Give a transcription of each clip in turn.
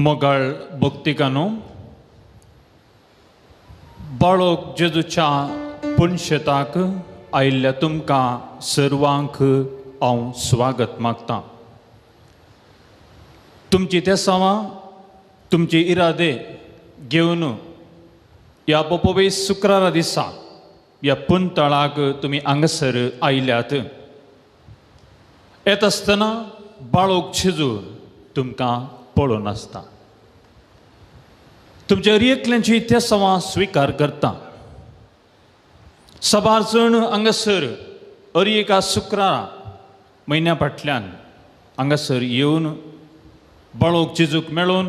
मोगाळ भक्तिकानो, बाळोक जेजूच्या पुनशेताक आयिल्ल्या तुमकां सर्वांक हांव स्वागत मागतां. तुमची तेसावां, तुमचे इरादे घेवन ह्या पोपोवे शुक्रारा दिसा ह्या पुनतळाक तुमी हांगासर आयल्यात. येत आसतना बाळोक जेजू तुमकां पळोवन आसता, तुमच्या एकल्यांची तेसावां स्विकार करता. सबार जण हांगासर अरी एका शुक्रारा म्हयन्या फाटल्यान हांगासर येवन बाळोक जेजूक मेळोवन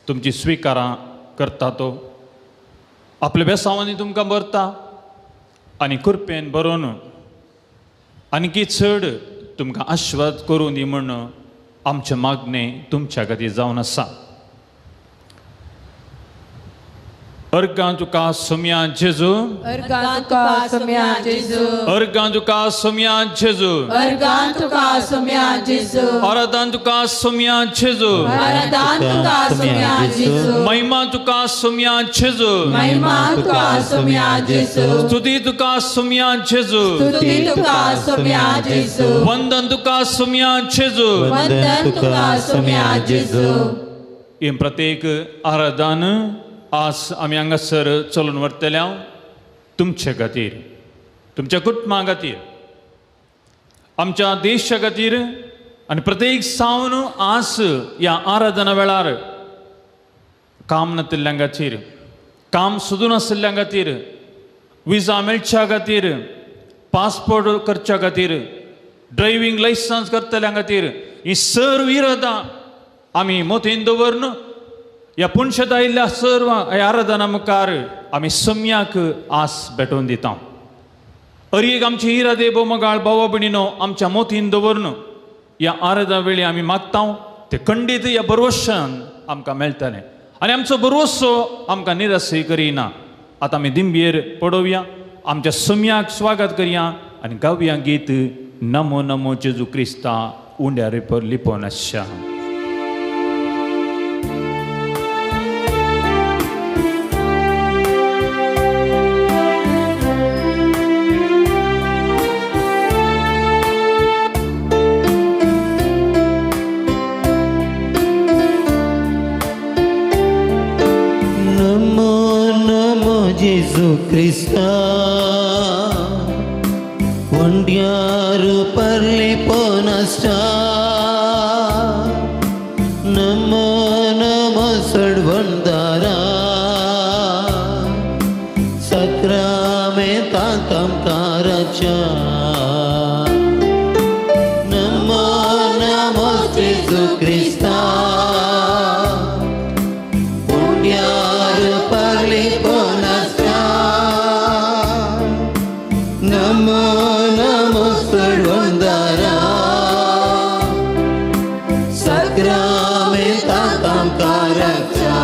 तुमची स्विकारां करता. तो आपल्या बेसांवांनी तुमकां भरता आनी कृपेन बरोवन आनीकी चड तुमकां आशिर्वाद करूं दी म्हूण आमचें मागणें तुमच्या खातीर जावन आसा. अर्गां तुका सोम्या जेजू, अर्गां तुका सोम्या जेजू, अर्गां तुका सोम्या जेजू, अर्गां तुका सोम्या जेजू, आराधन तुका सोम्या जेजू, आराधन तुका सोम्या जेजू, महिमा तुका सोम्या जेजू, महिमा तुका सोम्या जेजू, स्तुती तुका सोम्या जेजू, स्तुती तुका सोम्या जेजू, वंदन तुका सोम्या जेजू, वंदन तुका सोम्या जेजू. हें प्रत्येक आराधन आज आमी हांगासर चलून व्हरतले तुमचे खातीर, तुमच्या कुटुंबा खातीर, आमच्या देशा खातीर आनी प्रत्येक सावन आज ह्या आराधना वेळार काम नातिल्ल्यां खातीर, काम सोदून आशिल्ल्यां खातीर, विजा मेळच्या खातीर, पासपोर्ट करच्या खातीर, ड्रायव्हींग लायसन्स करतल्यां खातीर, ही सर्व इरादां आमी मोतीन दवरून ह्या पुनशेत आयिल्ल्या सर्व ह्या आराधना मुखार आमी सम्याक आस भेटोवन दिता. अरी एक आमची इरादे भोवमगाळ भाव भयणीनो आमच्या मोतीन दवरून ह्या आराधना वेळी आमी मागता ते खंडीत ह्या भरवशान आमकां मेळटलें आनी आमचो भरवसो आमकां निराशय करिना. आतां आमी दिंबयेर पडोवया, आमच्या सम्याक स्वागत करया आनी गावया गीत नमो नमो जेजू क्रिस्ता उंड्यार लिपोवन आसच्या. जेजू क्रिस्ता उंड्यार परले पोनास्ता, नमो नमो सडवंदारा सक्रामेंतांतमकाराच्या, नमो नमो जेजू क्रिस्ता उंड्यार परले पोनास्ता, नमो नमो सडवंदारा सक्रामेंतांतमकाराच्या.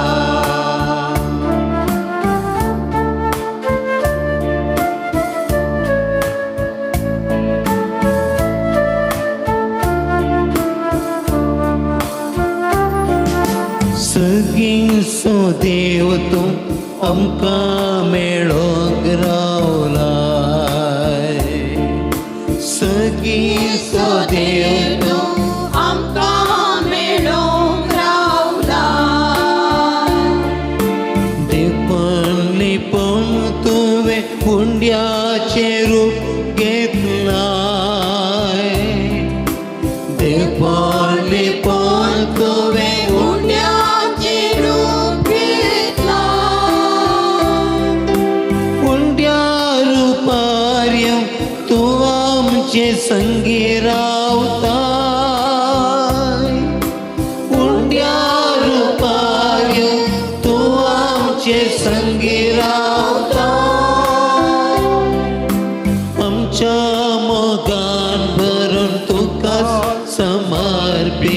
सगींसो देव तूं आमकां मेळोंक रावलाय, सगींसो देव तूं आमकां मेळोंक रावलाय, देवपण लिपोवन तुवें उंड्याचें रूप घेतलाय, देवपण लिपोवन तुवें उंड्याचें रूप घेतलाय, उंड्या रुपार येवन तूं आमचे संगी रावताय, उंड्या रुपार येवन तूं आमचे संगी रावताय, आमच्या मोगान भरून तुका समर्पिताय,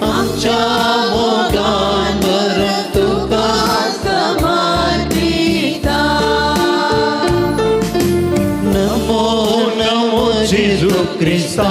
आमच्या मोगान भरून तुका समर्पिताय. नमो नमो जेजू क्रिस्ता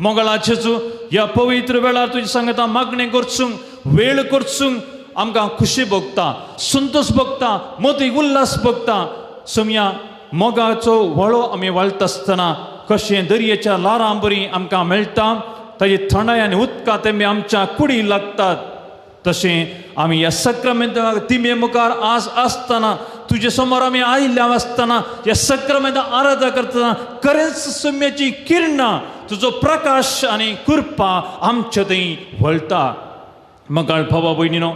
मोगळा जेजू ह्या पवित्र वेळार तुजी सांगता मागणें करचूंक वेळ करचूंक आमकां खुशी भोगता, संतोश भोगता, मोती उल्हास भोगता। सोमया मोगाचो व्हळो आमी वळटा आसतना कशें दर्येच्या ल्हारां बरी आमकां मेळटा, ताजी थंडाय आनी उदकां तेमी आमच्या कुडी लागतात, तशें आमी ह्या सक्रामेंता तिमे मुखार आज आसतना तुजे समोर आमी आयिल्ल्या आसतना ह्या सक्रामेंता आराधना करतना खरेंच सुम्याची किरणां तुजो प्रकाश आनी कृपा आमच्या थंय वळटा। मगाळ भावा भयणीनो,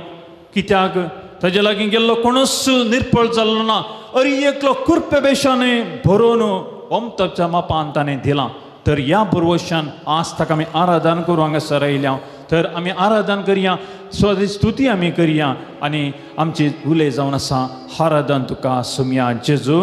कित्याक ताजे लागीं गेल्लो कोणूच निर्पळ जाल्लो ना, अरी एकलो कृपे बेशाने भरोवन ओमताच्या मापान ताणें दिलां। तर ह्या भरवशान आज ताका आमी आराधन करूं हांगासर आयल्या, तर आमी आराधन करया, स्वताची स्तुती आमी करया आनी आमची उलय जावन आसा आराधन तुका सुमया जेजू,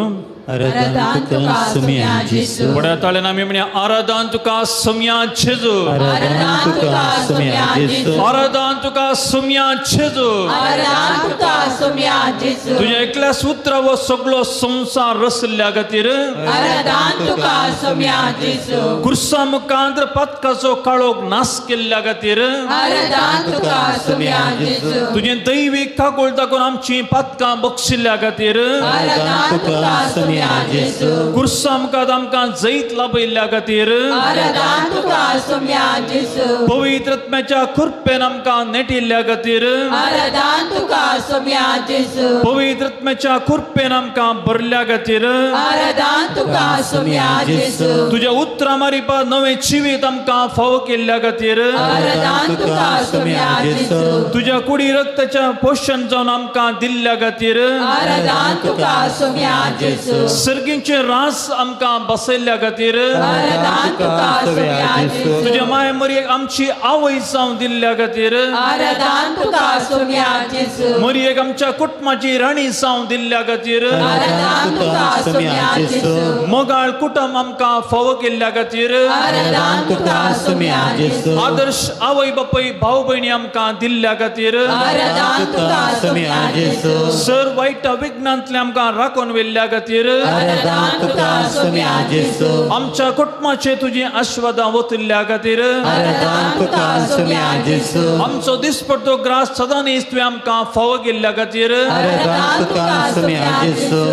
आराधन तुका सुमया जेजू। व्हड्या ताळ्यान आमी म्हणया आराधन तुका सुमया जेजू, आराधन तुका सुमया जेजू, आराधन तुका सुमया जेजू, आराधन तुका सुमया जेजू। तुज्या एकल्या सुत्रा वो सगळो संवसार रसल्या खातीर आराधन तुका सुमया जेजू। कुर्सा मुखांत पातकाचो काळोख नाश केल्ल्या खातीर आराधन तुका सुमया जेजू। तुजें दैवीक काकुळ दाखोवन आमची पातकां बक्षिल्ल्या खातीर आराधन तुका सुमया जेजू। कुर्सा मुखार आमकां जैत लाभयिल्ल्या खातीर आराधन तुका सुमया जेजू। पवित्र आत्म्याच्या कृपेन आमकां नेटिल्ल्या खातीर आराधन तुका सुमया जेजू। पवित्र आत्म्याच्या कृपेन आमकां भरल्या खातीर आराधन तुका सुमया जेजू। तुज्या उतरां मारिपा नवें जिवीत आमकां फावो केल्ल्या खातीर आराधन तुका सुमया जेजू। तुज्या कुडी रक्ताच्या पोशण जावन आमकां दिल्ल्या खातीर आराधन तुका सुमया जेजू। सर्गींचे रास आमकां बसयल्ल्या खातीर आराधन तुका सुमया जेजू। तुज्या माय मरियेक आमची आवय जावन दिल्ल्या खातीर आराधन तुका सुमया जेजू। मरियेक आमच्या कुटुंबाची राणी जावन दिल्ल्या खातीर आराधन तुका सुमया जेजू। मोगाळ कुटुंब आमकां फावो केल्ल्या खातीर आराधन तुका सुमया जेजू। आदर्श आवय बापूय भाव भयणी आमकां दिल्ल्या खातीर आराधन तुका सुमया जेजू। सर वायट विघ्नांतले आमकां राखून व्हेल्ल्या खातीर आराधन तुका सुमया जेजू। आमच्या कुटुंबाचे तुजी आशीर्वादां ओतिल्ल्या खातीर आराधन तुका सुमया जेजू। आमचो दिसपट्टो ग्रास सदांच तुवें आमकां फावो केल्ल्या खातीर आराधन तुका सुमया जेजू।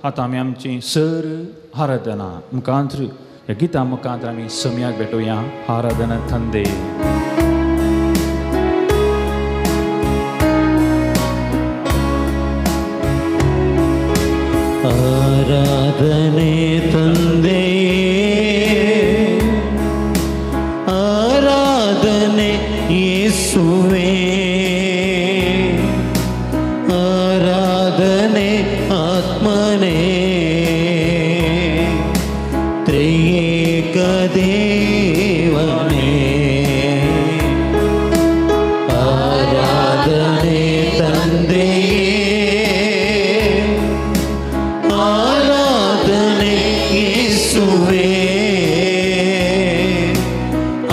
आतां आमी आमची सर आराधना मुखांत्र ह्या गिता मुखांत्र आमी सम्याक भेटोया। आराधना थंदे आराधने तंदे, आराधने येसुवे, आराधने आत्मने, त्रिएक देवने, आराधने तंदे, आराधने येसुवे,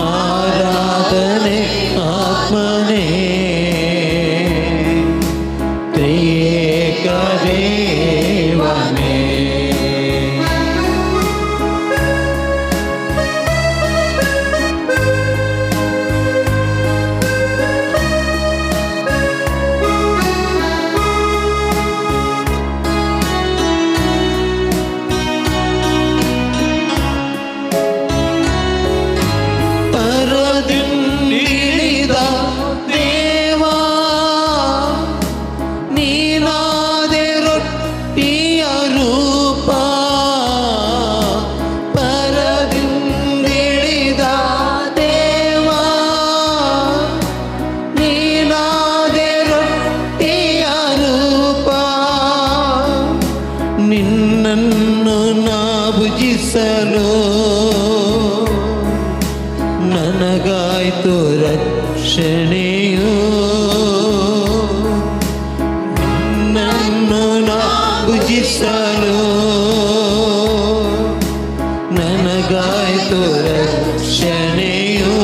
आराधने आत्मने, त्रिएक देवने। ಪರದಿಂದಿಳಿದ ದೇವಾ ನೀನಾದೆ ರೊಟ್ಟಿಯ ರೂಪ, ಪರದಿಂದಿಳಿದ ದೇವಾ ನೀನಾದೆ ರೊಟ್ಟಿಯ ರೂಪ, ನಿನ್ನನ್ನು ನಾ ಭುಜಿಸಲು ನನಗಾಯ್ತು ರಕ್ಷಣೆಯು, ನಿನ್ನನ್ನು ನಾ ಭುಜಿಸಲು ನನಗಾಯ್ತು ರಕ್ಷಣೆಯು,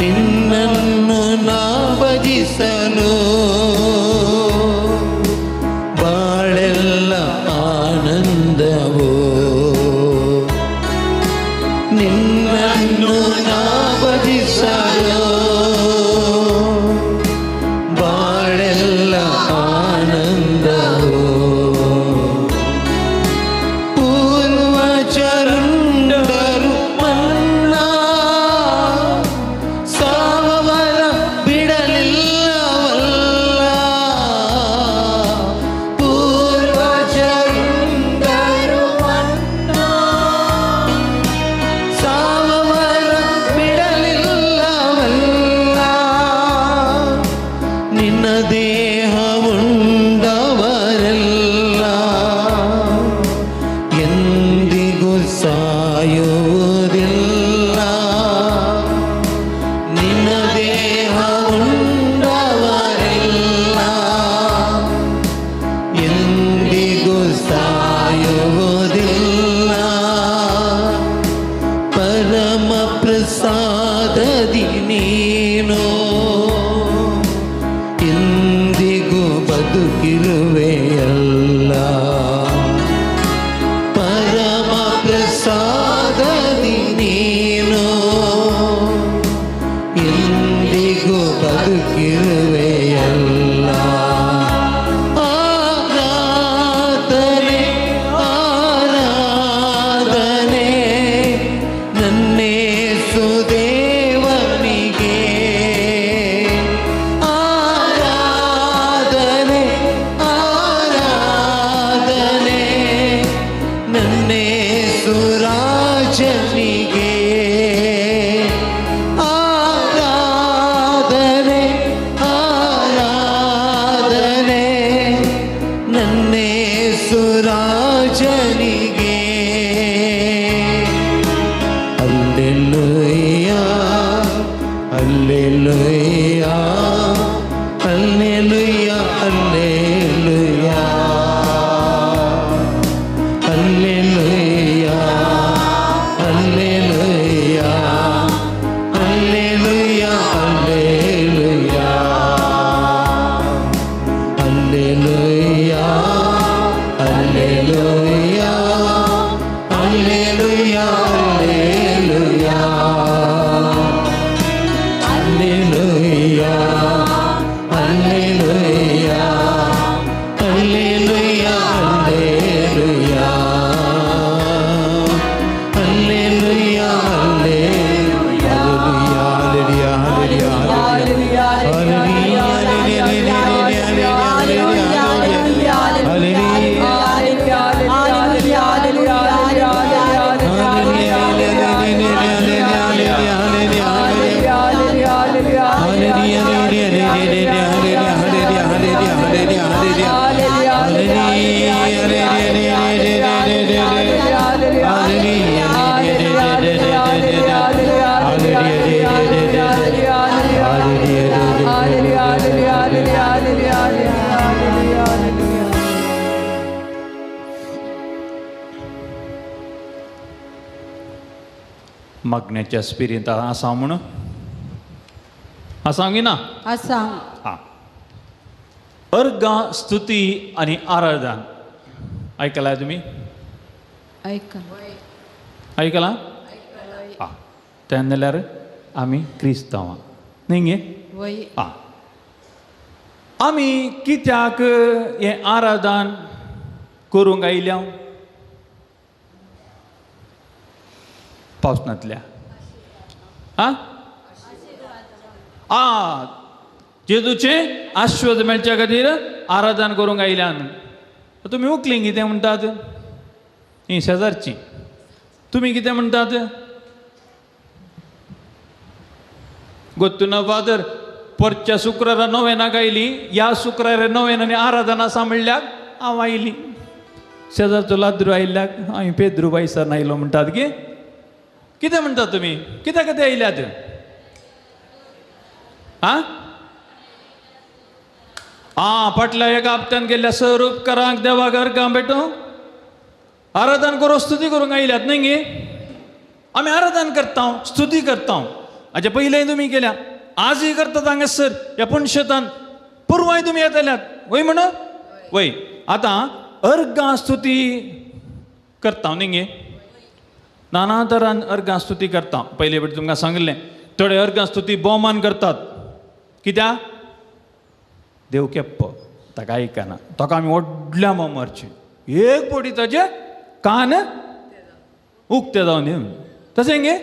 ನಿನ್ನನ್ನು ನಾ ಭಜಿಸಲು ಬಾಳೆಲ್ಲ ಆನಂದವು. ಬದುಕಿರುವೆಯಲ್ಲ. ಪರಮ ಪ್ರಸಾದದಿ ನೀನು ಎಂದಿಗೂ ಬದುಕಿರುವೆಯಲ್ಲ. ಆರಾಧನೆ ಆರಾಧನೆ ನನ್ನೇಸು ದೇವನಿಗೆ, ಆರಾಧನೆ ಆರಾಧನೆ ನನ್ನೇಸು ರಾಜನಿಗೆ, ಆರಾಧನೆ ಆರಾಧನೆ ನನ್ನೇಸು ರಾಜನಿಗೆ. Alleluia alleluia alleluia alleluia alleluia alleluia alleluia alleluia alleluia alleluia alleluia alleluia alleluia alleluia alleluia alleluia alleluia alleluia alleluia मागण्याच्या स्पिरिंत आसा म्हूण आसा गी ना? आसा. हां, अर्गां स्तुती आनी आराधन आयकलां तुमी? आयकलां? आं, तेन्ना जाल्यार आमी क्रिस्तांवां न्ही गे? आं, आमी कित्याक हें आराधन करूंक आयल्या? पावस नातल्या आं आं जेजूचें आश्वाद मेळच्या खातीर आराधन करूंक आयल्यान. तुमी उकली कितें म्हणटात? ही शेजारची. तुमी कितें म्हणटात? गोत्तुना फादर परच्या शुक्रारा नोवेनाक आयली, ह्या शुक्रारा नोवेनांनी आराधना आसा म्हणल्यार हांव आयली. शेजारचो लाद्रू आयिल्ल्याक हांवें पेद्रू बायसान आयलो म्हणटात गे? कितें म्हणटात तुमी? कित्याक कितें आयल्यात? आं आं, फाटल्या एका हप्त्यान गेल्ल्या सर उपकारांक देवाक अर्गां भेटूं आराधन करूं स्तुती करूंक आयल्यात न्ही गे? आमी आराधन करता, स्तुती करता. हाचे पयलें तुमी केल्या, आजूय करतात हांगासर ह्या पुणशेतान, पुर्वाय तुमी येतल्यात वय म्हण वय. आतां अर्गां स्तुती करता न्ही गे? नाना तरान अर्गां स्तुती करता. पयले फावटी तुमकां सांगिल्लें, थोडे अर्गां स्तुती भोवमान करतात. कित्याक? देव केप्प ताका आयकना, ताका आमी व्हडल्या मारचें, एक पटी ताजे कान उक्ते जावन न्ही तशें गे?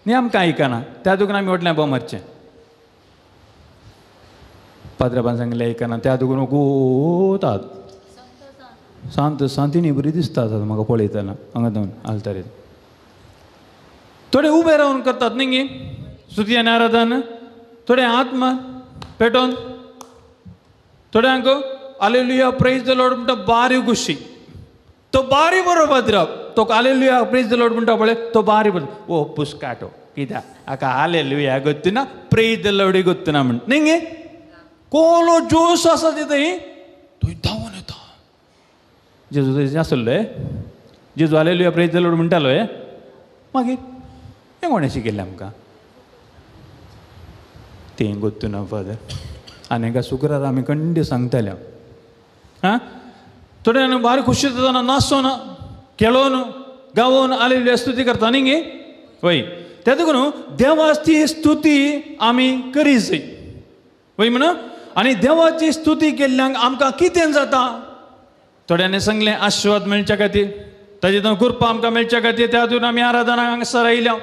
न्ही आमकां आयकना, त्या दुखून आमी व्हडल्या बोम मारचें. पाद्राबान सांगलें आयकना, त्या दुखून गोतात शांत शांतीनी बरी दिसता म्हाका पळयतना हांगा जावन आल्तारेर. थोडे उबे रावन करतात न्ही गे स्तुती आनी आराधन, थोडे आत्मा पेटोवन, थोड्यांक आलेलुया प्रेज the Lord म्हणटा बारी खुशी, तो बारी बरो पाद्राब, तो आलेलुया प्रेज the Lord म्हणटा पळय तो बारी बरो. ओ पुस्काटो कित्याक हाका आलेलुया गोत्तना प्रेज the लॉर्डूय गोत्तना म्हण न्ही गे? कोलो जोश आसा ती थंय थंय धांवून येता. जेजू थंय आसलो हे, जेजू आलेलुया प्रेज the Lord म्हणटालो हे. मागीर हें कोणें शिकयलें आमकां? तें गोत्तुना फादर. आनी एका शुक्रार आमी कंडी सांगतल्या. आं, थोड्यांनी भारी खुशी जाता, नाचोन खेळोन गावोन हालेलुया स्तुती करता न्ही गे. वय, त्या देखून देवाची स्तुती आमी करी जाय. वय म्हणून आनी देवाची स्तुती केल्ल्यांक आमकां कितें जाता? थोड्यांनी सांगलें आशिर्वाद मेळच्या खातीर, ताजे कृपा आमकां मेळच्या खातीर, त्या खातीर आमी आराधना हांगासर आयल्या.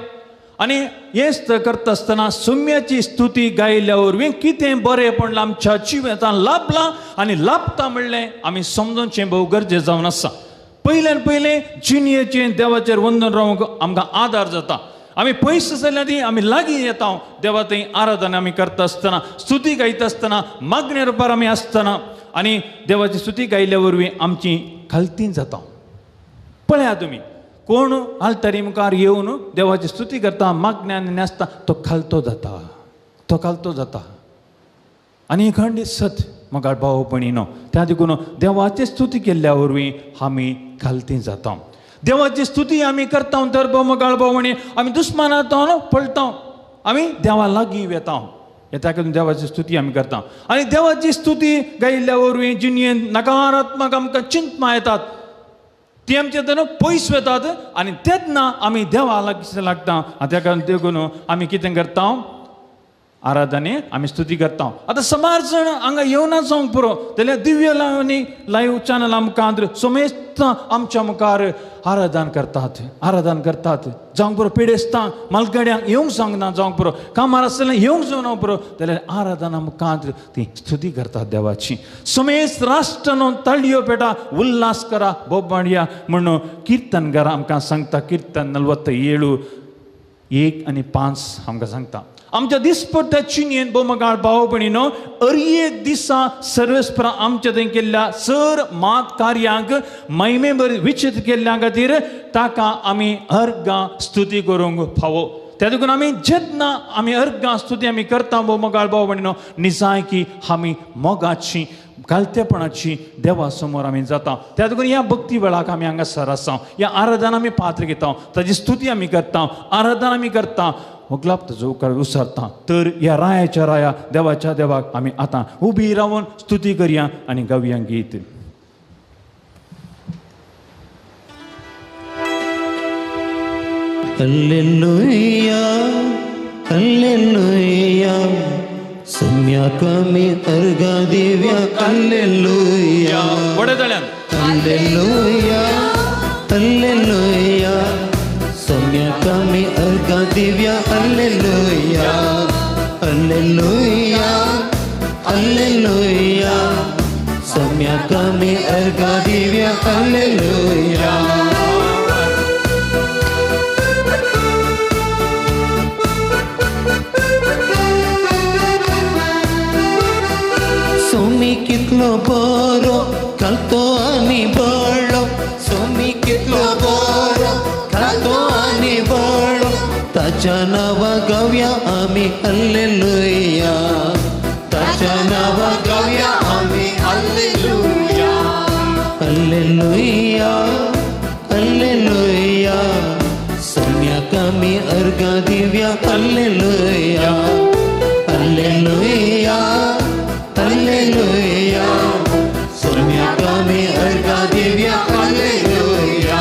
आनी हेच करता आसतना सुम्याची स्तुती गायल्या वरवीं कितें बरें आमच्या जिवितान लाभलां आनी लाभता म्हणलें आमी समजूनचें भोव गरजें जावन आसा. पयल्यान पयलें जिणयेचें देवाचेर वंदन रावंक आमकां आदार जाता. आमी पयस जाल्यार ती आमी लागीं येता देवा थंय आराधना आमी करता आसतना, स्तुती गायता आसतना, मागण्या रुपार आमी आसतना आनी देवाची स्तुती गायल्या वरवीं आमची खालती जाता. पळया तुमी कोण आल्तारी मुखार येवन देवाची स्तुती करता, मागण्यान नासता, तो खालतो जाता, तो खालतो जाता. आनी खंडीत सत म्हाका भाव भयणीनो, त्या देखून देवाची स्तुती केल्ल्या वरवीं आमी खालती जाता. देवाची स्तुती आमी करता तर मोगाळ भाव भयणी आमी दुस्मानांत पळटा, आमी देवा लागीं वेता. त्या खातीर देवाची स्तुती आमी करता. आनी देवाची स्तुती गायिल्ल्या वरवीं जिणयेन नकारात्मक आमकां चिंतनां येतात, ती आमच्या तेन्ना पयस वतात आनी तेन्ना आमी देवा लागीं लागता. आनी त्या कारण देखून आमी कितें करता? आराधने आमी स्तुती करता. आतां समाज जाण हांगा येवना जावंक पुरो जाल्यार दिव्य आनी लायव्ह चॅनल आमकां समेस्त आमच्या मुखार आराधन करतात, आराधन करतात. जावंक पुरो पिडेस्तांक मालगड्यांक येवंक सांगना जावंक पुरो, कामार आसतना येवंक जावना पुरो, जाल्यार आराधना मुखार ती स्तुती करतात देवाची. समेस्त राष्ट्रान ताळयो पेटा, उल्हास करा, बोबाणया म्हणून किर्तनगार आमकां सांगता. किर्तन 47 1 आनी 5 आमकां सांगता. आमच्या दिसपट्ट्या चिनयेन भोवमगाळ भाव भयणीनो हर एक दिसा सर्वेस्परा आमच्या थंय केल्ल्या सर मात कार्यांक महिमेभर विचित केल्ल्या खातीर ताका आमी अर्गां स्तुती करूंक फावो. त्या देखून आमी जेन्ना आमी अर्गां स्तुती आमी करता भोवमगाळ भाव भयणीनो, निजायकी आमी मोगाची घालतेपणाची देवा समोर आमी जाता. त्या देखून ह्या भक्ती वेळाक आमी हांगासर आसा, ह्या आराधना आमी पात्र घेता, ताजी स्तुती आमी करता, आराधना आमी करता, होगलाप ताजो उपकार विसरता. तर ह्या रायाच्या राया देवाच्या देवाक आमी आतां उबी रावन स्तुती करया आनी गावया गीत. हल्लेलुया हल्लेलुया, सम्यक आमी अर्गां दिव्या. हल्लेलुया हल्लेलुया हल्लेलुया, सम्यक आमी अर्गां दिव्या. हल्लेलुया हल्लेलुया हल्लेलुया, सम्यक आमी अर्गां दिव्या. हल्लेलुया. सोमी कितलो बरो घालतो आनी बळो, सोमी कितलो बरो घालतो आनी बळो, ताच्या नांवा गावया आमी हल्लेलुया, ताच्या नांवा गावया आमी हल्लेलुया. हल्लेलुया हल्लेलुया, सम्यक आमी अर्गां दिव्या. हल्लेलुया हल्लेलुया हल्लेलुया, सम्यक आमी अर्गां दिव्या. हल्लेलुया.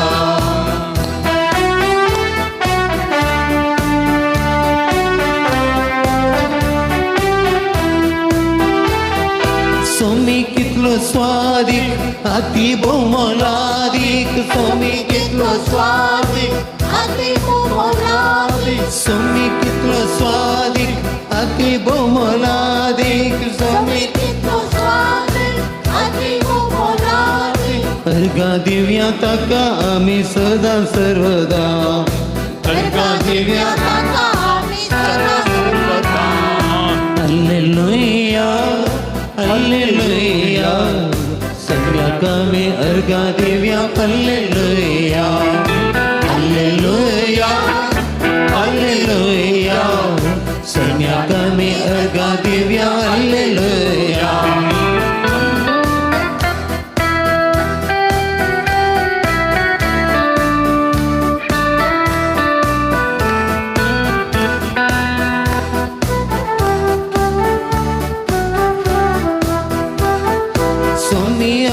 सोमी कितलो स्वादीक अति भोवमोलादीक, सोमी कितलो स्वादीक अति भोवमोलादीक, सोमी कितलो स्वादीक अति भोवमोलादीक, सोमी कितलो स्वादीक अति भोवमोलादीक. अर्गां दिव्या ताका आमी सदां सर्वदा, अर्गां दिव्या ताका आमी सदां सर्वदा. हल्लेलुया हल्लेलुया, सम्यक आमी अर्गां दिव्या. हल्लेलुया हल्लेलुया हल्लेलुया, सम्यक आमी अर्गां दिव्या. हल्लेलुया.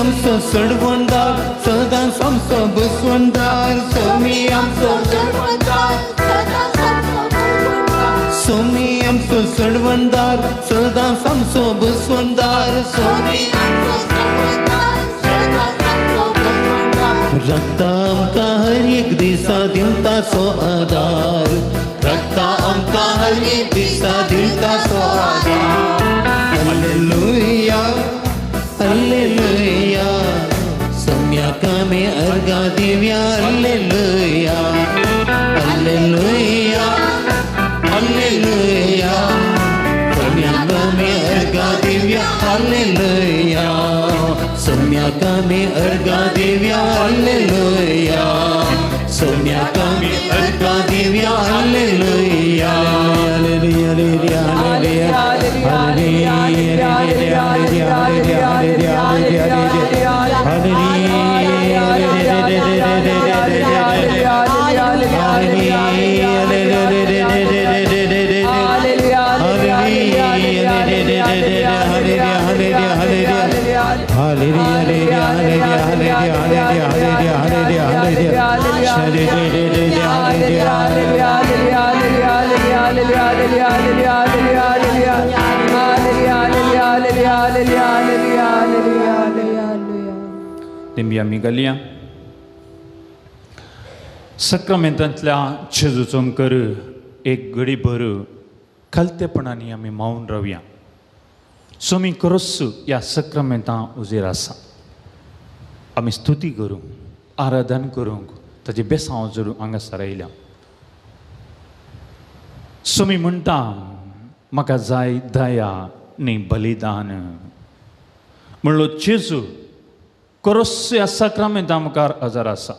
आमचो सडवणदार सदांच आमचो बसवणदार सोमी आमचो सडवणदार सदांच आमचो बसवणदार सोमी आमचो सडवणदार सदांच आमचो बसवणदार सोमी आमचो सडवणदार सदांच आमचो बसवणदार रक्ता आमकां हर एक दिसा दिवता सो आदार रक्ता आमकां हर एक दिसा दिवता सो आदार हालेलुया हालेलुया सम्याक आमी अर्गां दिवया हालेलुया हालेलुया हालेलुया सम्याक आमी अर्गां दिवया हालेलुया सम्याक आमी अर्गां दिवया हालेलुया सम्याक आमी अर्गां दिवया हालेलुया हालेलुया हालेलुया हालेलुया आमी घालया सक्रामेंतांतल्या जेजूचो कर एक घडी भर खालतेपणांनी आमी मावन रावया. सोमी करोस ह्या सक्रामेंतां उजेर आसा. आमी स्तुती करूंक आराधन करूंक ताजे बेसांव जरूर हांगासर आयल्या. सोमी म्हणटा म्हाका जाय दया न्ही बलिदान म्हणलो जेजू करोस ह्या सक्रामेंता मुखार हजर आसा.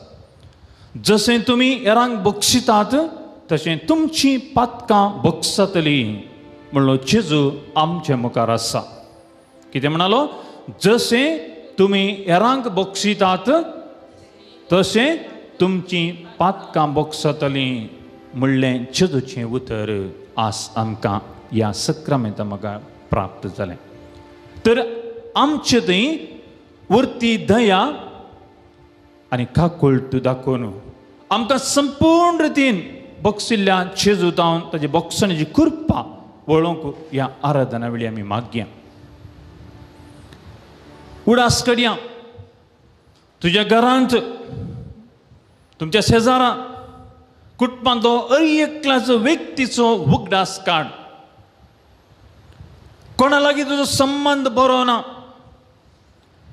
जशें तुमी हेरांक बक्षितात तशें तुमची पातकां बक्षतली म्हणलो जेजू आमचे मुखार आसा. कितें म्हणालो? जशें तुमी हेरांक बक्षितात तशें तुमची पातकां बक्षतली म्हणलें जेजूचें उतर आज आमकां ह्या सक्रामेंता मुखार प्राप्त जालें. तर आमचे थंय वरती दया आनी काकुळट दाखोवन आमकां संपूर्ण रितीन बक्षिल्ल्या जेजू जावन ताजी बक्षण्याची कृपा वळोवंक ह्या आराधना वेळी आमी मागया. उडास कडया तुज्या घरांत तुमच्या शेजारां कुटुंबांतलो हर एकल्याचो व्यक्तीचो उगडास काड. कोणा लागीं तुजो संबंद बरो ना,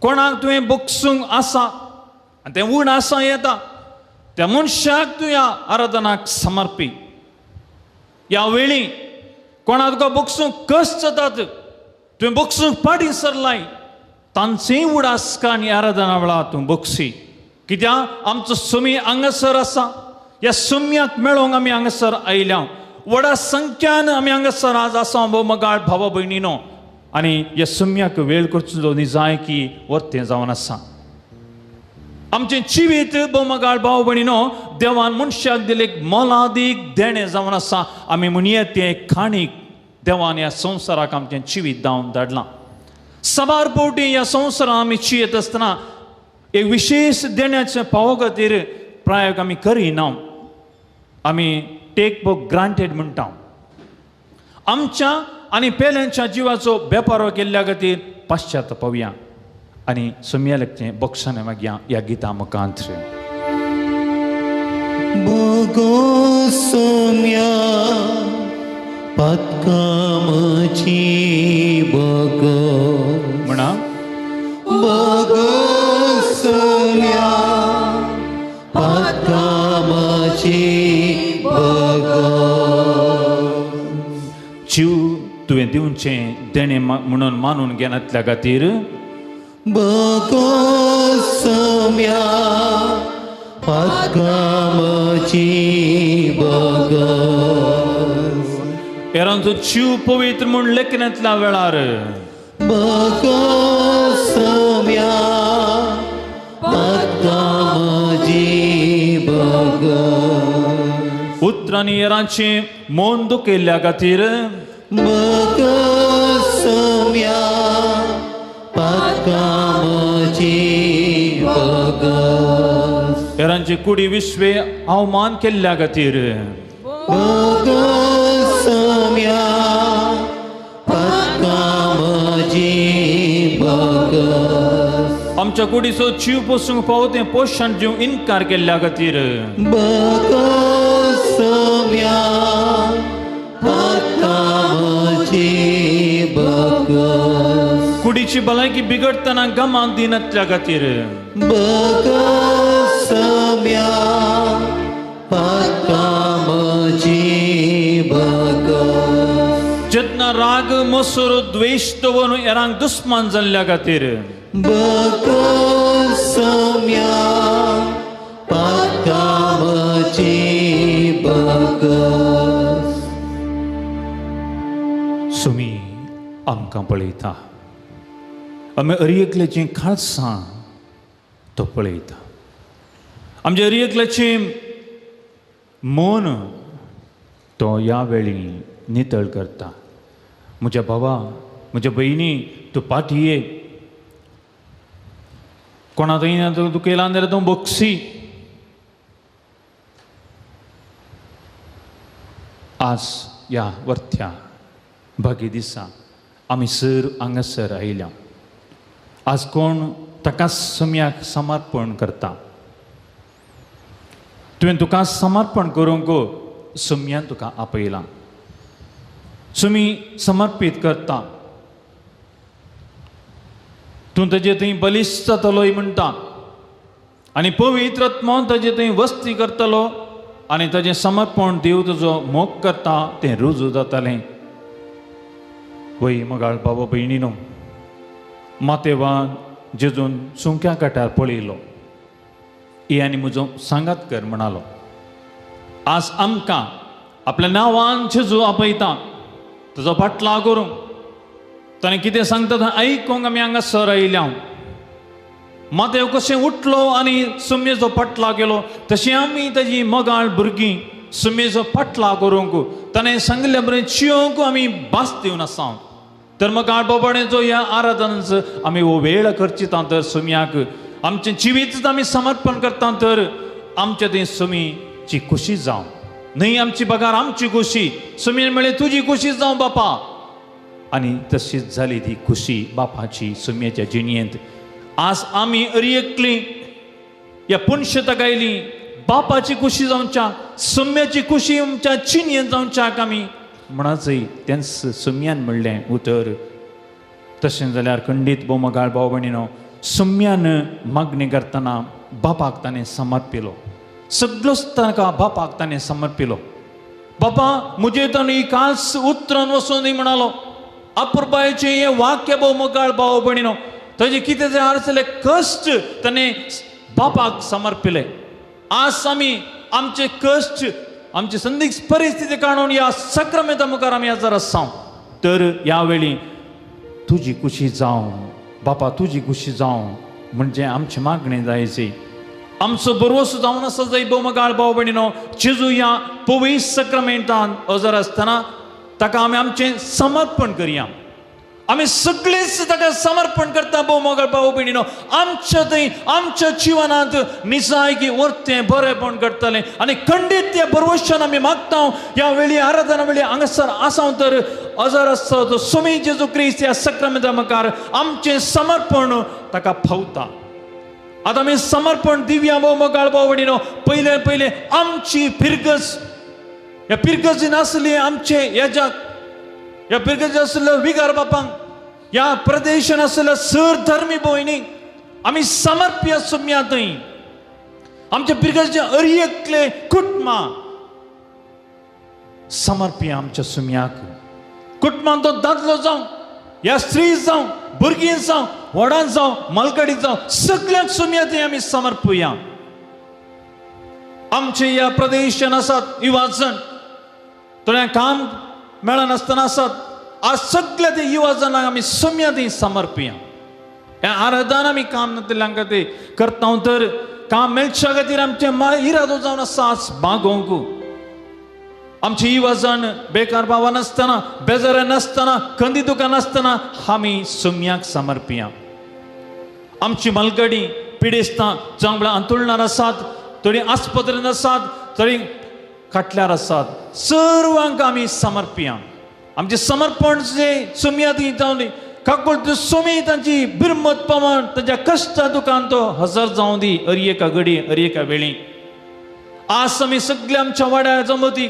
कोणाक तुवें बक्षूंक आसा आनी तें उण आसा येता त्या मनशाक तूं ह्या आराधनाक समर्पी. ह्या वेळी कोणा तुका बक्षूंक कश्ट जातात तुवें बक्षूंक फाटीं सरलाय तांचेय उडास काड ह्या आराधना वेळार तूं बक्षी. कित्याक आमचो सोमी हांगासर आसा. ह्या सोम्याक मेळोवंक आमी हांगासर आयल्या. व्हडा संख्यान आमी हांगासर आज आसा भोवमगाळ भावा भयणीनो आनी ह्या सम्याक वेळ करचो निजाय की वर्तें जावन आसा. आमचें जिवीत भोवमगाळ भाव भयणीनो देवान मनशाक दिलें एक मोलादीक देणें जावन आसा. आमी म्हणया तें खाणीक देवान ह्या संवसाराक आमचें जिवीत धांवन धाडलां. साबार फावटी ह्या संवसारान आमी जियेत आसतना एक विशेश देण्याचें पावो खातीर प्रयोग आमी करिना. आमी टेक फॉर ग्रांटेड म्हणटा. आमच्या आनी पेल्यांच्या जिवाचो वेपार केल्ल्या खातीर पाश्चात पावया आनी सोमयालकचें बक्षाने मागया ह्या गिता मुखांत. बोगो सोम्या पातकां म्हजी बोगो म्हणा बोगो सोम्या पातकां म्हजी बोगो. जीव तुवें दिवचें देणें म्हणून मानून घेनातल्या खातीर बोगो सोम्या पातकां म्हजी बोगो. हेरांचो जीव पवित्र म्हूण लेखनांतल्या वेळार बोगो सोम्या पातकां म्हजी बोगो. उतरांनी हेरांचें मन दुखयल्ल्या खातीर बोगो सोम्या पातकां म्हजी बगस हेरांची कुडी विश्वे अवमान केल्ल्या खातीर बगस सोम्या पातकां म्हजी बगस आमच्या कुडीचो जीव पोसूंक फावो तें पोशण दिवंक इनकार केल्ल्या खातीर बगस सोम्या पातकां म्हजी बगस कुडीची भलायकी बिगडटना गमाक दिनातल्या खातीर बगस सोम्या पातकां म्हजी बगस जेन्ना राग मसूर द्वेश दवरून हेरांक दुस्मान जाल्ल्या खातीर बगस सोम्या पातकां म्हजी बगस सुमी आमकां पळयता आमी अरी एकल्याचीं खालसां तो पळयता आमच्या अरी एकल्याचें मन तो ह्या वेळी नितळ करता. म्हज्या भावा म्हज्या भयणी तूं पाटी ये कोणा थंय दुखयलां जाल्यार तूं बक्षी. आज ह्या वर्थ्या भागी दिसा आमी सर हांगासर आयल्या. आज कोण ताका सम्याक समर्पण करता तुवें तुका समर्पण करूंक सम्यान तुका आपयलां सुमी समर्पीत करता तूं ताजे थंय बलिश्ट जातलो म्हणटा आनी पवित्र आत्मो ताजे थंय वस्ती करतलो आनी ताजें समर्पण देव तुजो मोग करता तें रुजू जातालें. वय मगाळ बाबा भयणीनो मातेवान जेजून सुंक्या काठार पळयलो ये आनी म्हजो सांगात कर म्हणालो. आज आमकां आपल्या नांवान जेजू आपयता तुजो फाटलाव करूंक ताणें कितें सांगता तें आयकूंक आमी हांगासर आयल्या. मातेव कशें उठलो आनी सुम्येचो फाटलाव केलो तशें आमी ताजी मोगाळ भुरगीं सुम्येचो फाटलाव करूंक ताणें सांगिल्ल्या बरें चियोंक आमी भास दिवन आसा. तर मोगाळ बाबाणेचो ह्या आराधनाचो आमी हो वेळ खर्चिता तर सुम्याक आमचें जिवीत आमी समर्पण करता तर आमच्या थंय सुमीची खुशी जावं न्हय आमची बगार आमची खुशी. सुमीन म्हळें तुजी खुशी जावं बापा आनी तशीच जाली ती खुशी बापाची सुम्याच्या जिणयेंत. आज आमी अरी एकली ह्या पुनशताक आयली बापाची खुशी जावच्या सुम्याची खुशी आमच्या जिणयेंत जावच्याक आमी म्हणाचय तेंच सुम्यान म्हणलें उतर. तशें जाल्यार खंडीत बोमगाळ भाव भयणीनो सुम्यान मागणी करतना बापाक ताणें समर्पिलो सगळोच ताका बापाक ताणें समर्पिलो. बापा म्हजे ताणें ही खास उतरान वचून म्हणालो अपुरबायेचें हें वाक्य भोव भाव भयणीनो ताजें कितें जें आसलें कश्ट ताणें बापाक समर्पिले. आज आमी आमचे कश्ट आमची संदिग्ध परिस्थिती काडून ह्या सक्रमेंता मुखार आमी हजर आसा तर ह्या वेळी तुजी खुशी जावं बापा तुजी खुशी जावं म्हणजे आमची मागणी जायची. आमचो भरवसो जावन आसा जाय भोवमगाळ भाव भयणीनो जेजू ह्या पवित्र सक्रमेंतान हजर आसतना ताका आमी आमचें समर्पण करया. आमी सगळेच ताका समर्पण करता भोवमगाळ भाव भयणीनो आमच्या थंय आमच्या जिवनांत निजायकी वरतें बरेंपण करतलें आनी खंडीत त्या भरवशान आमी मागता ह्या वेळी आराधना वेळी हांगासर आसा तर हजर आसता तो सुमी जेजू क्रिस्त ह्या सक्रमेंता मुखार आमचें समर्पण ताका फावता. आतां आमी समर्पण दिवया भोवमगाळ भाव भयणीनो. पयले पयले आमची फिरगज ह्या पिरगजीन आसली आमचे हेज्याक ह्या पिरगजी आसलो विगार बापांक ह्या प्रदेशान आसल्या सर धर्मी भयणीक आमी समर्प्य सुम्या थंय आमच्या पिरगजचे अरी एकले कुटुंबां समर्प्य आमच्या सुम्याक. कुटुंबान तो दादलो जावं ह्या स्त्री जावं भुरगीं जावं व्हडान जावं मलगडी जावं सगळ्यांक सुम्या थंय आमी समर्पुया. आमचे ह्या प्रदेशान आसात युवा जण थोड्यांक काम मेळनासतना आसात आज सगळ्या ते युवा जणांक आमी सुम्या थंय समर्पुया. ह्या आराधना आमी काम नातिल्ल्यां खातीर करता तर काम मेळच्या खातीर आमचें इरादो जावन आसा आज मागोवंक. आमचे युवा जण बेकार भावा नासतना बेजारा नासतना खंदी दुकान नासतना आमी सुम्याक समर्पुया. आमची मलगडी पिडेस्तां जावं आंतोळणार आसात, थोडीं आस्पत्रेंत आसात, थोडीं खाटल्यार आसात, सर्वांक आमी समर्पया. आमचें समर्पण जें सुमया ती जावं दी, काकुळट सुमी तांची बिरमत पावन तांच्या कश्टा दुकान तो हजर जावं दी अरी एका घडी अरी एका वेळी. आज आमी सगल्या आमच्या वाड्या जमती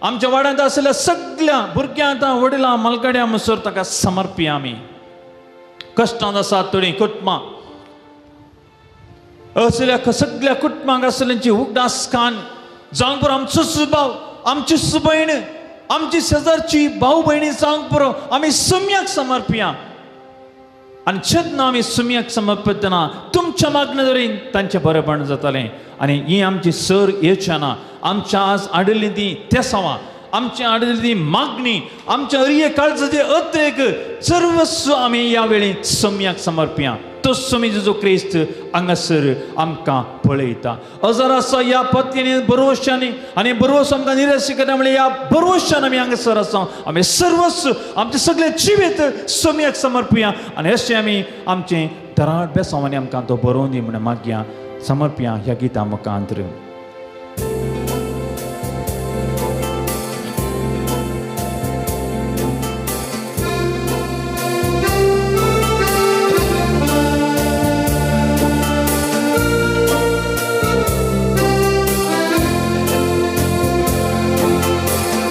आमच्या वाड्यांत आशिल्ल्या सगल्या भुरग्यांक वडिलां मालकाड्यां म्हणसर ताका समर्पया. आमी कश्टांत आसात थोडीं कुटुंबां असल्या सगल्या कुटुंबांक आशिल्ल्यांची उगडास कान जावंक पुरो. आमचो भाव आमची भयण आमची शेजारची भाव भयणी जावंक पुरो आमी सुम्याक समर्पया. आनी जेन्ना आमी सुम्याक समर्पतना तुमच्या मागण्या तरेन तांचें बरेपण जातालें. आनी ही आमची सर येचना आमच्या आज आडली ती तेसावां आमची आडली ती मागणी आमच्या अरिये काळजाचे अत्रेक सर्वस्व आमी ह्या वेळी सुम्याक समर्पया. तो सुमी जेजू क्रिस्त हांगासर आमकां पळयता. अजर आसा ह्या पत्नीनी बरोवशांनी आनी बरोवस आमकां निराश करता म्हणल्यार ह्या बरोवशान आमी हांगासर आसा. आमी सर्वस्व आमचें सगळें जिवीत सुम्याक समर्पया आनी अशें आमी आमचें दराट बेसांवांनी आमकां तो बरोवन दी म्हण मागया समर्पया ह्या गिता मुखांतर.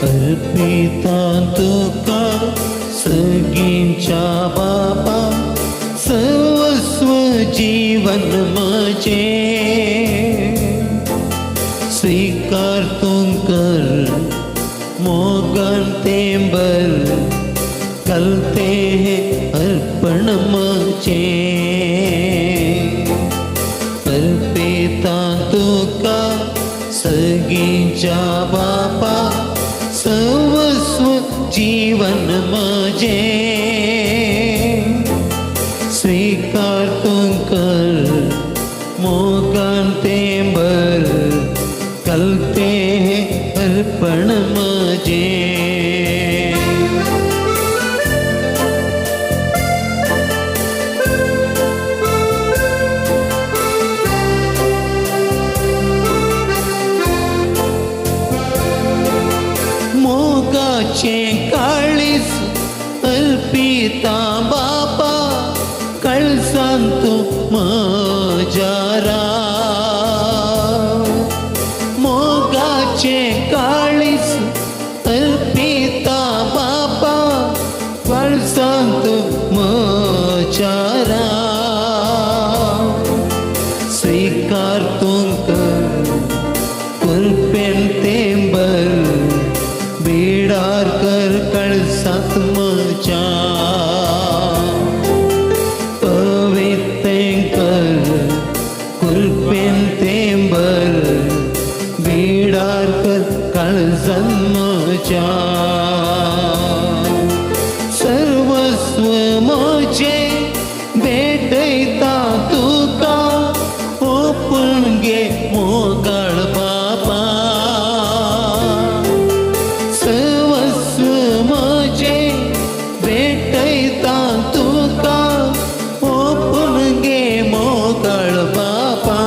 अर्पिता तुका सगींच्या बापा सर्वस्व जीवन म्हजें स्वीकार तूं कर मोगान तेंबर कलते हैं अर्पण म्हजें. अर्पिता तुका सगींच्या बापा सर्वस्व जीवन म्हजें स्वीकार तूं कर मोगान तेंबर कलते हैं अर्पण म्हजें. मोगाचें काळीज अर्पिता बापा कळसान तूं म्हज्या राव. मोगाचें काळीज अर्पिता बापा कळसान तूं म्हज्या राव. स्वीकार तूं कर कृपेन तेंबर बेडार कर कळसात म्हज्या पवित्र कर कृपेन तेंबर बेडार कर कळसान म्हज्या. सर्वस्व म्हजें भेटयता तुका ओपून घे मोगाळ बापा. सर्वस्व म्हजें भेटयता तुका ओपून घे मोगाळ बापा.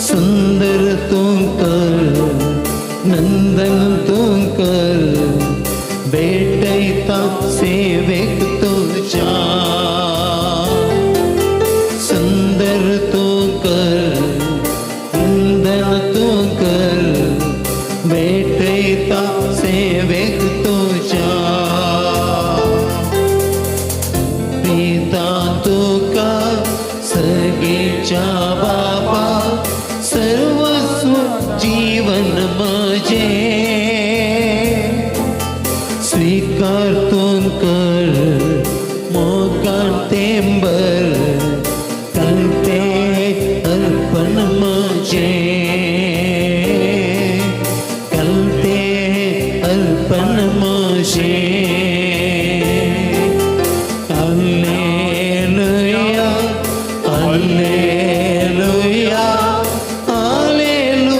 सुंदर तूं कर नंदन तूं कर भेटयता सेवेक तुज्या. सुंदर तूं कर नंदन तूं कर भेटयता सेवेक तुज्या. पिता तुका सगळ्या बापा सर्वस्व जीवन म्हजें स्वीकार तूं कर मोगान तेंबर कलते अर्पण म्हजें कलते अर्पण म्हजें. Hallelujah hallelujah hallelujah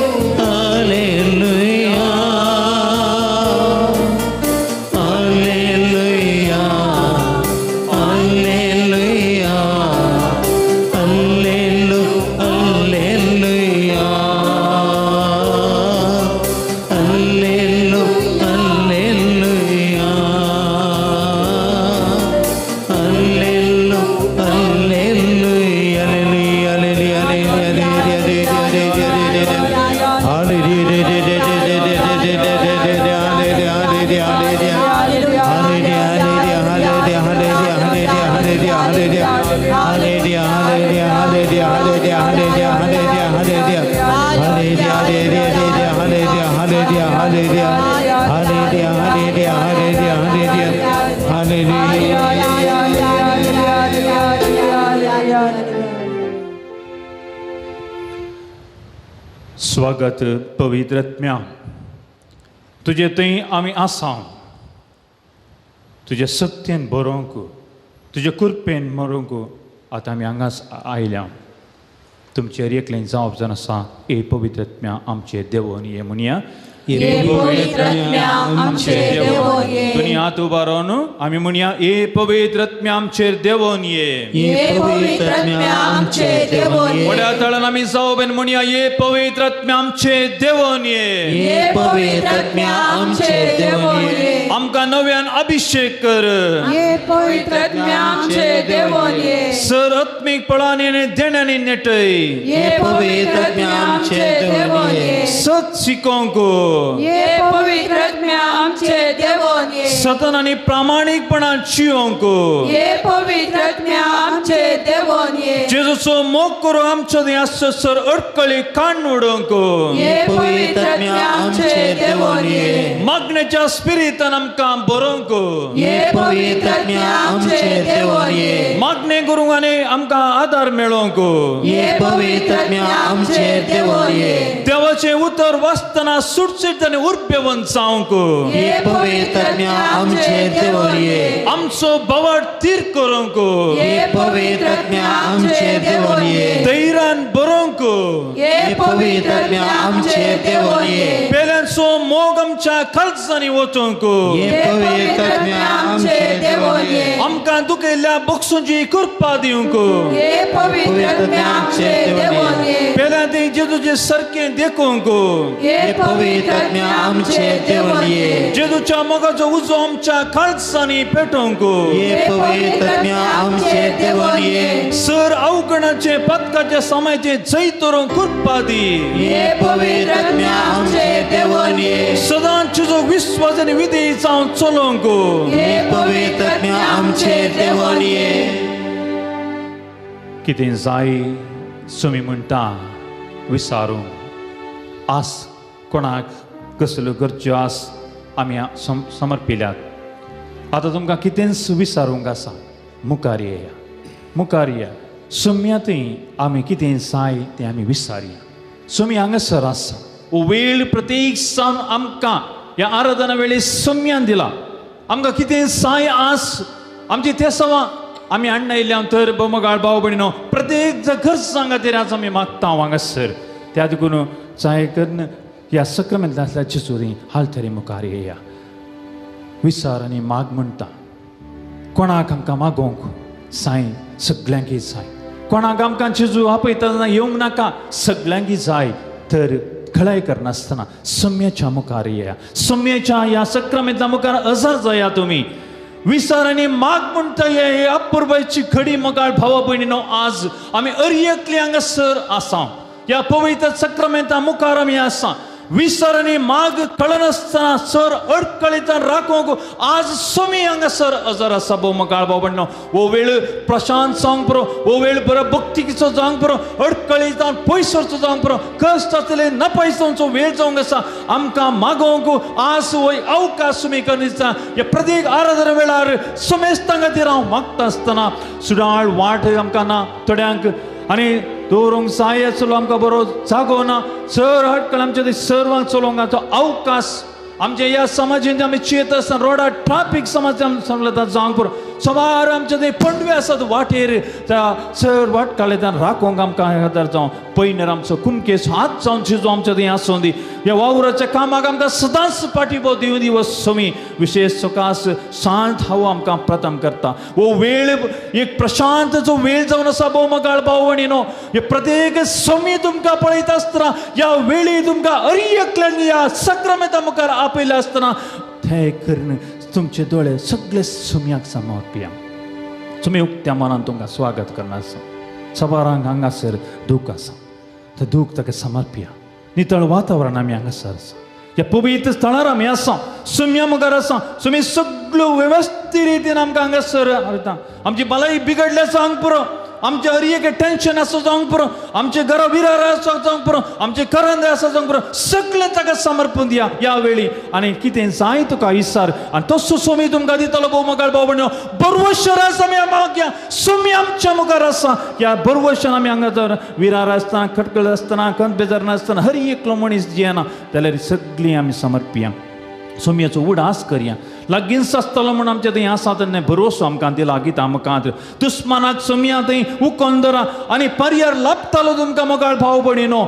hallelujah hallelujah. Hallelujah, hallelujah, hallelujah, hallelujah, hallelujah, hallelujah, hallelujah, hallelujah, hallelujah, hallelujah, hallelujah, hallelujah, hallelujah, hallelujah, hallelujah, hallelujah, hallelujah, hallelujah, hallelujah. स्वागत पवित्र आत्म्या, तुजे थंय आमी आसा, तुज्या सत्तेन बरोवंक, तुज्या कृपेन मरोवंक आतां आमी हांगाच आयल्या. तुमचेर एकलें जावप जावन आसा. ए पवित्र आत्म्या आमचे देवोन ये म्हणया. दुनियात उबारून आमी म्हणया, ए पवित्र आत्म्या आमचेर देवोन ये. व्हड्या तळान आमी जावं म्हणया, ए पवित्र आत्म्या आमचेर देवोन ये. आमकां नव्यान अभिषेक कर. सर आत्मीक पळांनी आनी देण्यांनी नेटय. सत शिकोवंक, सतन आनी प्रामाणीकपणान जियोंक, जेजूचो मोग करूं आमचो थंय आसचो सर अडकळी काडून उडोवंक, मागण्याच्या स्पिरितान आमकां बरोवंक, मागणें करूंक आनी आमकां आदार मेळोवंक, देवाचें उतर वाचतना सुटसुटीत आनी उर्बेवंत जावंक, आमचो बोवाळ थीर करूंक, धैर्यान बरोवंक, पेल्यांचो मोग आमच्या काळजांनी वचोंक, आमकां दुखयल्ल्या बक्षूंची कृपा दिवंक, पेल्यां ते जेजूचे सारकें देखूंक, जेजूच्या मोगाचो उजो आमच्या काळजांनी पेटोवंक, सर अवगणाचे पदकाचे समायचे जैत दवरूंक कृपा दी. सदांच तुजो विस्वास आनी विधेय जावन चलोवंक. कितें जाय सुमी म्हणटा विसारूंक. आस कोणाक कसल्यो गरज्यो आस आमी समर्पिल्यात. आतां तुमकां कितेंच विसारूंक आसा. मुखार येया, मुखार या. सुम्या थंय आमी कितें जाय तें आमी विसारया. सुमी हांगासर आसा. हो वेळ प्रत्येक सावन आमकां ह्या आराधना वेळी सुम्यान दिला. आमकां कितें जाय आस आमची तेसवां आमी हाडून आयिल्ल्या तर बोमगाळ भाव भयणीनो प्रत्येक गरजां खातीर आज आमी मागता हांगासर. त्या देखून जाय करून ह्या सक्रमेंतांतल्या जेजूरी हालतरी मुखार येया. विसार आनी माग म्हणटा. कोणाक आमकां मागोवंक जाय, सगल्यांकय जाय. कोणाक आमकां जेजू आपयतना येवंक नाका, सगल्यांकय जाय. तर खळाय करनासतना सम्याच्या मुखार येया. सम्याच्या ह्या सक्रमेंता मुखार हजर जाया तुमी. विसार आनी माग म्हणटा हे अपुरबायची घडी मगाळ भावा भयणीनो आज आमी अरयकली हांगासर आसा. ह्या पवित्र सक्रमेंता मुखार आमी आसा. विसार आनी माग कळनासतना सर अडकळींतल्यान राखूंक आज सुमी हांगासर हजर आसा. भोव मगाळ भाव भयणीनो हो वेळ प्रशांत जावंक पुरो, हो वेळ बरो भक्तीचो जावंक पुरो, अडकळींतल्यान पयस वचचो जावंक पुरो, कश्ट आसतले नपयस जावचो वेळ जावंक आसा. आमकां मागोवंक आज हो अवकाश सुमी करून दिता. ह्या प्रत्येक आराधना वेळार समेस्तां खातीर हांव मागता आसतना सुडाळ वाट आमकां ना थोड्यांक आनी दवरूंक जाय आसलो आमकां बरो जागो ना. सर हटकळ आमच्या थंय सर्वांक चलोवंक आमचो अवकाश आमच्या ह्या समाजेंत आमी चिंतत आसतना रोडार ट्राफीक समाज समजता जावंक पुरो. सुमार आमच्या थंय पणवे आसात वाटेर त्या सर वाट काडल्यान राखोवंक आमकां आदार जावं. पयनर आमचो कुमकेस हात जावन चिजो आमच्या थंय आसूं दी. ह्या वावराच्या कामाक आमकां सदांच पाठिंबो दिवं दी. सुमी विशेश सकास शांत हांव आमकां प्रथम करता. हो वेळ एक प्रशांत जो वेळ जावन आसा भोव मगाळ भाव भयणीनो. हे प्रत्येक सुमी तुमकां पळयता आसतना ह्या वेळी तुमकां अरियकल्यान ह्या सक्रमेंता मुखार आपयले आसतना ते करून तुमचे दोळे सगळे सुम्याक समर्पिया. सुमी उक्त्या मनान तुमकां स्वागत करना आसा. सबारांक हांगासर दूख आसा, ते दूख ताका समर्पिया. नितळ वातावरण आमी हांगासर आसा. ह्या पवित्र स्थळार आमी आसा. सुम्या मुखार आसा. सुमी सगळे सगळ्यो वेवस्थीत रितीन आमकां हांगासर हाडटा. आमची भलायकी बिगडल्या जावंक पुरो, आमचे हर एक टेन्शन आसा जावंक पुरो, आमचे घरा विरार आसा जावंक पुरो, आमचे करंद आसा जावंक पुरो, सगळें ताका समर्पण दिया ह्या वेळी. आनी कितें जाय तुका इसार आनी तसो सोमी तुमकां दितलो. भोव मुखार भाव भयणीनो, बरवशर आसा आमी मागया, सोमी आमच्या मुखार आसा. ह्या बरवशान आमी हांगा जर विरार आसतना, खटकळ आसतना, खंत बेजार नासतना हर एकलो मनीस जियेना जाल्यार सगळीं आमी समर्पिया, सोमयाचो उडास करया. लागींच आसतलो म्हूण आमच्या थंय आसा तेन्ना भरोसो आमकां दिला गीता मुखांत. दुस्मानाक सोमया थंय उकोन दरा आनी पर्यार लाभतालो तुमकां मोगाळ भाव भयणीनो.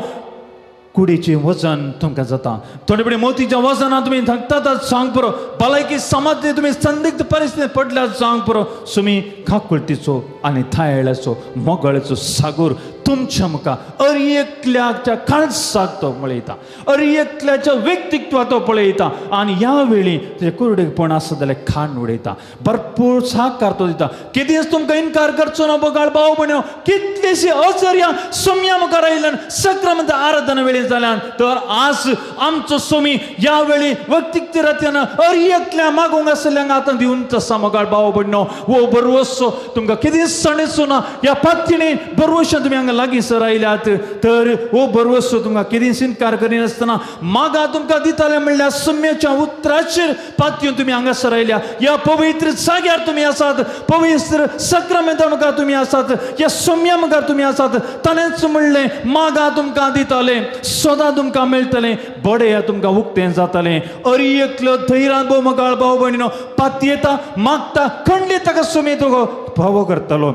कुडीचें वजन तुमकां जाता, थोडे कडेन मोतीच्या वजनान तुमी थकतात जावंक पुरो, भलायकी समाज तुमी संदिग्ध परिस्थितींत पडल्यात जावंक पुरो, सुमी काकुळतीचो आनी थायळ्याचो मोगाळेचो सागोर तुमच्या मुखार अर एकल्याच्या काळसाक तो पळयता, अर एकल्याच्या व्यक्तित्वाक तो पळयता आनी ह्या वेळी तुजें कुरडेपण आसा जाल्यार खाण उडयता, भरपूर साकार तो दिता. केदींच तुमकां इनकार करचो ना बगाळ भाव भयणीनो. कितलीशी अजर्या सोम्या मुखार आयिल्ल्यान सक्रमंत आराधना वेळी जाल्यान तर आज आमचो सोमी ह्या वेळी व्यक्तिगत रितीन अर एकल्या मागूंक आशिल्ल्यांक आतां दिवन तसा मोगाळ भाव भयणीनो. हो बरवसो तुमकां केदींच सणेचो ना. ह्या पातणी बरवशान तुमी हांगा लागीं सर आयल्यात तर हो बरवसो तुमकां केदींच इनकार करिनासतना मागा तुमकां दिताले म्हणल्यार सम्याच्या उतराचेर पातयेन तुमी हांगासर आयल्या. ह्या पवित्र जाग्यार तुमी आसात, पवित्र सक्रमेंता मुखार तुमी आसात, ह्या सम्या मुखार तुमी आसात. ताणेंच म्हणलें मागा तुमकां दिताले, सदां तुमकां मेळटलें, बडें तुमकां उक्तें जातालें. अर एकलो धैर्यान भोव मोगाळ भाव भयणीनो पातयेता, मागता, खंडीत ताका सुमी तुका भावो करतलो.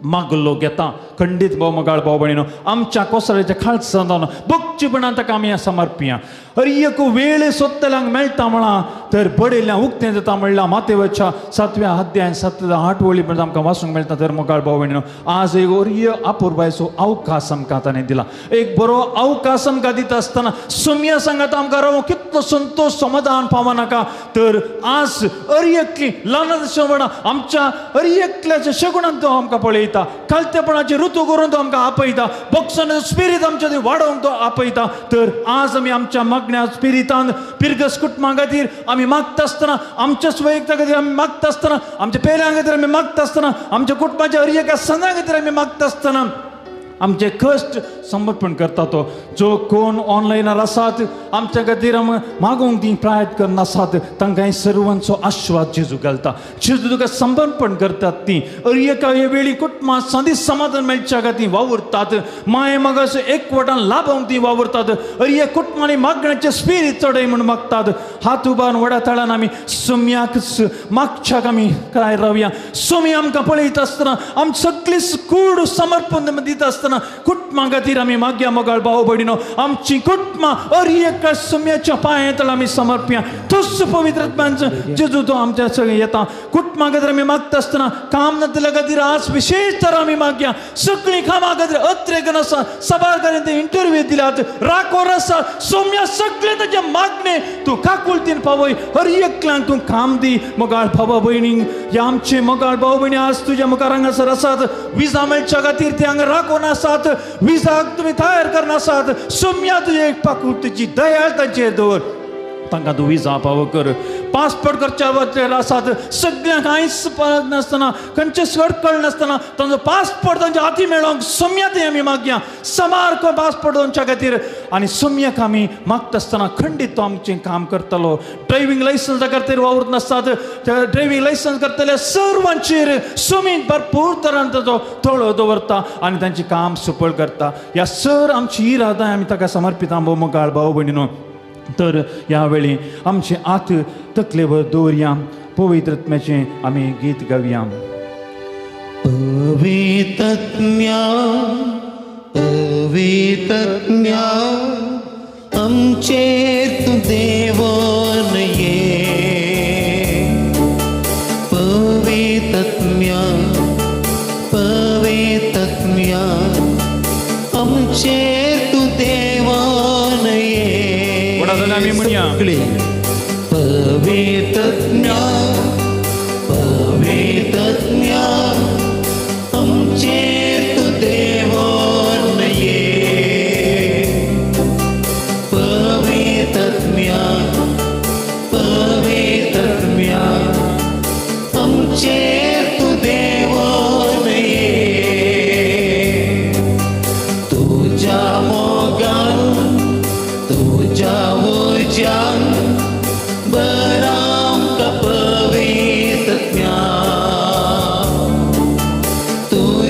मागलो घेता खंडीत भोव मोगाळ भाव भयणीनो. आमच्या कोसळ्याच्या खालसान भोगचेपणान ताका आमी समर्पिया. हर एक वेळ सोदतल्यांक मेळटा म्हळां तर बडयल्ल्यां उक्तें जाता म्हणल्यार मातेवाच्या 7व्या अध्याय 7-8 वळी पर्यंत आमकां वाचूंक मेळटा. तर मोगाळ भाव भयणीनो, आज एक ओरिय अपुरबायचो अवकाश आमकां ताणें दिला. एक बरो अवकाश आमकां दिता आसतना सोम्या सांगात आमकां रावूं कितलो संतोश समाधान पावनाका. तर आज हर एकली ल्हान शेवणां आमच्या हर एकल्याच्या शेगुणान तो आमकां पळयता, खालतेपणाचे ऋतू करून तो आमकां आपयता, बक्षान स्पिरीत आमच्या थंय वाडोवंक तो आपयता. तर आज आमी आमच्या मागण्या स्पिरितान पिरगस कुटुंबा खातीर आमी मागता आसतना, आमच्या स्वयक्ता खातीर आमी मागता आसतना, आमच्या पेल्यां खातीर आमी मागता आसतना, आमच्या कुटुंबाच्या हर एका सणां खातीर आमी मागता आसतना आमचे कश्ट समर्पण करता तो. जो कोण ऑनलायनार आसात आमच्या खातीर मागूंक ती प्रयत्न करना आसात तांकां सर्वांचो आश्वाद जेजू घालता. जेजू तुका समर्पण करतात ती अर एका हे वेळी कुटुंबां संदीत समाधान मेळच्या खातीर वावुरतात, माये मागास एकवटान लाभोवंक ती वावुरतात, अर एक कुटुंबांनी मागण्याचे स्पिरीत चडय म्हूण मागतात. हात उबारून व्हडा ताळान आमी सोम्याक मागच्याक आमी काय रावया. सोमी आमकां पळयता आसतना आम सगळी कूड समर्पण दिता आसतना कुटुंबा खातीर आमी मागया मोगाळ भाव भयणीनो. आमची कुटुंबां अर एका सोम्याच्या पांया आमी समर्पया. तोच पवित्र आत्म्यांचो जेजू तो आमच्या सगळें येता. कुटुंबा खातीर आमी मागता आसतना काम नातिल्ल्या खातीर आज विशेश तर आमी मागया. सगळीं कामां खातीर अत्रेक आसा, सभार कडेन ते इंटरव्यू दिल्यात, राखोर आसा, सोम्या सगळें ताचे मागणे तूं काकुळतीन पावय. हर एकल्यांक तूं काम दी मोगाळ भावा भयणींक. ह्या आमचे मोगाळ भाव भयणी आज तुज्या मुखार हांगासर आसात, विजा मेळच्या खातीर ते हांगा राखून आसात, विजाक तुमी तयार करना आसात. सोम्या तुजे एक पाकुळतीची दया तांचेर दवर, तांकां तूं विजा पावो कर. पासपोर्ट करच्या वचेर आसात सगळ्यांक कांयच परत नासतना, खंयचेच अडकळ नासतना तांचो पासपोर्ट तांच्या हाती मेळोंक सोम्या थंय आमी मागया. सामको पासपोर्ट तांच्या खातीर आनी सोम्याक आमी मागता आसतना खंडीत तो आमचें काम करतलो. ड्रायव्हींग लायसन्सा खातीर वावुरत नासतात, ड्रायव्हींग लायसन्स करतले सर्वांचेर सोमी भरपूर तरान ताचो तळो दवरता आनी तांचें काम सुपळ करता. ह्या सर आमची इरादा आमी ताका समर्पिता भोव मोगाळ भाव भयणीनो. तर ह्या वेळी आमचे आत तकलेवर दवरया, पवित्र आत्म्याचें आमी गीत गावया. पवित्रत्म्या पवित्रत्म्या आमचेर तूं देवन ये, पवित्रत्म्या पवित्रत्म्या आमचेर तूं देवन ये. पवित्रत्म्या पवित्रत्म्या आमचेर तूं देवन ये, पवित्रत्म्या पवित्रत्म्या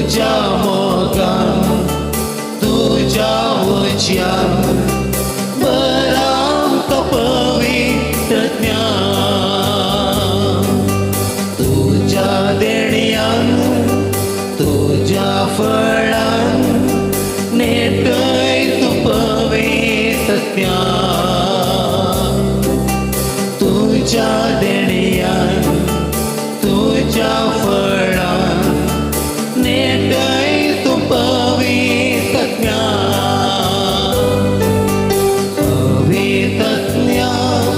तुझ्या मोगान तुझ्या उज्यान बरामकां पवित्रज्ञान तुझ्या देण्यान तुझ्या फळान नेटय तूं पवित्रज्ञान तुझ्या देण्यान तुझ्या फळान नेटय तूं पवित्रज्ञान पवित्रज्ञान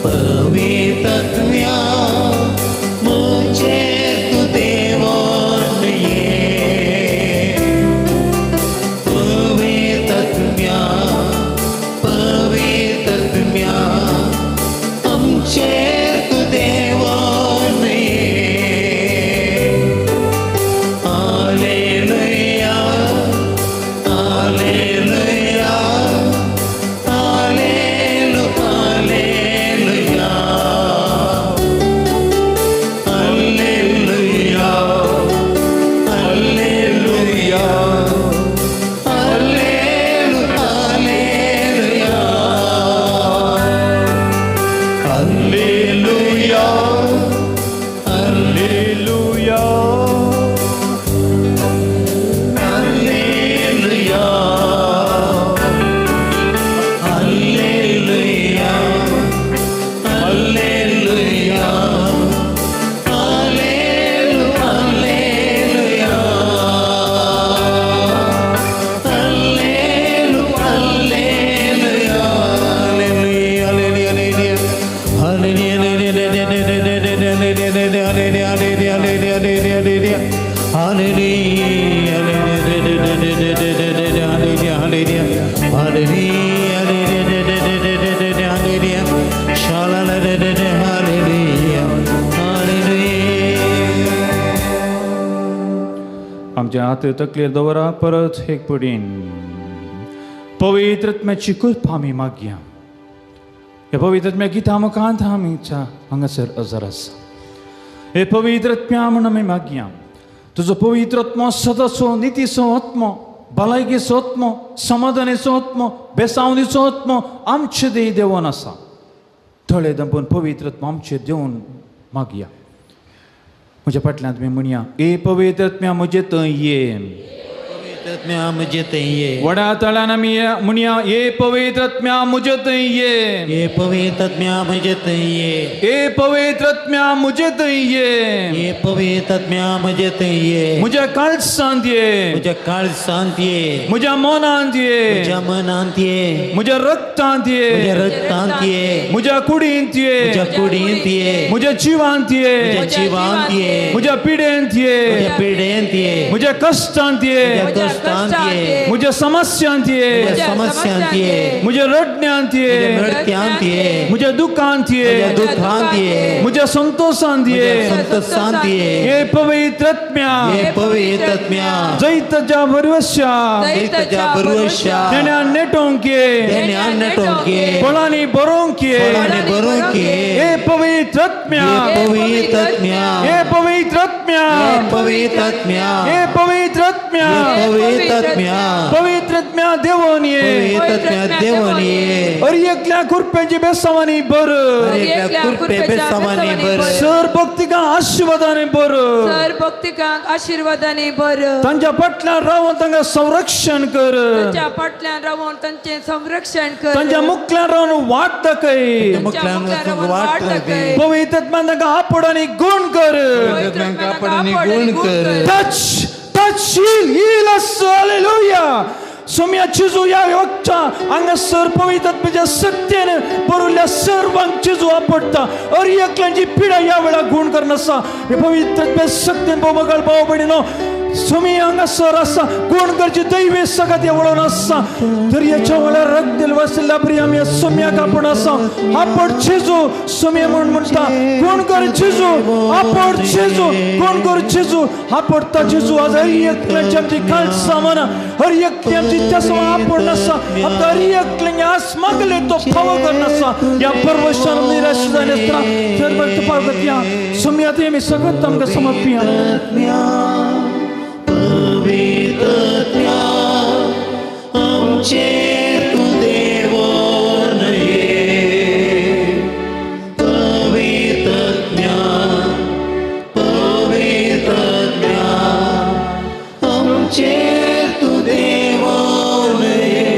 पवित्रज्ञान म्हजेर तूं देवोन ये पवित्रज्ञान पवित्रज्ञान आमचेर तूं देवोन ये. Hallelujah, hallelujah, hallelujah, hallelujah, hallelujah, hallelujah, hallelujah, hallelujah. Hallelujah, hallelujah, hallelujah, hallelujah, hallelujah, आमच्या हात तकलेर दवरा परत एक पडीन पवित्रत्म्याची कृपा आमी मागया. ह्या पवित्रत्म्या गिता मुखांत आमीच्या हांगासर अजर आसा. हे पवित्रत्म्या म्हूण आमी मागया तुजो पवित्रत्मो सदाचो नितीचो आत्मो भलायकेचो आत्मो समाधानेचो आत्मो बेसावणीचो आत्मो आमचे देह देवोन आसा. थळे दंपून पवित्रत्म आमचे देवन मागया. म्हज्या फाटल्यान तुमी म्हणया ए पवित्रत्म्या म्हजे थंय ये. पवित्रत्म्या म्हजे थंय ये. व्हडा तळ्यान आमी म्हणया ए पवित्रत्म्या म्हजे थंय ये. हे पवित्रत्म्या म्हजे थंय ये. ए पवित्रत्म्या म्हजे थंय ये. हे पवित्रत्म्या म्हजे थंय ये. म्हज्या काळसांत ये. म्हज्या काळसांत ये. म्हज्या मनांत ये. म्हज्या मनांत ये. म्हज्या रक्तांत ये. म्हज्या रक्तांत ये. म्हज्या कुडींत ये. म्हज्या कुडींत ये. म्हज्या जिवांत ये. म्हज्या जिवांत ये. म्हज्या पिडेंत ये. म्हज्या पिडेंत ये. म्हज्या कश्टांत ये. म्हज्या कश्टांत ये. म्हज्या समस्यांत ये. म्हज्या समस्यांत ये. म्हज्या रडण्यांत ये. म्हज्या रडत्यांत ये. म्हज्या दुखांत ये. म्हज्या दुखांत ये. म्हज्या संतोषांत ये. म्हज्या संतोषांत ये. हे पवित्रत्म्या. हे पवित्रत्म्या. जैताच्या भरवश्या. जैताच्या भरवश्या. देण्यान नेटोवंक ये. देण्यान नेटोवंक ये. फळांनी भरोवंक ये. फळांनी भरोवंक ये. हे पवित्रत्म्या. हे पवित्रत्म्या. हे पवित्रत्म्या. हे पवित्रत्म्या. हे पवित्रत्म्या. हे पवित्रत्म्या. पवित्रत्म्या देवोन ये. पवित्रत्म्या देवोन ये. अरे एकल्या कृपेची बेसावानी बर. एकल्या कृपे बेसावानी बर. सर भक्तिका आशीर्वादाने बर. सर भक्तिकांक आशीर्वादाने बर. तांच्या फाटल्यान रावन तांकां संरक्षण कर. तांच्या फाटल्यान रावन तांचें संरक्षण कर. तांच्या मुखल्यान रावन वाट दाखय. मुखल्यान रावन वाट दाखय. पवित्रत्म्यान तांकां आपड आनी गुण कर. पवित्रत्म्यान आपड आनी गुण कर. Touch touch heal heal us. Hallelujah. Saumya चिजू ह्या वक्ता हांगासर पवित्रत्म्याच्या सत्तेन बरयल्ल्या सर्वांक चिजू आपडटा. अरे एकल्यांची पिडा ह्या वेळार गुण करनासा. हे पवित्रत्म्या सत्तेन भोवमगाल भाव भयणीनो सुमी हांगासर आसा गुण करची दैवी सगळ्या वळोवन आसा. दर्याच्या वेळार रगतेल वशिल्ल्या बरी आमी सोम्याक आपूण आसा. आपड चिजू सोम्या म्हूण म्हणटा गुण कर चिजू आपड चिजू गुण कर चिजू आपडटा चिजू. आज हर एकल्याची आमची काळसां मना हर एकली आमची तसवां आपूण आसा. आमकां हर एकल्यान आस मागले तो फावो करनासा. ह्या परवशान निराश जायनासतना सर्व तुपा गतया सोम्या ते आमी सगळ्यात आमकां समर्पिया. पवित्रत्या आमचेर तूं देवोन ये. पवित्रत्या पवित्रत्या आमचेर तूं देवोन ये.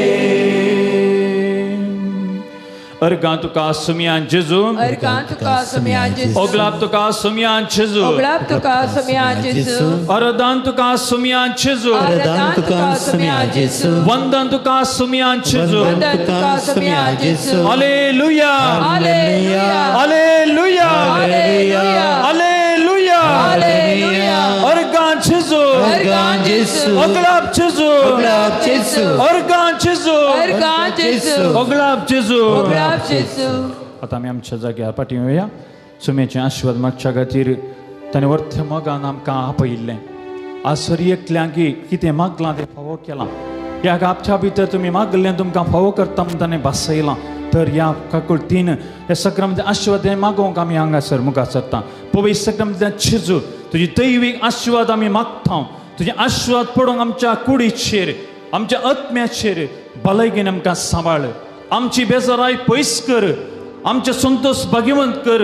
अर्गां तुका सुमयान जेजू. अर्गां तुका सुमयान जेजू. ओगलाप तुका सुमयान जेजू. ओगलाप तुका सुमयान जेजू. अरदान तुका सुमयान जेजू. अरदान तुका सुमयान जेजू. वंदन तुका सुमयान जेजू. वंदन तुका सुमयान जेजू. Hallelujah hallelujah hallelujah hallelujah hallelujah hallelujah. अर्गां जेजू. अर्गां जेजू. ओगलाप जेजू. ओगलाप जेजू. अर्गां जेजू. अर्गां जेजू. ओगलाप जेजू. ओगलाप जेजू. आतां आमी आमच्या जाग्यार फाटीं येवया. सुमेचे आशिर्वाद मागच्या खातीर ताणें वर्थ मोगान आमकां आपयिल्लें. आज सर एकल्यांकी कितें मागलां तें फावो केलां. ह्या गापच्या भितर तुमी मागल्लें तुमकां फावो करता म्हूण ताणें भासयलां. तर ह्या काकुळतीन ह्या सक्रमांतल्यान आशिर्वाद मागोवंक आमी हांगासर मुखार सरता. पवित्र सक्रमांतल्यान जेजू तुजी दैवीक आशिर्वाद आमी मागता. तुजे आशिर्वाद पडूंक आमच्या कुडीचेर आमच्या आत्म्याचेर भलायकेन आमकां सांबाळ. आमची बेजाराय पयस कर. आमचे संतोष भाग्यवंत कर.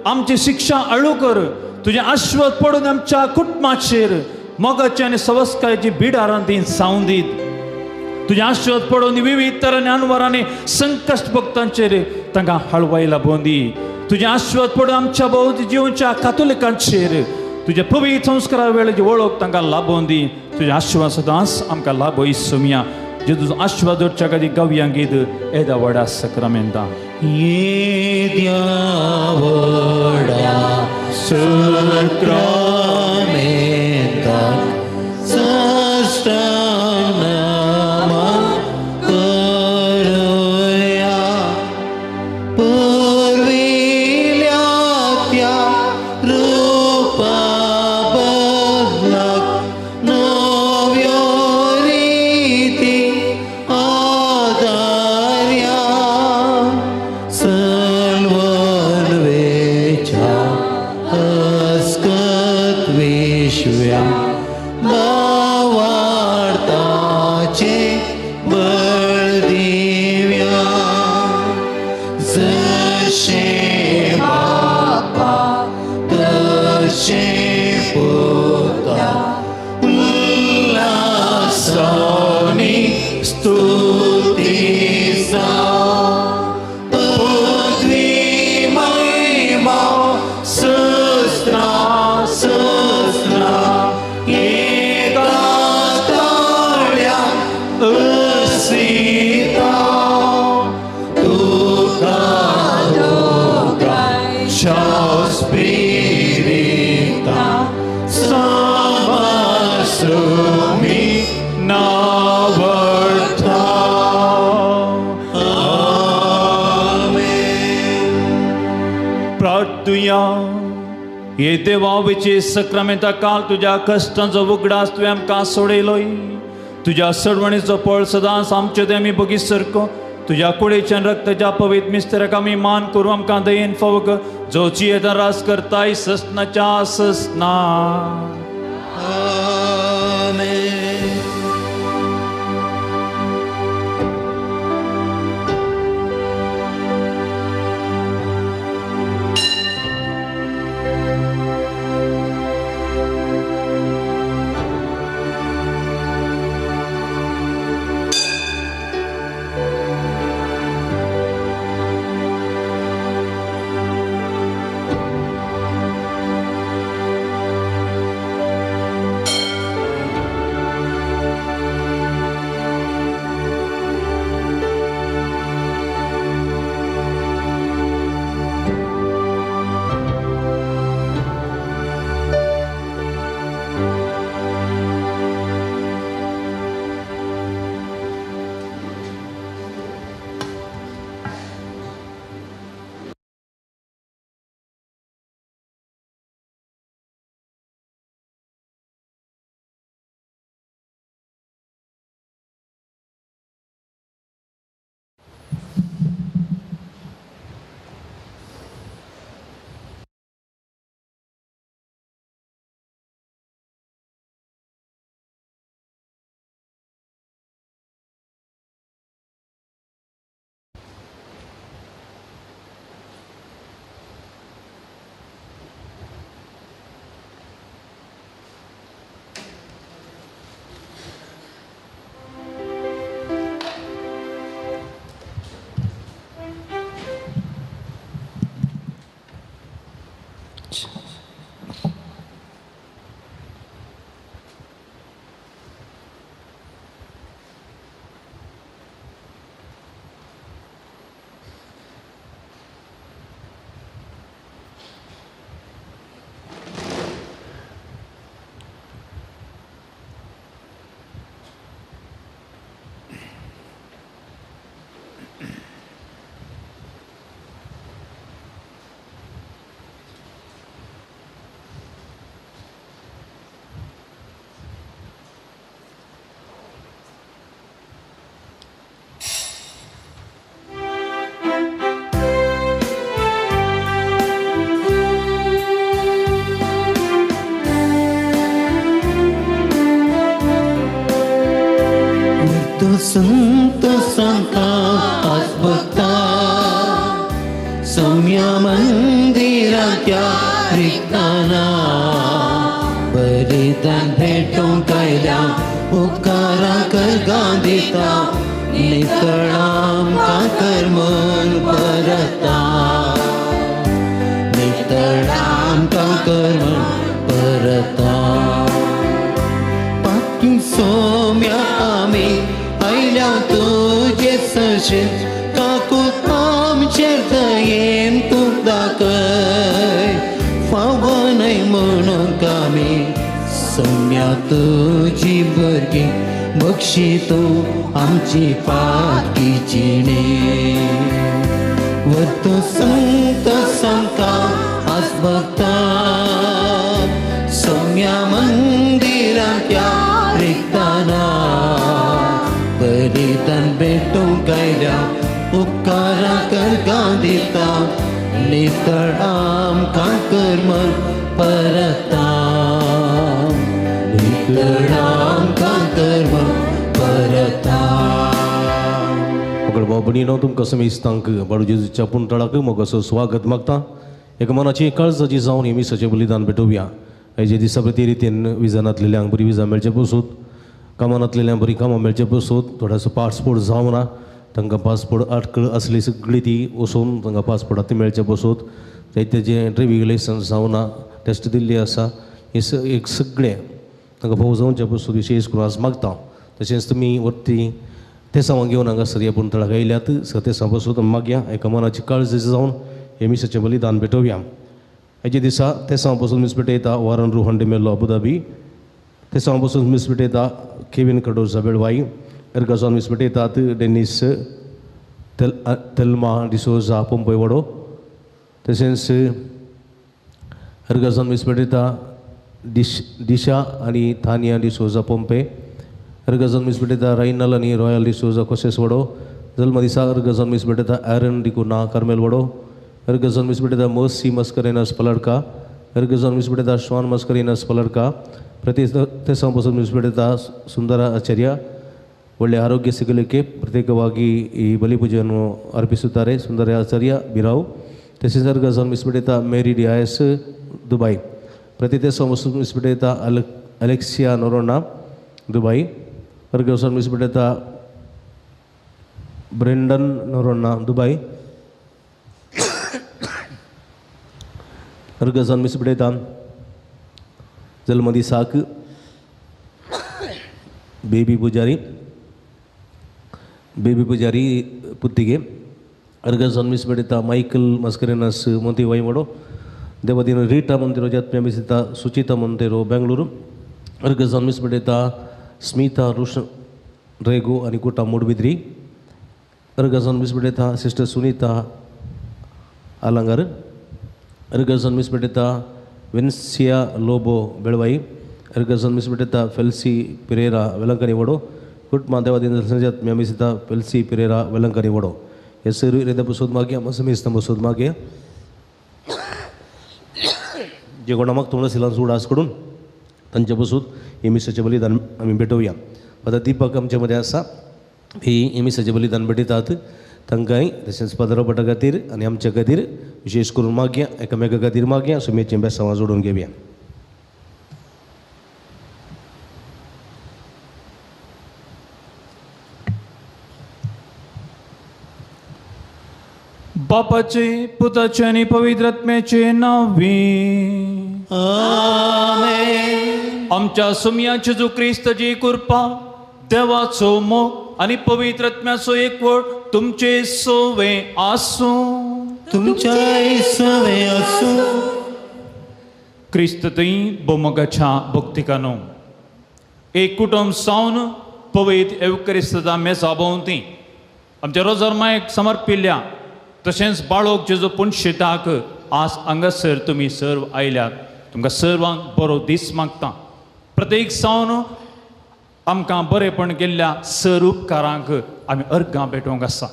आमची शिक्षा अळू कर. तुजें आशिर्वाद पडून आमच्या कुटुंबाचेर मोगाची आनी सवस्कायची बिडारां ती जावं दीत. तुजें आशिर्वाद पडून विविध तरांनी अनवरांनी संकश्ट भक्तांचेर तांकां हळवाय लाबोवन दी. तुजें आशिर्वाद पडून आमच्या भोवती जिवच्या कातोलिकांचेर तुज्या पवित्र संस्कारा वेळेची वळख तांकां लाबोवन दी. तुजें आशिर्वाद सदांच आमकां लाबय सुमया. जे तुजो आशिर्वाद दवरच्या खातीर गावया गीत येदा व्हडा सक्रामेंता. येद्या व्हडा सक्रामेंताक साष्टांग नमन करुया. पुर्विल्या त्या रूपा बदलाक नव्यो रिती आदार्या. सल्वनवेच्या अस्कत विश्व्या भावार्थाचे बळ दिव्या. जशें बापा तशें पुता उल्हासानी स्तुती जावं. पदवी महिमा सहस्रा सहस्रा एका ताळ्या असिता. तुका दोगांच्या स्पिरिता समसुमी नावडता. आमेन. प्रार्थुया. हे देवावेचे सक्रामेंता काल तुज्या कश्टांचो उगडास तुवें आमकां सोडयलोय. तुज्या सडवणीचो पळ सदांच आमचे ते आमी बगीच सारको. तुज्या कुडीच्यान रक्ताच्या पवित्र मिस्त्र्याक आमी मान करूं आमकां दयेन फावक जो जियेता राज करताय ससनाच्या ससना. आमेन. संत सांका आसभक्ता सौम्या मंदिरांत्या रिक्ताना बलिदान भेटोवंक आयल्या उपकारां करगां दिता नितळामकां कर मन परता नितळामकां कर मन परता पाकी सोम्या आमी आयल्या तुजे सशे काकूत आमचेर दयेन तूं दाखय फावो न्हय म्हणूंक आमी सौम्या तुजी भुरगीं बक्षी तूं आमची पाकी जिणे वतू संत सांका आसभक्ता सौम्या मंदिरांत्या रिक्ताना बलिदान भेटोवंक आयल्या उपकारां करगां दिता नितळ आमकां कर मन परता नितळ आमकां कर मन परता. भाव भयणीनो, तुमकां समेस्तांक बाळू जेजूच्या पुंतळाक मोगाचो स्वागत मागता. एका मनाची काळजाची जावन हे मिसाचें बलिदान भेटोवया. आयच्या दिसा प्रती रितीन विजानातलेल्यांक बरी विजा मेळचे पसूत, कामानातलेल्यांक बरी कामां मेळचे पसूत, थोड्याचो पासपोर्ट जावना तांकां पासपोर्ट आटकळ आसली सगळी ती वचून तांकां पासपोर्टां ती मेळचे पसूत, जायते जे ड्रायव्हिंग लायसन्स जावना टेस्ट दिल्ली आसा हे एक सगळें तांकां फावो जावचे पसूत विशेश करून आज मागता. तशेंच तुमी वरती तेसांवां घेवन हांगासर ह्या पुंतळाक आयल्यात स तेसां पसून मागया एका मनाची काळजी जावन हे मिसाचें बलिदान भेटोवया. हाचे दिसा तेसांव पसून मीस भेटयता वॉरन रोहन डिमेल्लो अबुधाबी, तेसांव पसून मीस भेटयता केविन कडोजा बेळवाई, एर्गाजॉन मीस भेटयतात डेनिस तेल्मा डिसोजा पोंपय वडो, तशेंच एर्गाजॉन मीस भेटयता दिशा आनी थानिया डिसोजा पोंपे, अर्गजन मीस भेटयता रायनल आनी रॉयल डिसोजा कोसेस वडो, जल्म दिसा अर्गजन मीस भेटयता एरन डिकुना कार्मेल वडो, अर्गजन मीस भेटयता मर्सी मस्करेनस पलडका, अर्गजन मीस भेटयता श्वान मस्करेनस पलडका, प्रति तेसां पसून मीस भेटयता ಸುಂದರ ಆಚಾರ್ಯ ಒಳ್ಳೆಯ ಆರೋಗ್ಯ ಸಿಗಲಿಕ್ಕೆ ಪ್ರತ್ಯೇಕವಾಗಿ ಈ ಬಲಿಪೂಜೆಯನ್ನು ಅರ್ಪಿಸುತ್ತಾರೆ ಸುಂದರ ಆಚಾರ್ಯ ಬಿರಾವ್. ತಸೇಂच अर्गजन मीस भेटयता ಮೇರಿ ಡಿಯಾಯಸ್ ದುಬೈ, ಪ್ರತಿ तेसां पसून मीस भेटयता अलेक्सिया नोरोना ದುಬೈ, अर्गजन मीस भेटयता ब्रेंडन नोरोना दुबई, अर्गजन मीस भेटयता जल्मदिसाक बेबी पुजारी, बेबी पुजारी पुत्तिगे, अर्गजन मीस भेटयता मायकल मस्करेनस मोंती वैवडो, देवदिन रीटा मंदिरो जात्म्या मिसिता सुचिता मंदिरो बेंगलुरु, अर्गजन मीस भेटयता स्मिता रोशन रेगो आनी कोटा मोडबिद्री, अर्गजन मीस भेटयता सिस्टर सुनीता आलंगार, अर्गजन मीस भेटयता वेन्सिया लोबो बेळवाई, अर्गजन मीस भेटयता फेल्सी पिरेरा वेलंकनी वडो, कुटमा देवादिन संजात मिसिता फेल्सी पिरेरा वेलंकनी वडो. हेसरू रेदा बसूद मागया मसमीस बसूद मागया जे कोणा मागता म्हणून सिलान उडास कडून तांचे बसूद हे मिसाचें बलिदान आमी भेटोवया. आतां दीपक आमचे मदें आसा, ही मिसाचें बलिदान भेटयतात तांकांय तशेंच फादर रॉबर्टा खातीर आनी आमच्या खातीर विशेश करून मागया, एकामेका खातीर मागया, सुमेचें बेसांवां जोडून घेवया. बापाचे पुताचे आनी पवित्र आत्म्याचे नांवी आमेन. आमच्या सुमयाचे जेजू क्रिस्ताची कृपा, देवाचो मोग आनी पवित्र आत्म्याचो एकवट तुमचे सोवे आसूं. तुमच्याय सोवे आसूं. क्रिस्त थंय भोमोगाच्या भक्तिकानो एक कुटुंब सावन पवित्र एवक्रिस्ताच्या मेजा भोंवती आमच्या रोजर्मायक समर्पिल्ल्या तशेंच बाळोक जेजू पुनशेताक आज हांगासर तुमी सर्व आयल्यात. तुमकां सर्वांक बरो दीस मागता. प्रत्येक सावन आमकां बरेपण केल्ल्या सर उपकारांक आमी अर्गां भेटोवंक आसा.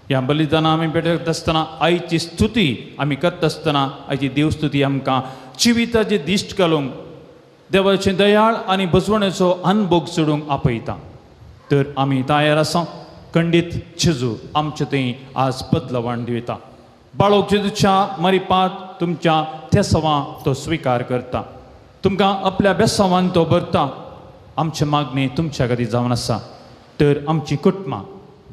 ह्या बलिदानां आमी भेटयता आसतना आयची स्तुती आमी करता आसतना आयची देवस्तुती आमकां जिविताची दिश्ट घालूंक देवाचे दयाळ आनी बसवणेचो अनभोग चडूंक आपयता. तर आमी तयार आसा. खंडीत जेजू आमचे थंय आज बदलवण दिता. बाळोक जेजूच्या मरिपात तुमच्या तेसवां तो स्विकार करता, तुमकां आपल्या बेसांवान तो भरता. आमचे मागणी तुमच्या खातीर जावन आसा. तर आमची कुटुंबां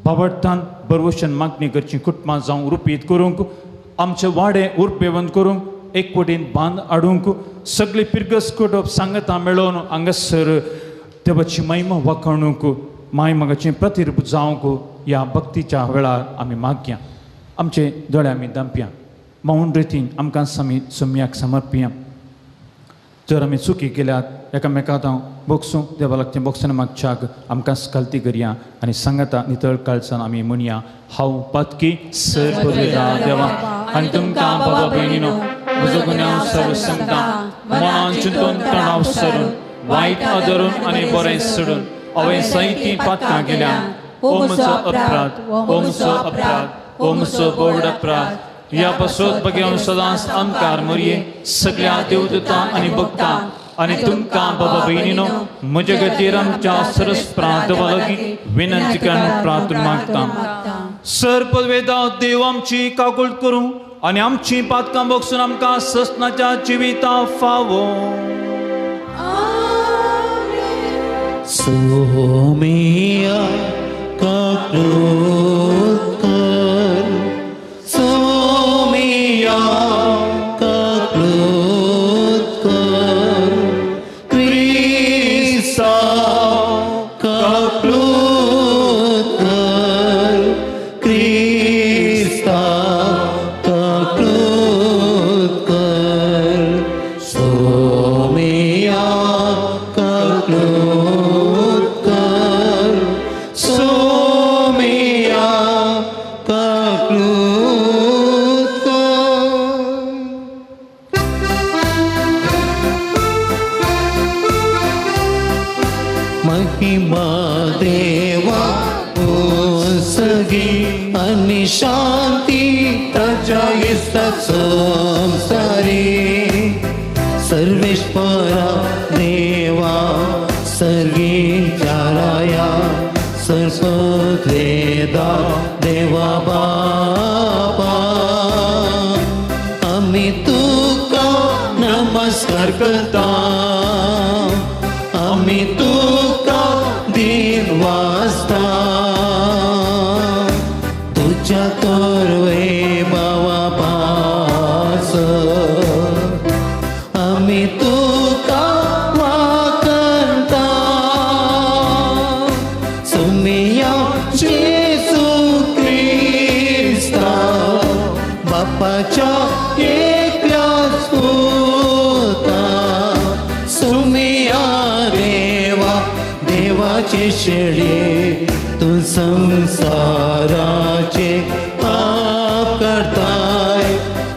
बावडतान बरवशन मागणी करची कुटुंबां जावं रुपीत करूंक, आमचे वाडे उर्बेवंत करूंक, एकवटीन बांद हाडूंक, सगळी पिरगस कुटप सांगता मेळोवन हांगासर देवाची महिमा वाखाणूंक, माय मोगाचें प्रतिरूप जावंक ह्या भक्तीच्या वेळार आमी मागया. आमचे दोळे आमी दांपया, मौन रितीन आमकां आमी सम्याक समर्पया. जर आमी चुकी केल्यात एकामेकांत हांव बोगसूं देवा लागचें बोगसना मागच्याक आमकां स्कालती करया आनी सांगाता नितळ काळसान आमी म्हणया, हांव पातकी सर पळयता देवा आनी तुमकां बाबा भयणीनो म्हजो गुन्यांव सर्व सांगता, मनान चिंतून तणाव सरून वायट आदरून आनी बरें सोडून हांवें साहिती पातकां केल्या. ओ म्हजो अपराध, ओ म्हजो अपराध, ओ म्हजो बोड अपराध. ह्या पासत बगेवन सदांच आमकार मोरये सगळ्या देवदूतां आनी भक्तां आनी तुमकां बाबा भयणीनो म्हजे खातीर आमच्या सरस प्रार्थना लागीं विनंती करून प्रार्थना मागता. सर पदवेदा देव आमची काकूळ करूं आनी आमची पातकां बगसून आमकां ससनाच्या जिविता फावो. सोमिया काकूळ कर, सोमिया काकूळ कर, क्रिस्ता काकूळ कर, क्रिस्ता काकूळ कर, सोमिया काकूळ कर, सोमिया काकूळ कर. महिमा देवा सगी आणि शांती ताच्या संसारी. सर्वेश्वरा देवा सर्गीच्या राया सरस्वतेदा देवा बापा, आमी तुका नमस्कार करता, आमी तुका दिन वाजता. तुज्या तोरवे बाबा पास आमी तुका वाकरता. सुमिया जेसू क्रिस्ता बापाच्या एकल्याच पुता, सुमिया देवा देवाचे शेळे तूं संसाराचे पाप करताय,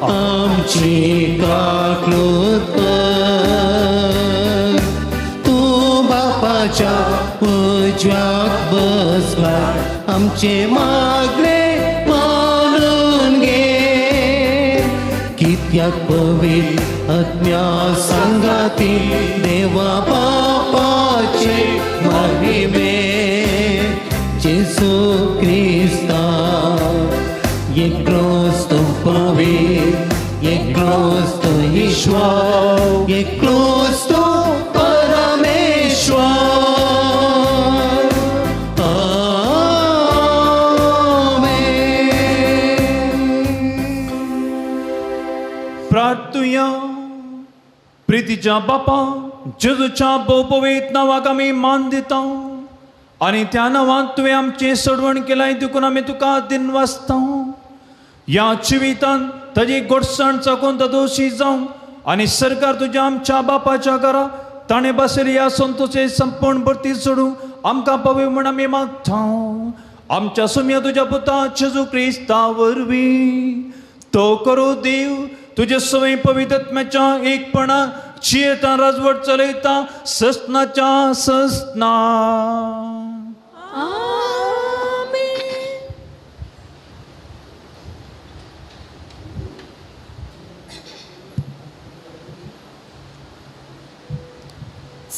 आमची काकलूत कर. तूं बापाच्या उजव्याक बसला, आमचे मागणे मानून घे. कित्याक पवित्र आत्म्या सांगाती देवा बापाचे महिमे जेसू क्रिस्ता एक क्रिस्त पवित्र, एक क्रिस्त ईश्वर, एक क्रिस्त परमेश्वर. आमेन. प्रार्थुया. प्रितीच्या बापा जेजूच्या भोवपवीत नांवाक आमी मान दिता आनी त्या नांवान तुवें आमचें सोडवण केलां देखून आमी तुका दिनवासता. ह्या जिवितान ताजी गोडसाण चाकून दोशी जावं आनी सरकार तुज्या आमच्या बापाच्या घरा ताणें बसयल्ली ह्या संतोषे संपूर्ण भरती सोडूं आमकां पावय म्हूण आमी मागता. आमच्या सुम्या तुज्या पुता जेजू क्रिस्ता वरवीं तो करूं देव तुजे सवय पवित्रत्म्याच्या एकपणा जियेता राजवट चलयता ससनाच्या ससना.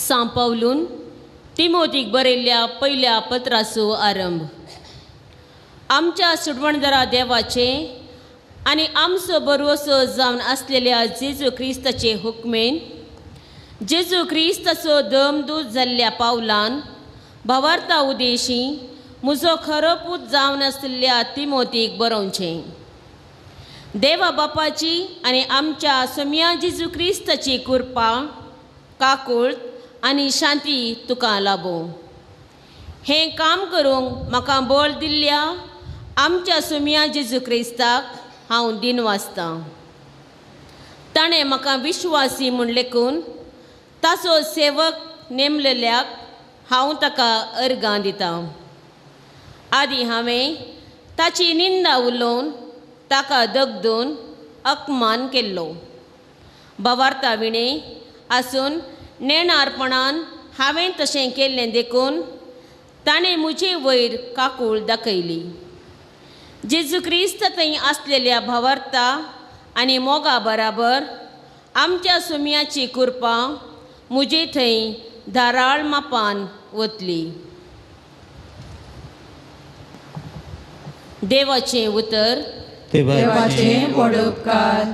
सांपावलून तिमोतीक बरयल्ल्या पयल्या पत्राचो आरंभ. आमच्या सुडवणदारा देवाचे आनी आमचो बरोसो जावन आसलेल्या जेजू क्रिस्ताचे हुकमेन जेजू क्रिस्ताचो दमदूत जाल्ल्या पावलान भावार्ता उदेशी म्हजो खरो पूत जावन आसलेल्या तिमोतीक बरोवचें. देवा बापाची आनी आमच्या सोम्या जेजू क्रिस्ताची कृपा काकूळत आनी शांती तुका लाबो. हें काम करूंक म्हाका बळ दिल्ल्या आमच्या सोम्या जेजू क्रिस्ताक हांव दिन वाचतां. ताणें म्हाका विश्वासी म्हूण लेखून ताचो सेवक नेमलेल्याक हांव ताका अर्गां दितां. आदीं हांवें ताची निंदा उलोवन ताका दगदून अपमान केल्लो. भावार्ता विणें आसून नेणारपणान हांवें तशें केल्लें देखून ताणें म्हजे वयर काकूळ दाखयली. जेजू क्रिस्त थंय आसलेल्या भावार्ता आनी मोगा बराबर आमच्या सुम्याची कृपा म्हजे थंय धाराळ मापान वतली. देवाचें उतर. देवाचें व्हड उपकार.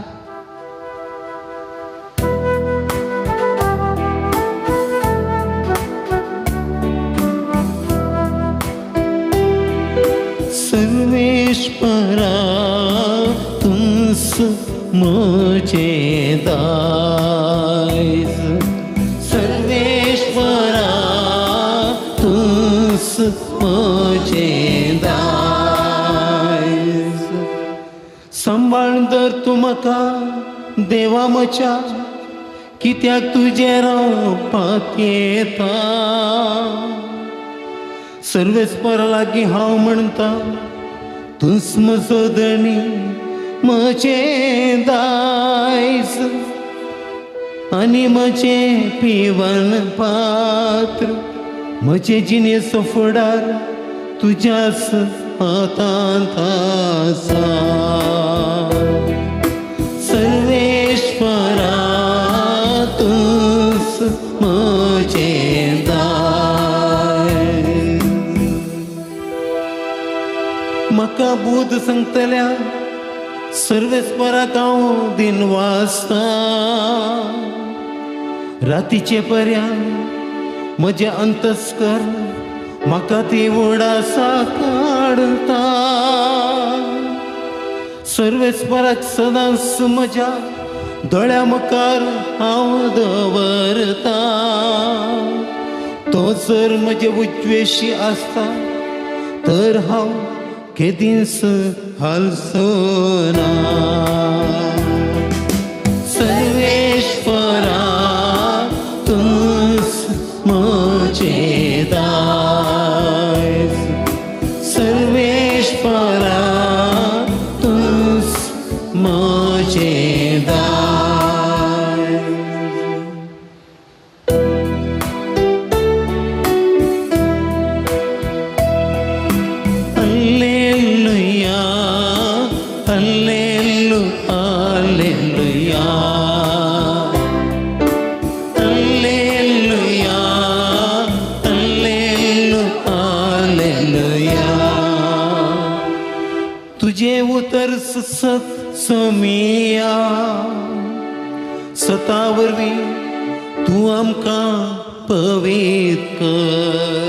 सर्वेश्वरा तुंस म्हजें दायज, सर्वेश्वरा तुंस म्हजें दायज. सांबाळ दर तूं म्हाका देवा म्हज्या, कित्याक तुजें हांव पातयेता. सर्वेस्परा लागीं हांव म्हणटा तूंच म्हजो धणी म्हजें दायज आनी म्हजें पिवन पात्र. म्हजे जिणेचो फुडार तुज्याच हातांत आसा. सर्वेश्वरा तूंच म्हजें दायज. म्हाका बूद सांगतल्या सर्वेस्पराक हांव दिन वाचता. रातीचे पर्यान म्हजें अंतस्कर म्हाका ती उडासा काडता. सर्वेस्पराक सदांच म्हज्या दोळ्या मुखार हांव दवरता. तो जर म्हजे उजवेशी आसता तर हांव केदींच हालचो ना. सर्वेश्वरा तूंच म्हजें दायज, सर्वेश्वरा तूंच म्हजें दायज. Alleluia, alleluia, alleluia, alleluia, alleluia, alleluia. तुझे उतर सत समिया, सता वरवीं तूं आमकां पवित्र कर.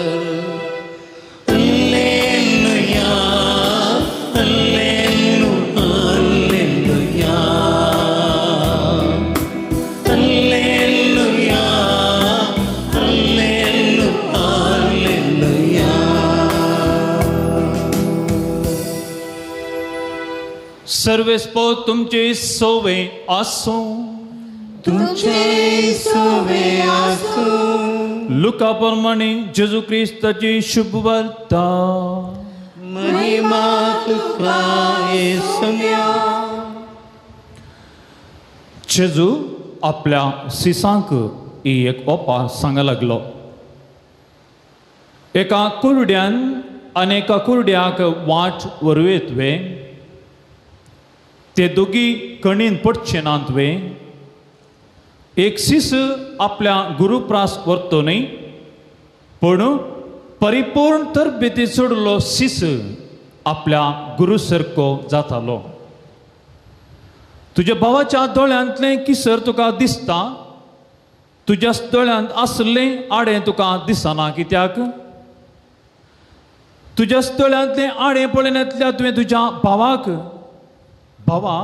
Alleluia, alleluia, alleluia, alleluia, alleluia, alleluia. सर्वेस्पो तुमचे सोवे आसूं. तुमचे सोवे आसूं. लुका प्रमाणे जेजू क्रिस्ताची शुभवार्ता. महिमा तुका येसम्या. जेजू आपल्या सिसांक ही एक ओपार सांगा लागलो. एका कुरड्यान आनी एका कुरड्याक वाट व्हरूं येत वे? ते दोगी कणीन पडचे नात वे? एक सीस आपल्या गुरुप्रास व्हरतो न्हय, पूण परिपूर्ण तरबेती सोडलो शिस आपल्या गुरू सारको जातालो. तुज्या भावाच्या दोळ्यांतलें किसर तुका दिसता, तुज्या दोळ्यांत आसलें आडें तुका दिसना कित्याक? तुज्या दोळ्यांतलें आडें पळयनातल्या तुवें तुज्या भावाक, भावा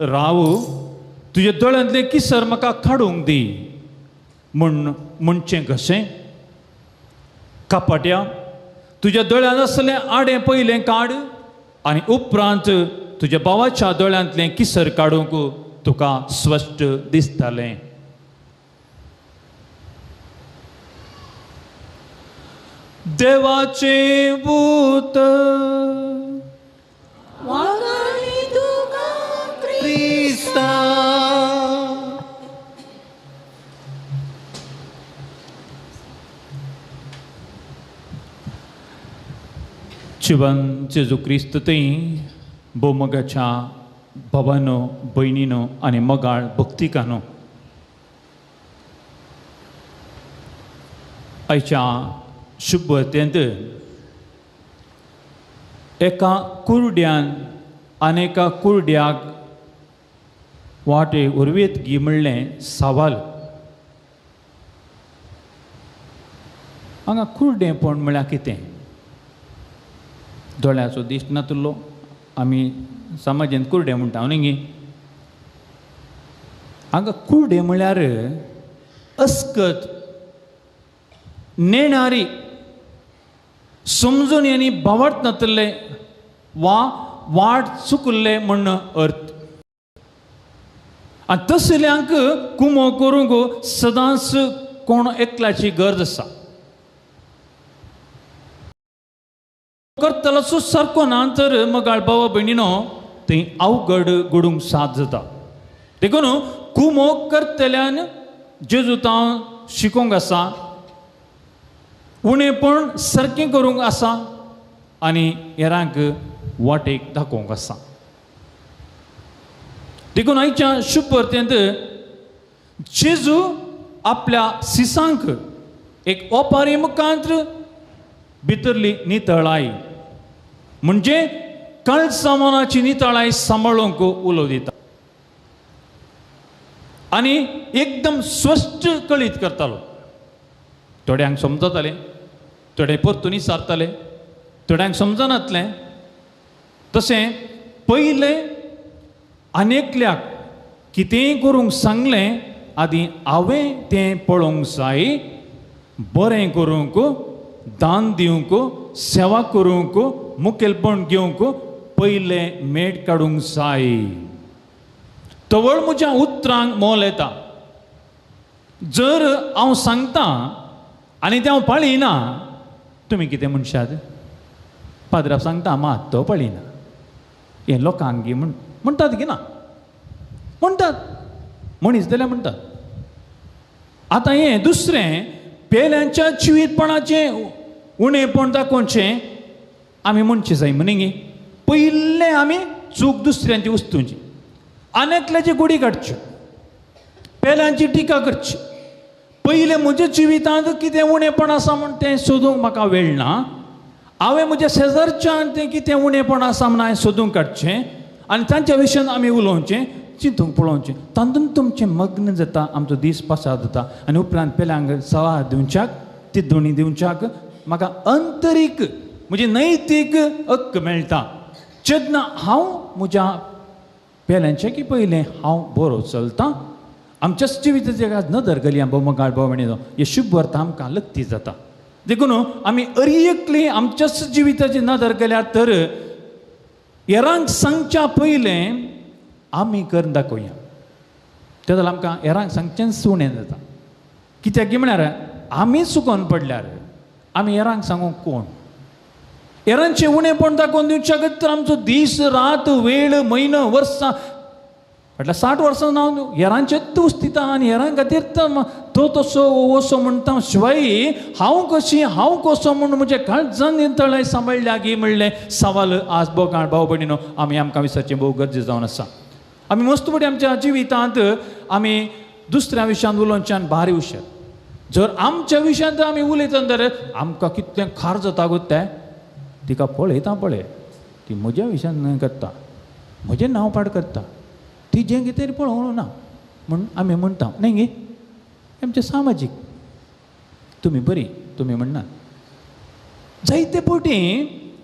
राव, तुज्या दोळ्यांतलें किसर म्हाका काडूंक दी म्हूण म्हणचें कशें? कपाट्या, तुज्या दोळ्यांत आसलें आडें पयलें काड आनी उपरांत तुज्या भावाच्या दोळ्यांतलें किसर काडूंक तुका स्पश्ट दिसतालें. देवाचें भूत क्रिस्ता. जिवन जेजू क्रिस्त थंय भोवमोगाच्या भावानो, भयणीनो आनी मोगाळ भक्तिकानो, आयच्या शुभतेंत एका कुरड्यान आनी एका कुरड्याक वाटे उरवेत गी म्हणलें सवाल. हांगा कुरडेंपण म्हळ्यार कितें? दोळ्याचो दिश्ट नातलो आमी समाजांत कुरडे म्हणटा न्ही गी. हांगा कुरडे म्हळ्यार अस्कत, नेणारी, समजून आनी भावार्थ नातले वा वाट चुकल्ले म्हण अर्थ. आनी तसल्यांक कुमो करूंक सदांच कोण एकल्याची गरज आसा. करतलो सो सारको ना तर मगाळ भावा भयणीनो थंय अवघड घडूंक साथ जाता. देखून कुमो करतल्यान जेजुतांव शिकोवंक आसा, उणेपण सारकें करूंक आसा आनी हेरांक वाटेक दाखोवंक आसा. देखून आयच्या शुभवर्तेंत जेजू आपल्या सिसांक एक ओपारी मुखांत भितरली नितळाय म्हणजे काळजा मनाची नितळाय सांबाळूंक उलो दिता आनी एकदम स्पश्ट कळीत करतालो. थोड्यांक समजतालें, थोडे परतून सारताले, थोड्यांक समजनातलें. तशें पयलें आनी एकल्याक कितेंय करूंक सांगलें आदी हांवें तें पळोवंक जाय, बरें करूंक, दान दिवंक, सेवा करूंक, मुखेलपण घेवंक पयलें मेट काडूंक जाय. तवळ म्हज्या उतरांक मोल येता. जर हांव सांगता आनी तें हांव पळयना, तुमी कितें म्हणशात? पाद्राप सांगता मात तो पळयना, हें लोकांक म्हण म्हणटात की ना म्हणटात, मनीस जाल्यार म्हणटात. आतां हें दुसरें पेल्यांच्या जिवीतपणाचें उणेपण दाखोवचें आमी म्हणचें जाय म्हणी पयलें आमी चूक दुसऱ्यांची वस्तूंची आनी एकल्याची गुडी काडच्यो, पेल्यांची टिका करची. पयलें म्हज्या जिवितांत कितें उणेपण आसा म्हूण तें सोदूंक म्हाका वेळ ना, हांवें म्हज्या शेजारच्यान तें कितें उणेपण आसा म्हूण हांवें सोदूंक काडचें आनी तांच्या विशयान आमी उलोवचें, चिंतूंक पळोवचें. तातूंत तुमचें मग्न जाता, आमचो दीस पासार जाता आनी उपरांत पेल्यांक सवा दिवच्याक, ती दोणी दिवच्याक म्हाका अंतरीक म्हजी नैतीक हक्क मेळटा. जेन्ना हांव म्हज्या पेल्यांचें की पयलें हांव बरो चलतां, आमच्याच जिविताचेर नदर घाली भोवमगाळ भोव हे शुभ अर्थ आमकां लक्ती जाता. देखून आमी अरियकली आमच्याच जिविताची नदर घाल्यार तर हेरांक सांगच्या पयलें आमी करून दाखोवया. ते जाल्यार आमकां हेरांक सांगचेंच उणें जाता. कित्याक की म्हळ्यार आमी चुकोन पडल्यार आमी हेरांक सांगूंक कोण? हेरांचें उणेपण दाखोवन दिवच्या खातीर आमचो दीस रात वेळ म्हयनो वर्सां फाटल्या 60 वर्सां हांव हेरांचेच उस्तिता आनी हेरां खातीर तो तसो असो म्हणटा. शिवाय हांव कशी हांव कसो म्हूण म्हजें काळजान नितळाय सांबाळ्ळ्या गी म्हणलें सवाल आज बोगाळ भाव भयणीनो आमी आमकां विसरचें भोव गरजेचें जावन आसा. आमी मस्तपटी आमच्या जिवितांत आमी दुसऱ्या विशयान उलोवच्यान भारी हुशार. जर आमच्या विशयांत आमी उलयता जाल्यार आमकां कितलें खार जाता गो तें तिका पळयता पळय ती म्हज्या विशयान करता, म्हजें नांव पाड करता, ती जें कितें पळोवंक ना म्हूण आमी म्हणटा न्ही गे. आमचें सामाजीक तुमी बरी तुमी म्हणनात. जायते फावटी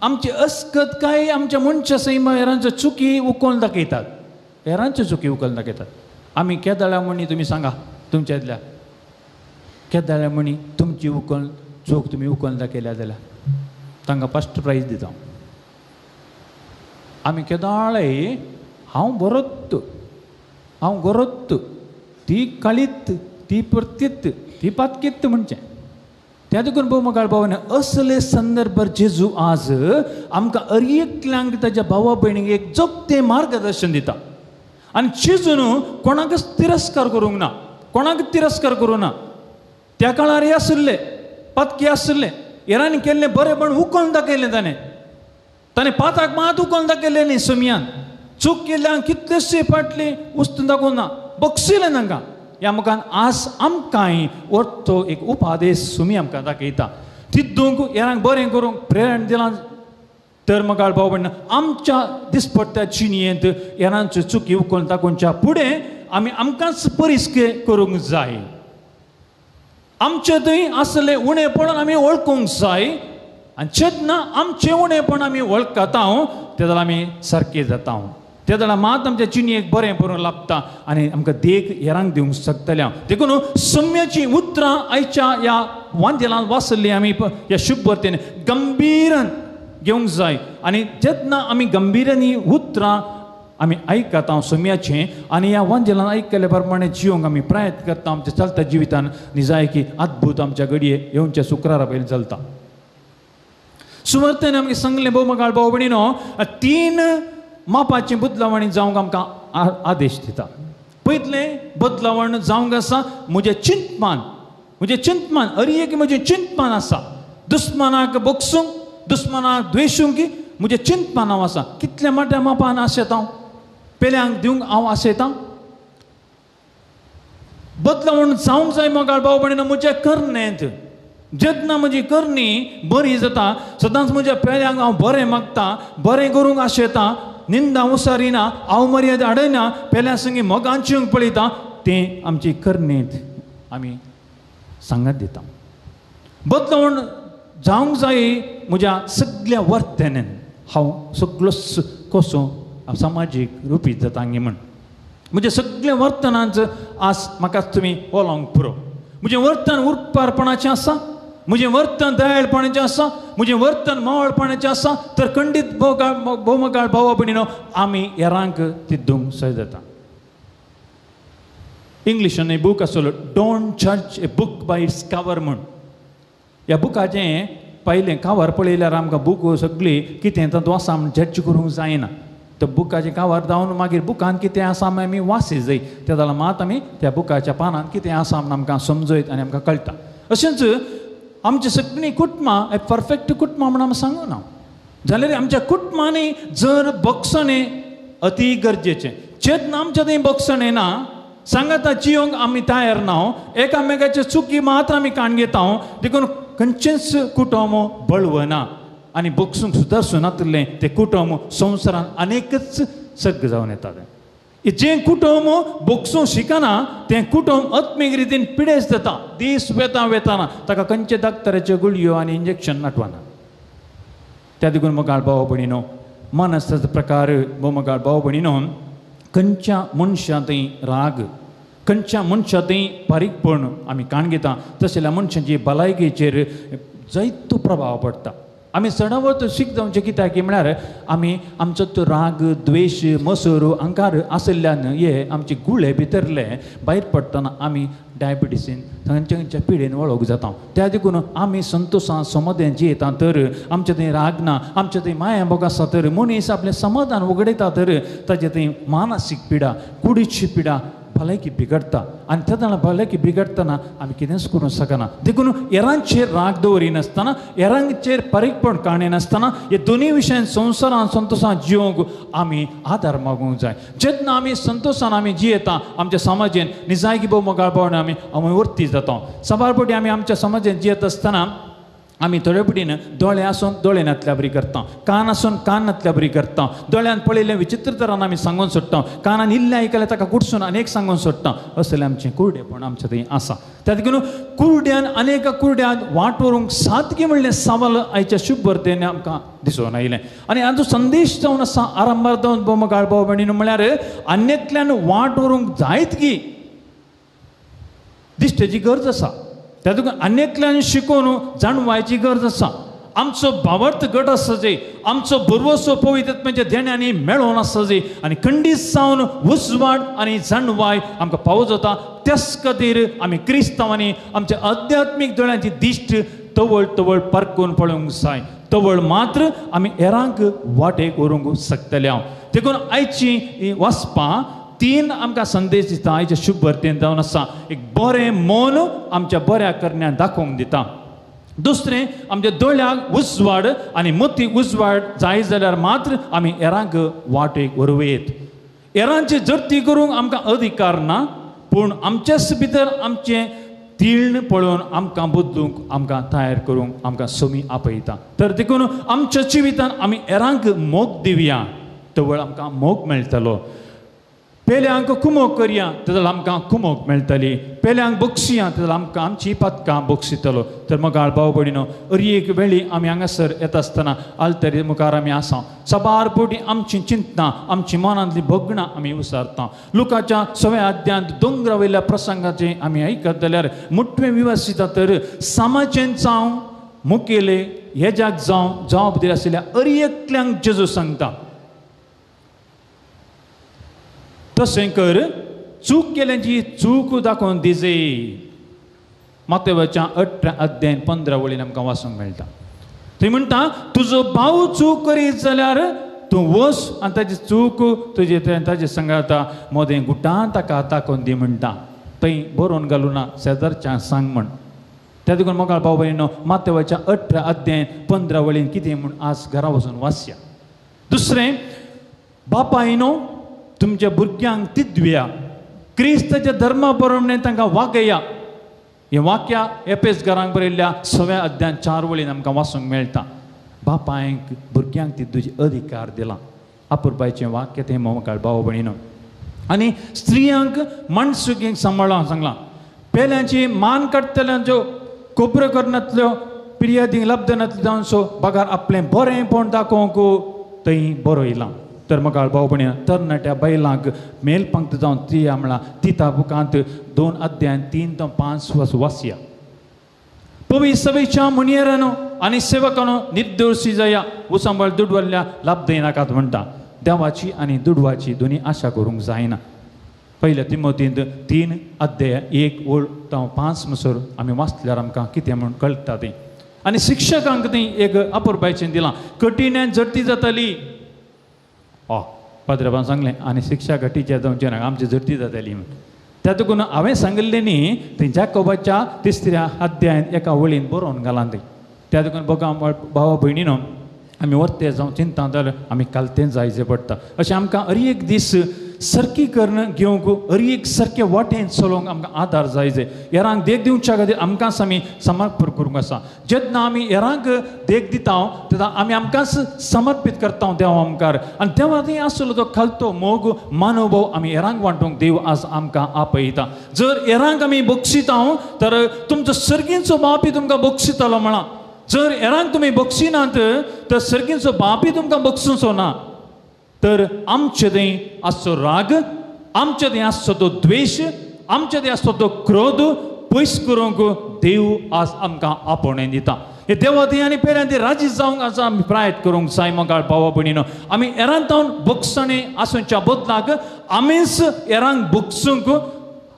आमची अस्कत काय आमच्या मनशा सैम हेरांच्यो चुकी उखलून दाखयतात, हेरांच्यो चुकी उखलून दाखयतात. आमी केदळ्या म्हणी तुमी सांगा तुमच्या इतल्या केदळ्या म्हणी तुमची उखल चूक तुमी उखलून दाखयल्या जाल्यार तांकां फर्स्ट प्रायज दिता. आमी केदाळय हांव बरोत हांव गोरोत ती काळीत ती परतीत ती पातकीत म्हणचें. त्या देखून भोवमकाळ भावान असले संदर्भार जेजू आज आमकां हर एकल्यांक ताच्या भावा भयणीक एक जोगतें मार्गदर्शन दिता. आनी जेजून कोणाकच तिरस्कार करूंक ना, कोणाक तिरस्कार करूंक ना. त्या काळार हे आशिल्ले पातकी आशिल्ले, हेरांनी केल्लें बरेंपण उखलून दाखयलें ताणें, ताणें पाताक मात उखलून दाखयलें न्ही. सुमयान चूक केल्ल्यान कितलेशे फाटली उस्तून दाखोवंक ना, बक्षिलें तांकां. ह्या मुखान आज आमकांय वरतो एक उपादेश सुमी आमकां दाखयता. तितूंक हेरांक बरें करूंक प्रेरण दिलां तर मगाळ भाव भयण आमच्या दिसपट्ट्या जिणेंत हेरांच्यो चुकी उखलून दाखोवच्या फुडें आमी आमकांच परिस्के करूंक जाय. आमचे थंय आसलें उणेपण आमी वळखूंक जाय आनी जेन्ना आमचें उणेपण आमी वळखता तेन्ना आमी सारके जाता. तेन्ना मात आमच्या जिणेक बरें बरोवन लाबता आनी आमकां देख हेरांक दिवंक शकतले. देखून सम्याचीं उतरां आयच्या ह्या वांदेलान वाचल्लीं आमी ह्या शुभवर्तेन गंभीरान घेवंक जाय. आनी जेन्ना आमी गंभीरांनी उतरां आमी आयकता सम्याचें आनी ह्या वांजेलान आयकल्ले प्रमाणे जिवंक आमी प्रयत्न करता आमच्या चलता जिवितान निजाय की अद्भूत आमच्या घडये येवच्या शुक्रारा पयलीं चलता. सुवार्थेन आमकां सांगलें भोवमकाळ भाव भयणीनो तीन मापाचें बदलावणी जावंक आमकां आदेश दिता. पयलें बदलावण जावंक आसा म्हजें चिंतमान, म्हजें चिंतमान हर एक म्हजें चिंतमान आसा दुस्मानाक बगसूंक दुस्मानाक द्वेशूंक की म्हजें चिंतमान हांव आसा. कितल्या मोट्या मापान आशेता हांव पेल्यांक दिवंक हांव आशेता. बदलावण जावंक जाय मोगाळ भाव भयणीनो म्हज्या करणेंत. जेन्ना म्हजी करणी बरी जाता सदांच म्हज्या पेल्यांक हांव बरें मागता, बरें करूंक आशेता, निंदा उसारिना, हांव मर्यादा हाडयना, पेल्या संगी मोगान जिवंक पळयता, तें आमची करणेंत आमी सांगात दिता. बदलावण जावंक जाय म्हज्या सगल्या वर्तनेन हांव सगलो कसो सामाजीक रुपी जाता म्हण म्हज्या सगल्या वर्तनांत आज म्हाका तुमी वलोंक पुरो. म्हजें वर्तन उरपारपणाचें आसा, म्हजें वर्तन दयाळपणाचें आसा, म्हजें वर्तन मावळपणाचें आसा तर खंडीत भोवमकाळ भावा भयणीनो आमी हेरांक तिद्दूंक सय जाता. इंग्लिशान एक बूक आसलो don't judge a book by its cover म्हूण. ह्या बुकाचें पयलें कावर पळयल्यार आमकां बूक सगळी कितें तातूंत आसा म्हूण जज करूंक जायना. तर बुकाचें कावर जावन मागीर बुकान कितें आसा आमी वासी जाय त्या जाल्यार मात आमी त्या बुकाच्या पानांत कितें आसा म्हूण आमकां समजयत आनी आमकां कळटा. अशेंच आमची सगळीं कुटुंबां एक परफेक्ट कुटुंबां म्हूण आमी सांगूना जाल्यार आमच्या कुटुंबांनी जर बक्षणें अती गरजेचें. जेन्ना आमच्या थंय बक्षणें ना सांगाता जिवंक आमी तयार ना, एकामेकाचे चुकी मात्र आमी काण घेता, देखून खंयचेंच कुटुंब बळवना आनी बक्षूंक सुदारसूं नातिल्लें तें कुटुंब संवसारान अनेकच सग्ग जावन येतालें. जें कुटुंब बक्षूंक शिकना तें कुटुंब आत्मीक रितीन पिडेस्त जाता. दीस वेता वेताना ताका खंयचे डाक्टराच्यो गुळयो आनी इंजेक्शन नाटवाना. त्या देखून मोगाळ भाव भयणीनो मनस्ताचो प्रकार मोगाळ भाव भयणीनो खंयच्या मनशां थंय राग, खंयच्या मनशां थंय बारीकपण आमी काण घेता तशें मनशांची भलायकेचेर जायतो प्रभाव पडटा. आमी चडावत शीक जावचें कित्याक म्हळ्यार आमी आमचो तो राग द्वेश मसर अहंकार आशिल्ल्यान हे आमचे गुळे भितरले भायर पडटना आमी डायबिटीसीन खंयच्या खंयच्या पिडेन वळख जाता. त्या देखून आमी संतोशान समाधान जियेता तर आमचे थंय राग ना, आमचे थंय माया मोग आसा तर मनीस आपलें समाधान उगडयता तर ताजे थंय मानसीक पिडा कुडीची पिडा भलायकी बिगडटा आनी तेन्ना भलायकी बिगडटना आमी कितेंच करूंक शकना. देखून हेरांचेर राग दवरिनासतना, हेरांचेर परीकपण काडिनासतना हे दोनूय विशयान संवसारान संतोशान जिवंक आमी आदार मागूंक जाय. जेन्ना आमी संतोशान आमी जियेता आमच्या समाजेन निजायकी भोव मोगाळ पावणे आमी आमी वर्ती जाता. साबार फावटी आमी आमच्या समाजेन जियेत आसतना आमी थोडे पटीन दोळे आसून दोळे नातल्या बरी करता, कान आसून कान नातल्या बरी करता, दोळ्यान पळयलें विचित्र तरान आमी सांगून सोडटा, कानान इल्लें आयकलें ताका कुडसून अनेक सांगून सोडटा. असलें आमचें कुरडेपण आमचें थंय आसा. त्या देखून कुरड्यान अनेक कुरड्यान वाट व्हरूंक सादगी म्हणलें सवाल आयच्या शुभ वर्तेन आमकां दिसून आयलें. आनी हाजो संदेश जावन आसा आरंभार जावन भोव भाव भयणीन म्हळ्यार आन्यतल्यान वाट व्हरूंक जायत की दिश्टेची गरज आसा. त्या देखून अनेकल्यान शिकोवन जाणवायची गरज आसा. आमचो भावार्थ गट आसा जे आमचो भरवसो पवित्र म्हणजे देण्यांनी मेळोवन आसा जे आनी खंडीत जावन उजवाड आनी जाणवाय आमकां पावो जाता. त्याच खातीर आमी क्रिस्तांवांनी आमच्या आध्यात्मीक दोळ्यांची दिश्ट तवळ तवळ पारकून पळोवंक जाय. तवळ मात्र आमी हेरांक वाटेक व्हरूंक शकतले हांव. देखून आयची ही वाचपां तीन आमकां संदेश दिता आयच्या शुभ भरतेन जावन आसा. एक बरें मन आमच्या बऱ्या करण्यान दाखोवंक दिता. दुसरें आमच्या दोळ्यांक उजवाड आनी मती उजवाड जाय जाल्यार मात्र आमी हेरांक वाटेक व्हरूं. हेरांची जडती करूंक आमकां अधिकार ना, पूण आमच्याच भितर आमचें तीर्ण पळोवन आमकां बदलूंक आमकां तयार करूंक आमकां समी आपयता. तर देखून आमच्या जिवितान आमी हेरांक मोग दिवया, तवळ आमकां मोग मेळटलो. पेल्यांक कुमोक करया तेजाल्यार आमकां कुमोक मेळटली, पेल्यांक बक्षिया तेजाल्यार आमकां आमची पदकां बक्षितलो. तर मोगाळ भाव भयणीनो अरी एक वेळी आमी हांगासर येता आसतना आल्तरी मुखार आमी आसा. साबार फावटी आमची चिंतना आमची मनांतली भोगणां आमी विसरता. लुकाच्या सव्या अध्यायांत दोंगरा वयल्या प्रसंगाचें आमी आयकत जाल्यार मुटवें विवसिता तर समाजेन जावं मुखेले हेज्याक जावं जबाबदारी आशिल्ल्या अरी एकल्यांक जेजू सांगता तशें कर, चूक केल्यांची चूक दाखोवन दिजे. मातेवाच्या 18 अध्याय 15 वळीन आमकां वाचूंक मेळटा. थंय म्हणटा तुजो भाव चूक करीत जाल्यार तूं वच आनी ताजी चूक तुजे ताजे सांगाता मोदें गुटान ताका दाखोवन दी म्हणटा. थंय बरोवन घालूना शेजारच्या सांग म्हण. त्या देखून मोगाळ भाव भयणीनो मातेवाच्या 18 अध्याय 15 वळीन कितें म्हूण आज घरा वचून वाचया. दुसरें, बापायनो तुमच्या भुरग्यांक तिद्वया, क्रिस्ताच्या धर्मा बरोवणे तांकां वागया. हें वाक्या एपेस घरांक बरयल्ल्या 6व्या अध्यायान 4 वळीन आमकां वाचूंक मेळटा. बापायक भुरग्यांक तिद्दुचे अधिकार दिला. अपुरबायचें वाक्य तें मोगाळ भाव भयणीनो. आनी स्त्रियांक माणसुकींक सांबाळूंक सांगलां. पेल्यांची मान काडटल्यांच्यो खबरो करनातल्यो पिर्यादींक लब्दनातल्यो जावन सो बगार आपलें बरेंपण दाखोवंक थंय बरयलां. तर मोगाळ भाव भयणीनो तरणाट्या बायलांक मेलपंक्त जावन ती म्हळां तिता बुकांत 2 अध्याय 3 ते 5 वाचया. पवी सभेच्या मुनियरानो आनी सेवकानो निर्दोशी जाया उसांबळ दुडवल्ल्या लाभ नाकात म्हणटा. देवाची आनी दुडवाची दोनी आशा करूंक जायना. पयल्या तिमोतींत 3 अध्याय 1 ओळ ते 5 म्हणसर आमी वाचल्यार आमकां कितें म्हूण कळटा तें. आनी शिक्षकांक थंय एक अपुरबायचें दिलां, कठीण्यान जडती जाताली. पाद्रबान सांगलें आनी शिक्षक टिचर जावचें ना आमची जडती जाताली म्हण. त्या देखून हांवें सांगिल्लें न्ही थंय जाकोबाच्या 3ऱ्या अध्यायान 1 वळीन बरोवन घालां थंय. त्या देखून बघा भावा भयणीनो आमी वर्ते जावं चिंता जाल्यार आमी कालतें जायचें पडटा. अशें आमकां हर एक दीस सारकी करून घेवंक हर एक सारके वाटेन चलोवंक आमकां आदार जाय जाय. हेरांक देख दिवच्या खातीर आमकांच आमी समर्पण करूंक आसा. जेन्ना आमी हेरांक देख दिता तेन्ना आमी आमकांच समर्पीत करता देवा मुखार आनी देवा थंय आसलो तो खालतो मोग मानवभाव आमी हेरांक वांटूंक देव आज आमकां आपयता. जर हेरांक आमी बक्षिता तर तुमचो सर्गींचो बापय तुमकां बक्षितलो म्हळां. जर हेरांक तुमी बक्षिनात तर सर्गींचो बापय तुमकां बक्षुचो ना. तर आमचे थंय आसचो राग, आमचे थंय आसचो तो द्वेश, आमचे थंय आसचो तो क्रोध पयस करूंक देव आज आमकां आपोवणें दिता. हे देवा थंय आनी पेऱ्यान राजी जावंक आज आमी प्रयत्न करूंक जाय. मोगाळ भावा भयणीनो आमी हेरांतावन बक्षणे आसूच्या बदलाक आमीच हेरांक बक्षूंक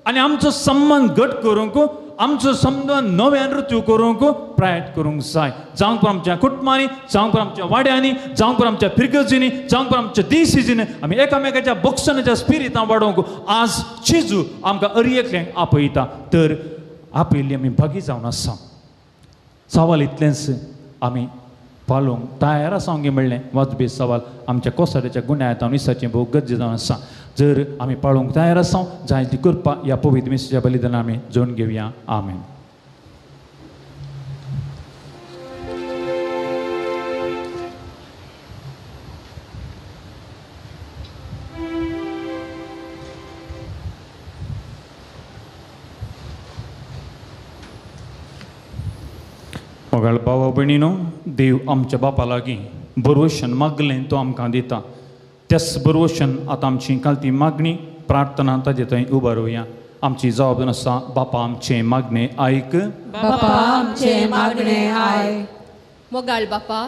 आनी आमचो संबंद घट करूंक, आमचो समज नव्यान ऋतू करूंक प्रयत्न करूंक जाय. जावंक पुरो आमच्या कुटुंबांनी, जावंक पुरो आमच्या वाड्यांनी, जावंक पुरो आमच्या फिरगर्जींनी, जावंक पुरो आमच्या देसीजींनी आमी एकामेकाच्या बोक्सनाच्या स्पिरितां वाडोवंक आज जेजू आमकां अरयेकल्यांक आपयता. तर आपयल्ली आमी भागी जावन आसा. सवाल इतलेंच आमी पालोवंक तयार आसा गे म्हणलें वाजबी सवाल आमच्या कोसाड्याच्या गुण्यात मिसाचें भोव गरजे जावन आसा. जर आमी पाळोवंक तयार आसा जाय ती कृपा ह्या पवित्र मिसाच्या बलिदानान आमी जोडून घेवया. आमेन. मोगाळ भावा भयणीनो, देव आमच्या बापा लागीं बरवशन मागलें तो आमकां दिता. त्याच बरवशन आतां आमची कालती मागणी प्रार्थना ताजे थंय उबारुया. आमची जबाबदारी आसा बापा आमचें मागणें आयक, बापा आमचें मागणें आयक. मोगाळ बापा,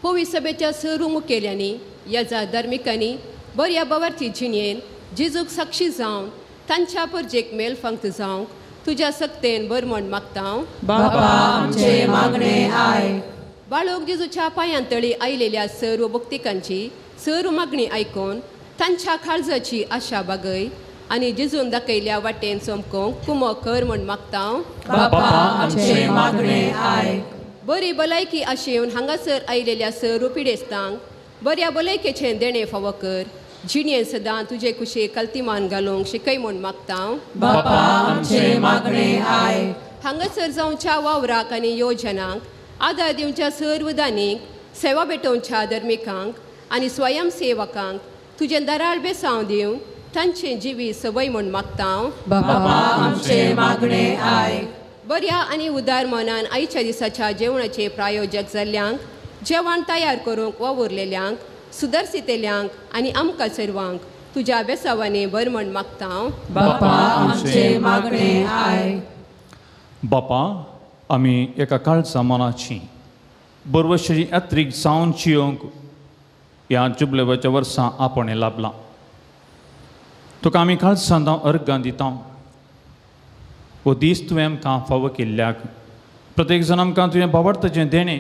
पवी सभेच्या सर्व मुखेल्यांनी ह्या धार्मिकांनी बऱ्या बाबाची जिणेन जेजूक साक्षी जावन तांच्या परजेक मेल फांक्त जावंक तुज्या सक्तेन बर म्हण मागता. बापा आमचें मागणें आयक. बाळोक जेजूच्या पांयां तळी आयलेल्या सर्व भक्तिकांची सर्व मागणी आयकून तांच्या काळजाची आशा बागय आनी जेजून दाखयल्या वाटेन चमकोवंक कुमो कर म्हण मागता. बापा आमचें मागणें आयक. बरी भलायकी आशेवन हांगासर आयलेल्या सर्व पिडेस्तांक बऱ्या भलायकेचें देणें फावो कर. जिणें सदां तुजे कुशे कल्तिमान घालूंक शिकय म्हूण मागता. बापा आमचें मागणें आयक. हांगासर जावच्या वावराक आनी योजनांक आदार दिवच्या सर्व दानींक, सेवा भेटोवच्या धर्मिकांक आनी स्वयंसेवकांक तुजें दराळ बेसांव दिवन तांचें जिवीत सवय म्हूण मागता. बापा आमचें मागणें आयक. बऱ्या आनी उदार मनान आयच्या दिसाच्या जेवणाचे प्रायोजक जाल्ल्यांक, जेवण तयार करूंक वावुरलेल्यांक, सुदर्शितेल्यांक आनी आमकां सर्वांक तुज्या बेसावांनी बर म्हण मागता. बापा आमचें मागणें आयक. बापा, आमी एका काळचा मनाची बरवशाची यात्रीक जावन येवंक ह्या जुबलेवाच्या वर्सां आपणें लाभलां. तुका आमी काळसान अर्गां दिता. हो दीस तुवें आमकां फावो केल्ल्याक प्रत्येक जाण आमकां तुवें बावडताचें देणें,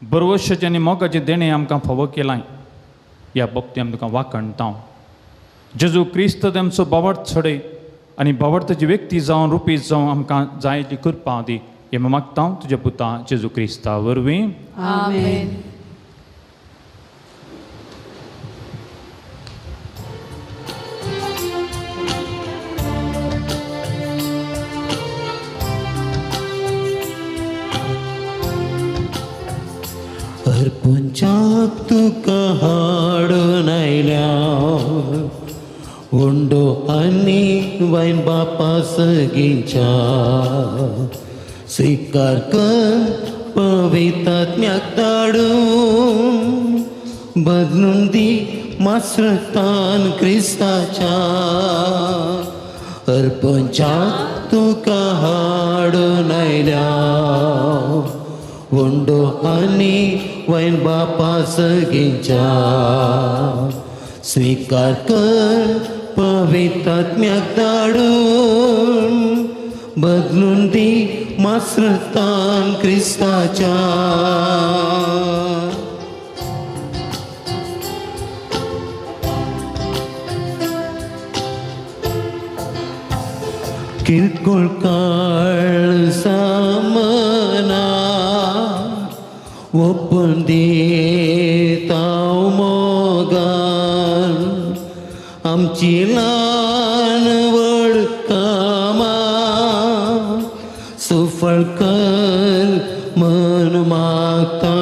बरवशाचें आनी मोगाचें देणें आमकां फावो केलां. ह्या बाबतींत आमी तुका वाखणता. जेजू क्रिस्त तेमचो बावड चडय आनी बावडताची व्यक्ती जावन रुपी जावन आमकां जाय ती कृपा दी. हें मागता तुज्या पुता जेजू क्रिस्ता वरवीं. आमेन. अर्पणच्याक तुका हाडून आयल्या उंडो आनी वायन बापा सगींच्या स्वीकार कर पवित्रात्म्याक धाडून बदलून दी मास्रतान क्रिस्ताच्या. अर्पणच्याक तुका हाडून आयल्या उंडो आनी वैन बापा सगींच्या स्वीकार कर पवित्रात्म्याक धाडून बदलून दी मास्रतान क्रिस्ताच्या. किरकोळ काळ सामना ओपून दिता मोगान आमची ल्हान व्हड कामां सुफळ कर मन मागता.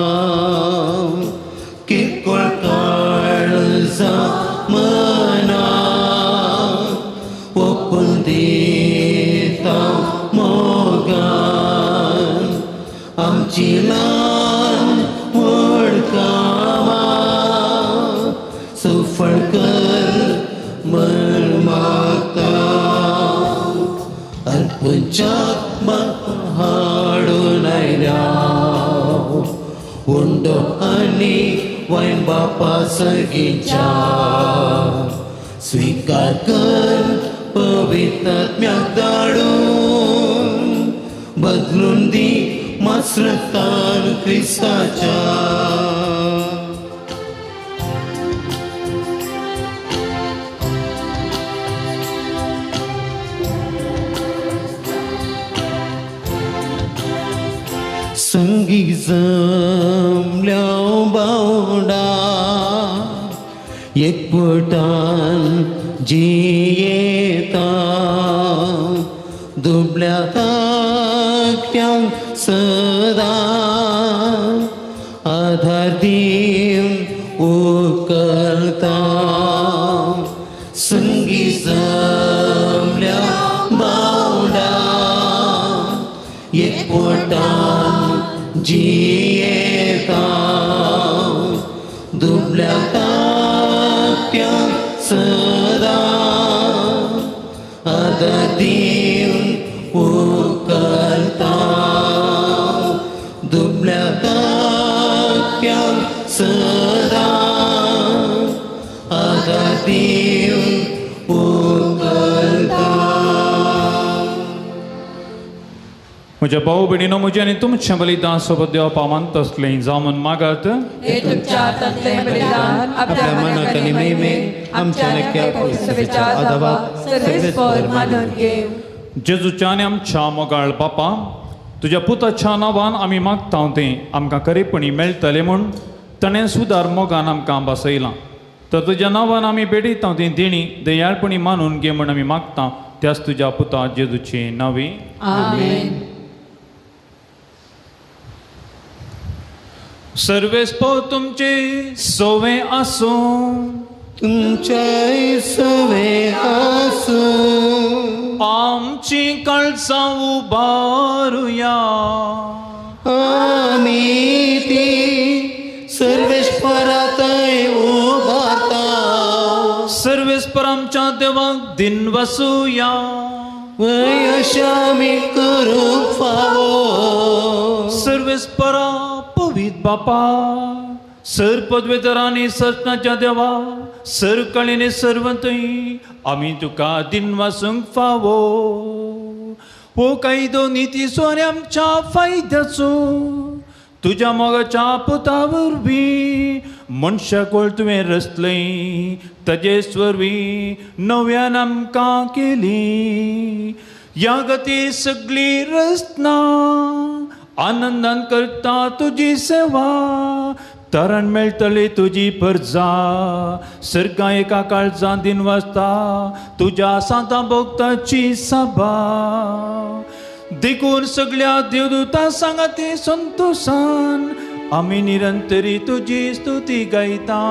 किरकोळ काळ सामना ओपून दिता मोगान आमची ल्हान व्हड कामां सुफळ कर मन मागता. अर्पणच्याक हाडून आयल्या उंडो आनी वायन बापा सगींच्या स्वीकार कर पवित्रात्म्याक धाडून बदलून दी मासरतान क्रिस्ताच्या. संगी जमल्या बावडा एकवटान जियेता दुबल्या ताकट्यांक सदां आधार दिवन उकलता. संगी जमल्या बावडा एकवटान जियेता दुबल्या ताकट्यांक सदां आधार दिवन उकलता दुबल्या ताकट्यांक सदां आधार दिवन उकलता. म्हज्या भाऊ भयणीनो, म्हजें आनी तुमचें बलिदान सोबत देवा मानता आसलें जावन मागात. हे तुमच्या हातांतलें बलिदान आपल्या मनाक आनी महिमेक आमच्या नक्या पवित्र आदावाक सर्वेस्पर मानून घेवं. जेजूच्या आनी आमच्या मोगाळ बापा, तुज्या पुताच्या नांवान आमी मागता तें आमकां खरेपणी मेळटलें म्हूण ताणें सुदार मोगान आमकां बसयलां. तर तुज्या नांवान आमी भेटयता ती देणी दयाळपणी मानून घे म्हूण आमी मागता त्याच तुज्या पुता जेजूचे नांवे. आमेन. सर्वेस्पर तुमचे सोवे आसूं. तुमचे सोवे आसूं. आमची काळजां उबारुया. आमी ती सर्वेस्परातय उबारता. सर्वेस्पर आमच्या देवाक दिन वसुया. वय अशें आमी करूंक फावो. सर्वेस्परा पवित्र बापा, सर पदवेतर आनी सजनाच्या देवा, सर कळीने सर्वंतय आमी तुका दिन वासूंक फावो. हो कायदो नितीचो आनी आमच्या फायद्याचो तुज्या मोगाच्या पुता वरवीं मनशाक तुवें रचलें ताजेच वरवीं नव्यान आमकां केली. ह्या गती सगळी रचना आनंदान करता तुजी सेवा, तरण मेळटली तुजी परजा. सर्गां एका काळजां दिन वाजता तुज्या सांतां भक्ताची सभा. देखून सगळ्या देवदूतां सांगाते संतोषान आमी निरंतरी तुजी स्तुती गायता.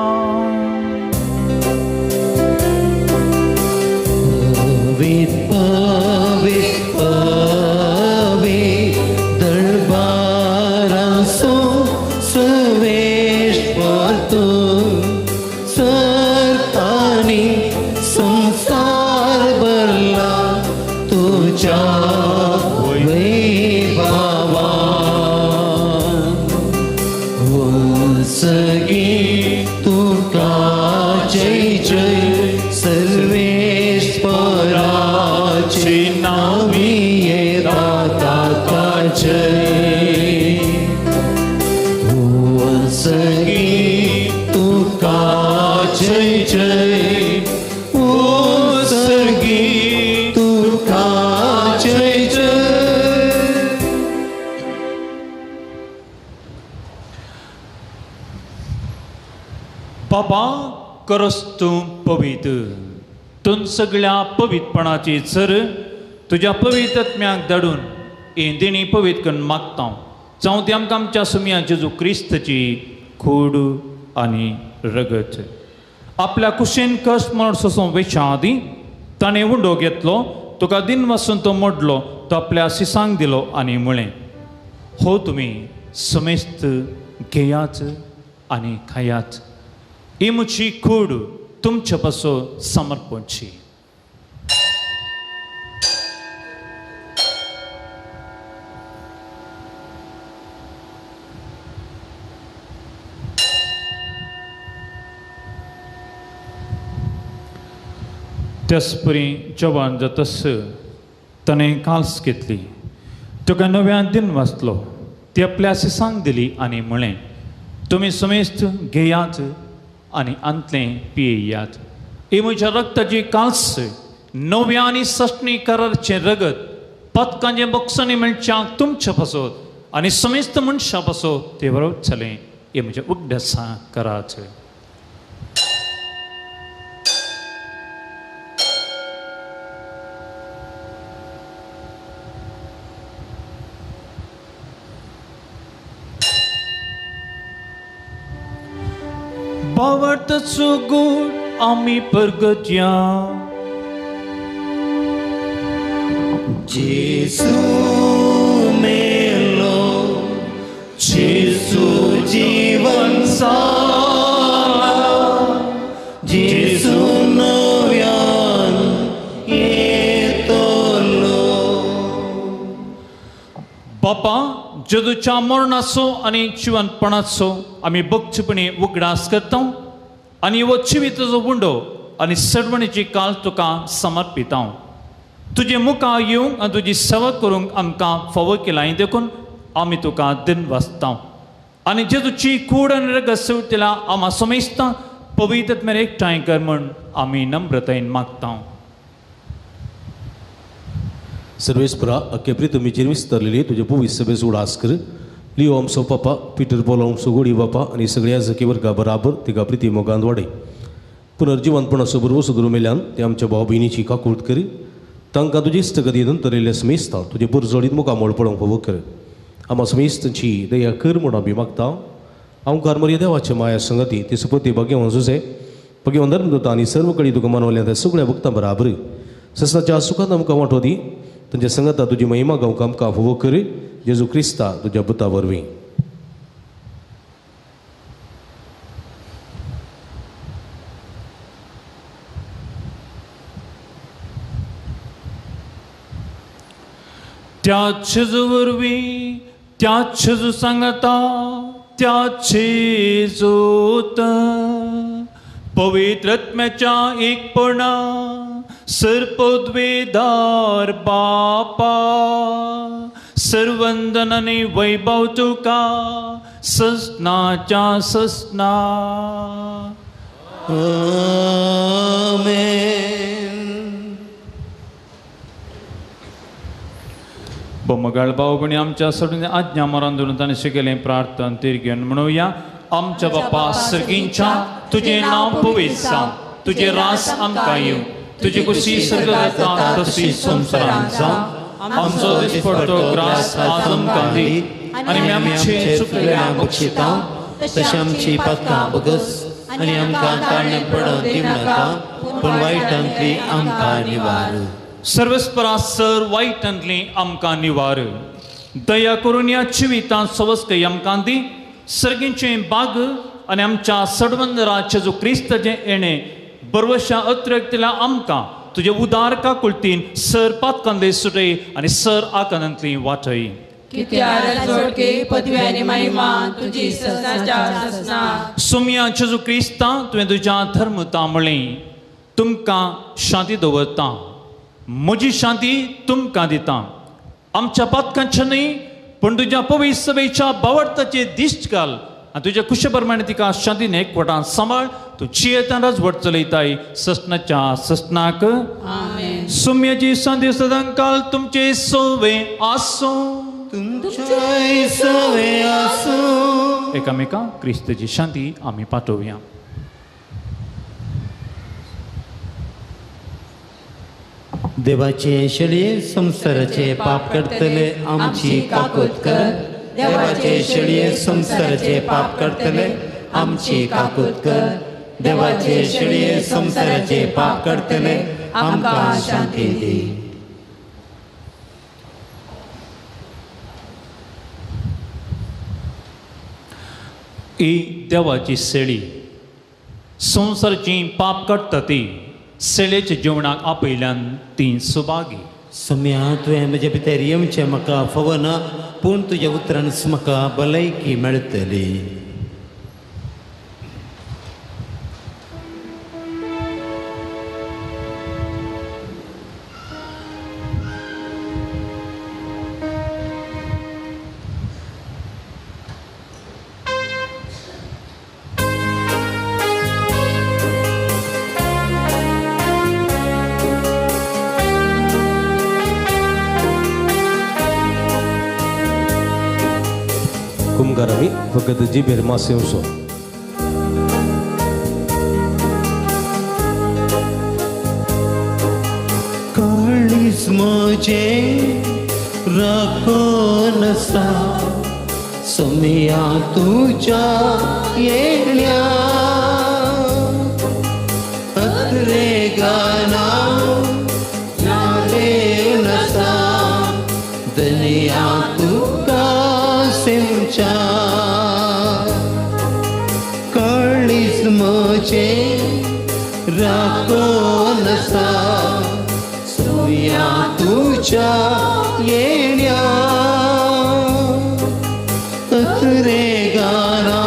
बाबा करस तूं पवित्र, तूं सगळ्या पवित्रपणाची सर तुज्या पवित्र आत्म्याक धाडून ही देणी पवित्र करून मागता. जावं ती आमकां आमच्या सुमया जेजू क्रिस्ताची कूड आनी रगत. आपल्या कुशीन कश्ट म्हण सोसूं वेच्या आदीं ताणें उंडो घेतलो, तुका दिन वासून तो मोडलो, तो आपल्या सिसांक दिलो आनी म्हळें, हो तुमी समेस्त घेयात आनी खायात, ही म्हजी कूड तुमचे पासून समर्पणची. त्याचपरी जवान जातस ताणें काल्स घेतली, तुका नव्यान दिन वाचलो ती आपल्या सांग दिली आनी म्हळें तुमी समेस्त घेयात आनी आंतलें पियेयात. ही म्हज्या रक्ताची काल्स नव्या आनी सस्नी करारचें रगत पदकांचें बक्षांनी मेळच्याक तुमच्या पासत आनी समेस्त मनशां पासत ते बरोबर जालें. हे म्हज्या उगडासा करात. भावार्थाचो गूण आमी परगटया. जेसू मेलो, जेसू जीवन साला, जेसू नव्यान येतलो. बापा जेजूच्या मरणाचो आनी जिवनपणाचो आमी भक्तीपणी उगडास करता आनी हो जिविताचो उंडो आनी सडवणीची काल तुका समर्पिता. तुजे मुखार येवंक आनी तुजी सेवा करूंक आमकां फावो केलाय देखून आमी तुका दिन वाचता आनी जेजूची कूड आनी रगत सेवतेला आमा समेस्ता पवित्र मेरेन एकठांय कर म्हूण आमी नम्रतायेन मागता. सर्वेस्परा अख्खे प्रितमीचेर विस्तारलेली तुजे पुवीस सभेस उडास कर. लिओ आमचो पापा, पिटर पॉल आमचो गोडी बापा आनी सगळ्या जकी वर्गा बराबर तिका प्रिती मोगान वाडय. पुनर्जिवनपणाचो बरोबर सुदरू मेल्यान ते आमच्या भाव भयणीची काकूट करी. तांकां तुजी इश्टगती नंतर समेस्ता तुजे पुरजोडीत मुखामळ पळोवंक फावो कर. आमा समेस्तांची दया कर म्हूण आमी मागता. हांव मर्या देवाच्या माया संगती ती सुपती भगेवन जुजे भगेवन धर्मदूत आनी सर्व कडेन तुका मनवल्या त्या सगळ्या भक्तां बराबर ससनाच्या सुखान आमकां वांटो दी. तांच्या संगता तुजी महिमा गावंक आमकां फावो कर. जेजू क्रिस्ता तुज्या पुता वरवीं. त्या जेजू वरवीं, त्या जेजू सांगता, त्या जेजूत पवित्र आत्म्याच्या एकपणा सर्पद्वेदार बापा सर्वंदन आनी वैभव तुका ससनाच्या ससना. आमेन. बोमगाळ भाव भयणी आमच्या सोडून आज्ञा मरण धरून ताणें शिकयलें प्रार्थना तिरगेन म्हणुया. आमच्या बापा सर्गींच्या तुजें नांव पवित्र जावं, तुजें रास आमकां येवं, तुजी खुशी सर्गांत जाता तशी संवसारांत जावं. आमचो दिसपडतो ग्रास आज आमकां दी आनी आमचे चुकलेल्या बक्षिता तशें आमची पातकां बगस आनी आमकां ताळणे पडोवंक दिवं नाका, पूण वायटांतली आमकां निवार. सर्वस्परा सर वायटांतली आमकां निवार. दया करून ह्या जिवितांत सवस्कय आमकां दी. सर्गींचें बाग आनी आमच्या सडवंदरा जेजू क्रिस्ताचें येणें बरवशा अतिरेकतेल्या आमकां तुजे उदार काकुळतीन सर पातकांतले सुटय आनी सर आकांतांतली वाटय. सोम्या जेजू क्रिस्ता तुवें तुज्या धर्मता म्हळें तुमकां शांती दवरता, म्हजी शांती तुमकां दिता. आमच्या पातकांच्या न्हय पूण तुज्या पवित्र सभेच्या बावडताचे दिश्ट घाल आनी तुज्या कुशे प्रमाणे तिका शांतीन एकवटान सांबाळ. तूं जियेतान राजवट चलयताय ससनाच्या ससनाक. सुम्याची शांती सदांकाल तुमचे सोवे आसूं. तुमचे सोवे आसूं. एकामेका क्रिस्ताची शांती आमी पाठोवया. देवाचे शेळये संवसाराचे पाप करतले आमची काकूत कर. देवाचे शेळये संवसाराचे पाप करतले आमची काकूत कर. देवाचे शेळये संवसाराचे पाप करतले आमकां शांती दी. ही देवाची शेळी संवसाराची पाप काडटा ती सेळेच्या जेवणाक आपयल्यान ती सुभागी. सोम्या तुवें म्हज्या भितर येवचें म्हाका फावना, पूण तुज्या उतरान म्हाका भलायकी मेळटली. मुखार आमी फकत जिबेर मास येवचो. काळीज म्हजें राखून आसा सोमया तुज्या येण्या अत्रे गाना लालेवन आसा दनया तुका सेवच्या काळीज म्हजें राखून आसा सोमया तुज्या येण्या अत्रे गाना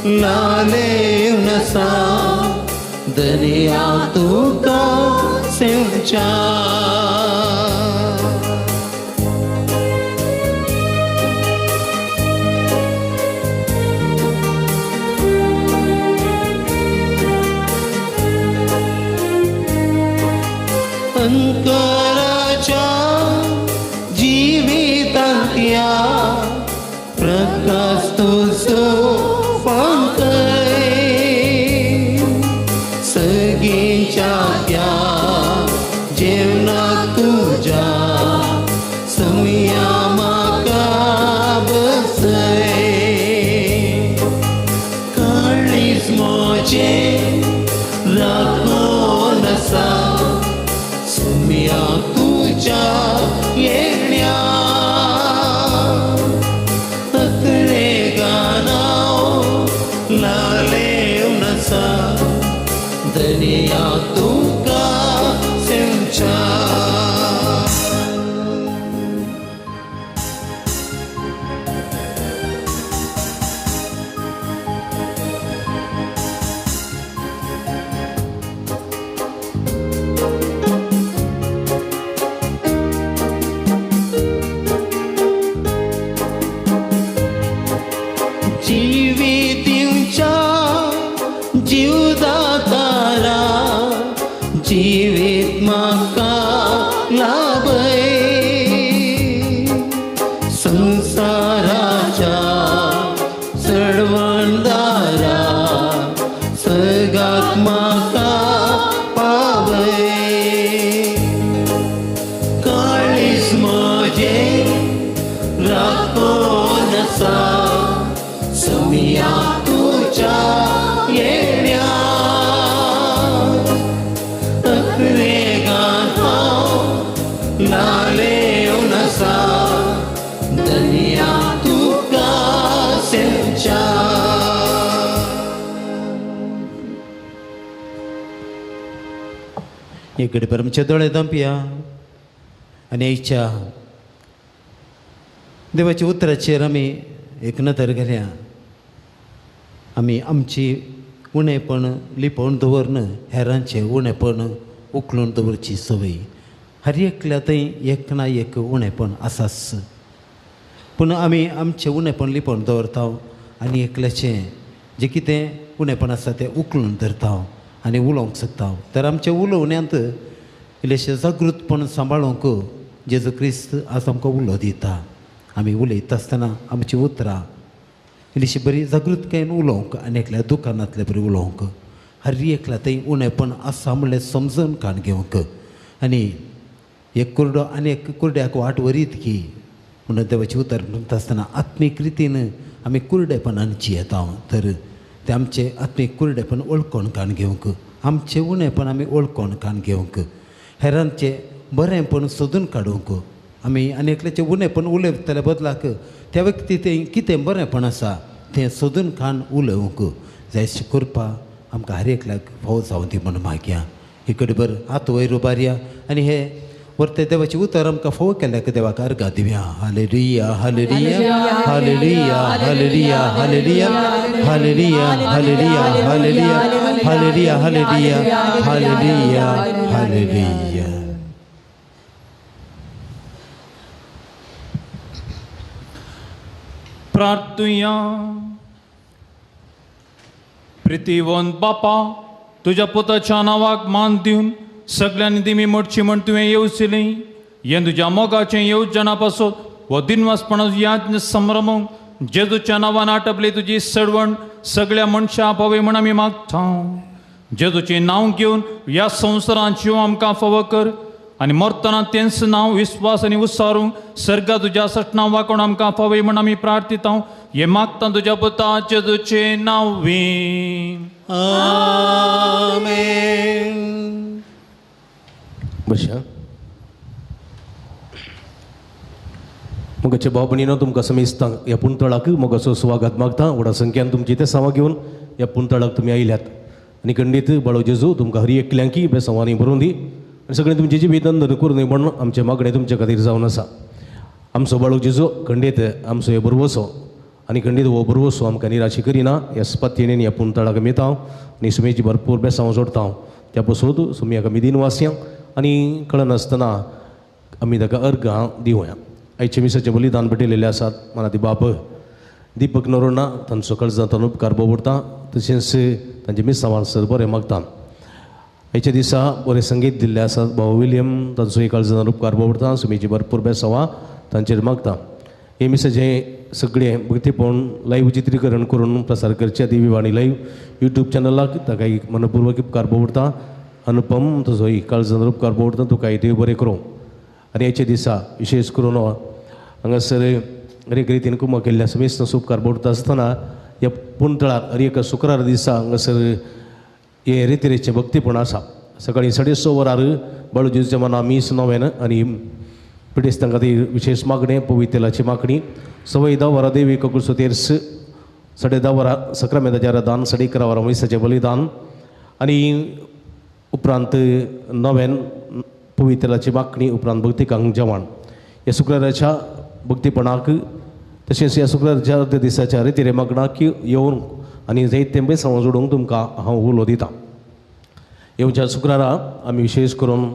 लालेवन आसा दनया तुका सेवच्या. अंकराच्या जिवितांतल्या प्रकाश तुजो फांकय सगळींच्या त्या जेवणाक तुज्या समया म्हाका बसय काळीज म्हजें राखून आसा सोमया तुज्या येण्या अत्रे गाना लालेवन आसा दनया तुका सेवच्या. जिवितींच्या जीवदातारा जिवीत म्हाका लाभय संवसाराच्या चडवणदारा सगाक म्हाका पावय काळीज म्हजें राखून आसा सोमया तुज्या येण्या अत्रे गाना लालेवन आसा दनया तुका सेवच्या. इकडे परमचे दोळे धांपया आनी आयच्या देवाच्या उतराचेर आमी एक नदर घालया. आमी आमची उणेपण लिपोवन दवरन हेरांचें उणेपण उखलून दवरची संवय हर एकल्या थंय एक ना एक उणेपण आसाच, पूण आमी आमचें उणेपण लिपोवन दवरता आनी एकल्याचें जें कितें उणेपण आसा तें उखलून धरता आनी उलोवंक सोदता. तर आमच्या उलोवण्यांत इल्लेशें जागृतपण सांबाळूंक जेजू क्रिस्त आज आमकां उलो दिता. आमी उलयता आसतना आमचीं उतरां इल्लीशी बरी जागृतकायेन उलोवंक आनी एकल्या दुकानांतले बरी उलोवंक हर एकल्या थंय उणेपण आसा म्हणलें समजून काण घेवंक आनी एक कुरडो आनी एक कुरड्याक वाट व्हरीत की म्हणून देवाचें उतर म्हणटा आसतना आत्मीक रितीन आमी कुरडेपणान जियेता. तर तें आमचें आत्मीक कुरडेपण वळखून काण घेवंक आमचें उणेपण आमी वळखून काण घेवंक हेरांचें बरेंपण सोदून काडूंक आमी आनी एकल्याचें उणेपण उलयतल्या बदलाक त्या व्यक्ती तें कितें बरेंपण आसा तें सोदून काण उलोवंक जायशें करपाक आमकां हर एकल्याक फावो जावं दी म्हूण मागया. इकडे बर हात वयर उबारया आनी हे वरते देवाचें उतर आमकां फावो केल्याक देवाक अर्गां दिवया. Hallelujah hallelujah hallelujah hallelujah hallelujah hallelujah hallelujah hallelujah hallelujah hallelujah hallelujah hallelujah. प्रार्थुया. प्रितीवंत बापा, तुज्या पुताच्या नांवाक मान दिवन सगळ्यांनी दिमी मोडची म्हण तुवें येवचली. हें तुज्या मोगाचें येवजना पासत हो दिनवासपणाचो याज्ञ संभ्रमूंक जेजूच्या नांवान आटपली तुजी सडवण सगळ्या मनशां पावय म्हण आमी मागता. जेजूचें नांव घेवन ह्या संवसारांत जीव आमकां फावो कर आनी मरतना तेंच नांव विस्वास आनी उत्सारूंक सर्गा तुज्या सटना वाकोण आमकां फावय म्हण आमी प्रार्थिता. हे मागता तुज्या पुता जेजूचें नांव. आमेन. बशा मोगाचे भाव भयणीनो, तुमकां समेस्तांक ह्या पुंतळाक मोगाचो स्वागत मागता. व्हडा संख्यान तुमची ते सावा घेवन ह्या पुंतळाक तुमी आयल्यात आनी खंडीत बाळो जेजू तुमकां हर एकल्यांकी बेसांवांनी भरून दी आनी सगळें तुमचें जिवीत नंदन करूं न्हय म्हण आमचें मागणें तुमचे खातीर जावन आसा. आमचो बाळो जेजू खंडीत आमचो हे भरवसो आनी खंडीत हो भरवसो आमकां निराशी करिना. ह्या स्पत्तेन ह्या पुंतळाक आमी येता आनी सुमेची भरपूर बेसांव जोडटा. त्या पसून सुमयाक आमी दिनवासया आनी कळनासतना आमी ताका अर्घां दिवया. आयचे मिसाचें बलिदान भेटयलेलें आसात मनाती बाप दीपक नरोणा तांचो कळजांत उपकार बोबडता तशेंच तांचे मिसांवान सर बरें मागता. आयच्या दिसा बरें संगीत दिल्लें आसात भाव विलियम तांचो एक काळजांत उपकार बोबडता. सुमीची भरपूर बेसांवां तांचेर मागता. हे मिसाचें सगळें भक्तीपण लायव्ह चित्रीकरण करून प्रसार करचें देवीवाणी लायव्ह यूट्यूब चॅनलाक ताका एक मनपूर्वक उपकार बोबडता. अनुपम तुजो एक काळजांत उपकार बोबडता. तुका देव बरें करूं. आनी आयच्या दिसा विशेष करून हांगासर हर एक रितीन कुमक केल्ल्या समेस्त उपकार बोडता आसतना ह्या पुंतळाक हर एका शुक्रार दिसा हांगासर हे रितिरेचें भक्तीपण आसा. सकाळीं 6:30 वरार बाळू जेजूच्या मना मीस नोवेन आनी पिडेस्तां खातीर विशेष मागणें पवितेलाची मागणी. 10:15 वरां देवी ककुळसो तेर्स, 10:30 वरां सक्रामेंताचें आराधन, 11:30 वरां मिसाचें बलिदान आनी उपरांत नोवेन पवित्राची मागणी उपरांत भक्तिकांक जेवण. ह्या शुक्राराच्या भक्तीपणाक तशेंच ह्या शुक्राराच्या अर्द्या दिसाच्या रितीरे मागणाक येवन आनी जायते बेसांव जोडूंक तुमकां हांव उलो दितां. येवच्या शुक्रारा आमी विशेष करून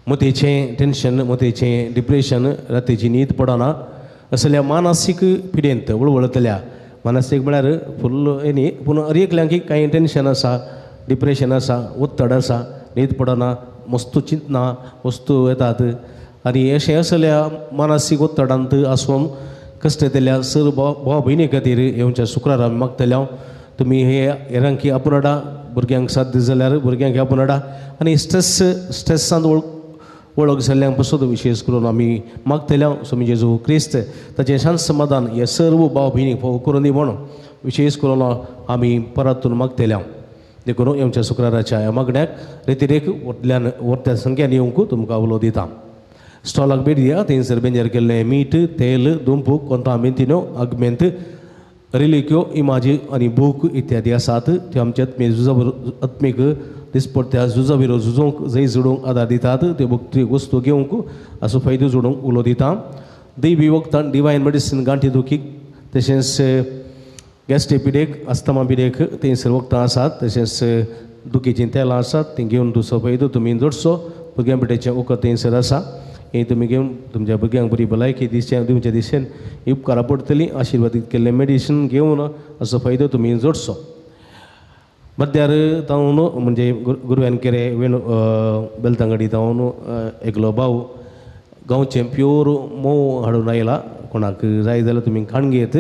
मतेचें टेंशन, मतेचें डिप्रेशन, रातीची न्हीद पडना असल्या मानसीक पिडेंत वळवळतल्या, मानसीक म्हळ्यार फुल्ल हें न्ही पूण हर एकल्यांक कांय टेंशन आसा, डिप्रेशन आसा, उत्तड आसा, न्हीद पडना, मस्तू चिंतना वस्तू येतात आनी अशें असल्या मानसीक उत्तडांत आसून कश्ट येतल्या सर भाव भयणी खातीर येवच्या शुक्रारा आमी मागतल्या. तुमी हे हेरांकी आपणाडा, भुरग्यांक साथ दीस जाल्यार भुरग्यांक आपणाडा आनी स्ट्रेसांत वळख जाल्ल्यांक पसून विशेष करून आमी मागतल्या. स्वामी जेजू क्रिस्त ताचें शांत समाधान हे सर्व भाव भयणीक फावो करून दी म्हणून विशेष करून आमी परतून मागतल्या. देखून येवच्या शुक्राराच्या ह्या मागण्याक रितिरेक व्हडल्यान व्हडल्या संख्यान येवंक तुमकां उलो दिता. स्टॉलाक भेट दिया. थंयसर बेंजर केल्लें मीठ, तेल, दुंपूक, कोंता मेंतिन्यो, आगमेंत, रिलिक्यो, इमाजी आनी बूक इत्यादी आसात. त्यो आमच्या आत्मीक झुजा आत्मीक दिसपडत्या झुजा विरोध झुजोवंक जंय जोडूंक आदार दितात. त्यो भक्ती वस्तू घेवंक असो फायदो जोडूंक उलो दिता. दैवी वखदां, डिवायन मेडिसीन गांठी दुखीक तशेंच गॅस्ट्रीक पिडेक, अस्थमा पिडेक थंयसर वखदां आसात. तशेंच दुखीचीं तेलां आसात तीं घेवन तुजो फायदो तुमी जोडचो. भुरग्यां पिडेचें वखद थंयसर आसा, हें तुमी घेवन तुमच्या भुरग्यांक बरी भलायकी दिसचें दिवच्या दिशेन उपकारा पडटली. आशिर्वादीत केल्लें मेडिसीन घेवन असो फायदो तुमी जोडचो. मध्यार तावन म्हणजे गुरव्यान केरे वेणू बेलतांगडी तावन एकलो भाव गांवचें प्योर मोव हाडून आयला. कोणाक जाय जाल्यार तुमी खाण घेत.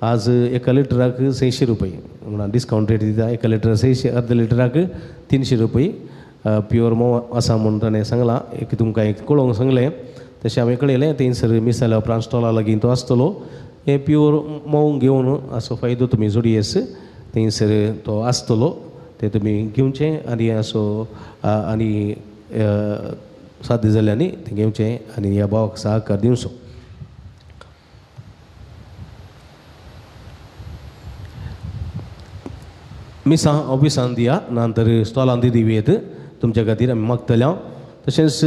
आज एका लिटराक 600 रुपये म्हणून डिस्कावंट रेट दिता. एका लिटराक 600, अर्द लिटराक 300 रुपये प्युअर मोव आसा म्हूण ताणें सांगलां. एक तुमकां एक कळोवंक सांगलें तशें हांवें कळयलें. थंयसर मिसाल्या उपरांत स्टॉला लागीं तो आसतलो. हें प्युअर मोव घेवन असो फायदो तुमी जोडयेस. थंयसर तो आसतलो, तें तुमी घेवचें आनी असो आनी साध्य जाल्यांनी तें घेवचें आनी ह्या भावाक सहकार दिवचो. मिसां ऑफिसान दिया ना तर स्टॉलान दी दिवयेत तुमच्या खातीर आमी मागतल्या. तशेंच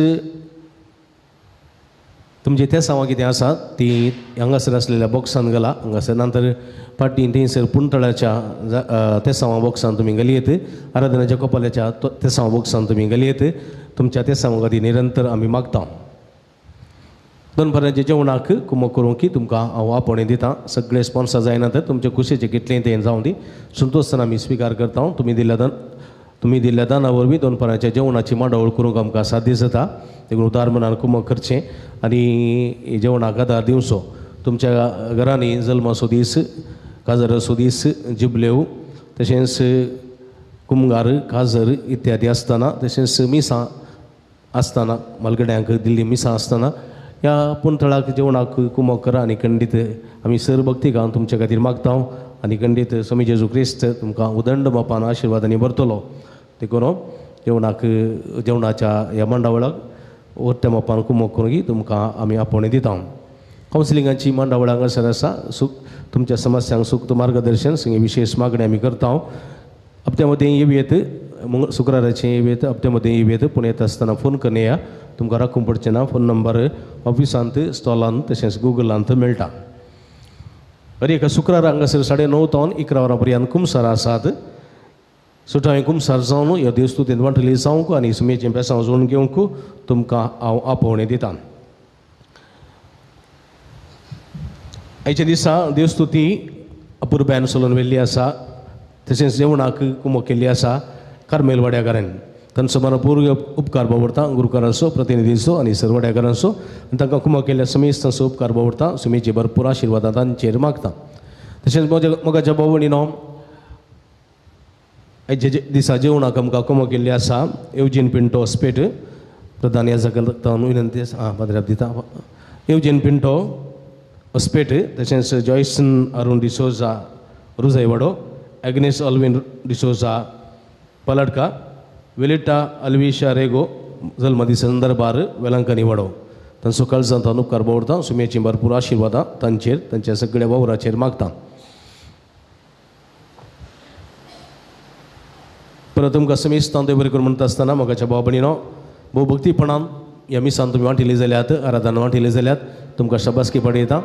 तुमचें तेसांवां कितें आसा ती हांगासर आसलेल्या बॉक्सान घाला हांगासर, नंतर फाटीं थंयसर पुणतळाच्या तेसांवां बॉक्सान तुमी घालयेत, आराधनाच्या कोपाल्याच्या तेसांवां बॉक्सान तुमी घालयेत. तुमच्या तेसांवां खातीर निरंतर आमी मागता. दनपारांच्या जेवणाक कुमक करूंक की तुमकां हांव आपोवणें दिता. सगळे स्पॉन्सर जायना तर तुमचे खुशेचें कितलें तें जावं दी, संतोशान आमी स्विकार करता. तुमी दिल्ल्या दाना वरवीं दनपारांच्या जेवणाची मांडावळ करूंक आमकां साध्य जाता. देखून उदार मनान कुमक करचें आनी जेवणाक आदार दिवचो. तुमच्या घरांनी जल्माचो दीस, काजराचो दीस, जिबलेव तशेंच कुमगार, काजर इत्यादी आसतना तशेंच मिसां आसतना मालगड्यांक दिल्ली मिसां आसतना ह्या पुंतळाक जेवणाक कुमक करा आनी खंडीत आमी सर भक्ती गावन तुमच्या खातीर मागता आनी खंडीत स्वामी जेजू क्रिस्त तुमकां उदंड बापान आशिर्वादांनी भरतलो. देखून जेवणाक जेवणाच्या ह्या मांडावळाक वट्ट्या मापान कुमक करून तुमकां आमी आपोवणें दिता. कावन्सिलिंगाची मांडावळ हांगासर आसा. सूख तुमच्या समस्यांक सूक्त मार्गदर्शन सगळी विशेष मागणी आमी करता. हप्त्या मदें येवयेत, शुक्राराचें येवयेत, हप्त्या मदें येवयेत, पूण येता आसतना फोन करून येया, तुमकां राखूंक पडचें ना. फोन नंबर ऑफिसांत, स्टॉलांत तशेंच गुगलांत मेळटा. हर एका शुक्रार हांगासर 9:30 तावन 11 वरां पर्यंत कुमसार आसात. सुटावें कुमसार जावन ह्या देवस्तुतींत वांटली जावंक आनी सुमेचें बेसांव जोडून घेवंक तुमकां हांव आपोवणें दितां. आयच्या दिसा देवस्तुती अपुरबायन चलोवन व्हेल्ली आसा तशेंच जेवणाक कुमक केल्ली आसा कार्मेल वाड्याकारान. तांचो मनपूर्व उपकार बावडता गुरुकारांचो, प्रतिनिधींचो आनी सर्व वाड्याकारांचो आनी तांकां कुमक केल्ल्या समेज तांचो उपकार बावडता. सुमेची भरपूर आशिर्वादां तांचेर मागता. तशेंच म्हज्या मोगाच्या भाव-भयणीनो, आयच्या दिसा जेवणाक आमकां कुमक केल्ली आसा येवजीन पिंटो स्पेट प्रधान ह्या जावन विनंती आसा पाद्र्याक दिता. येवजीन पिंटो अस्पेट तशेंच जॉयसन अरुण डिसोजा रुजयवाडो, एग्नेस अल्विन डिसोजा पलटका, विलिटा अल्विशा रेगो जल्मदीस संदर्भार वेलंकनी वाडो. तांचो काळजांत उपकार बावडता. सुमेची भरपूर आशिर्वादां तांचेर तांच्या सगळ्या वावराचेर मागता. परत तुमकां समेस्तान देव बरें करून म्हणटा आसतना मोगाच्या भाव भयणीनो, भोव भक्तीपणान ह्या मिसान तुमी वांटिल्ली जाल्यात, आराधना वांटिल्ली जाल्यात, तुमकां शाबासकी पडयता.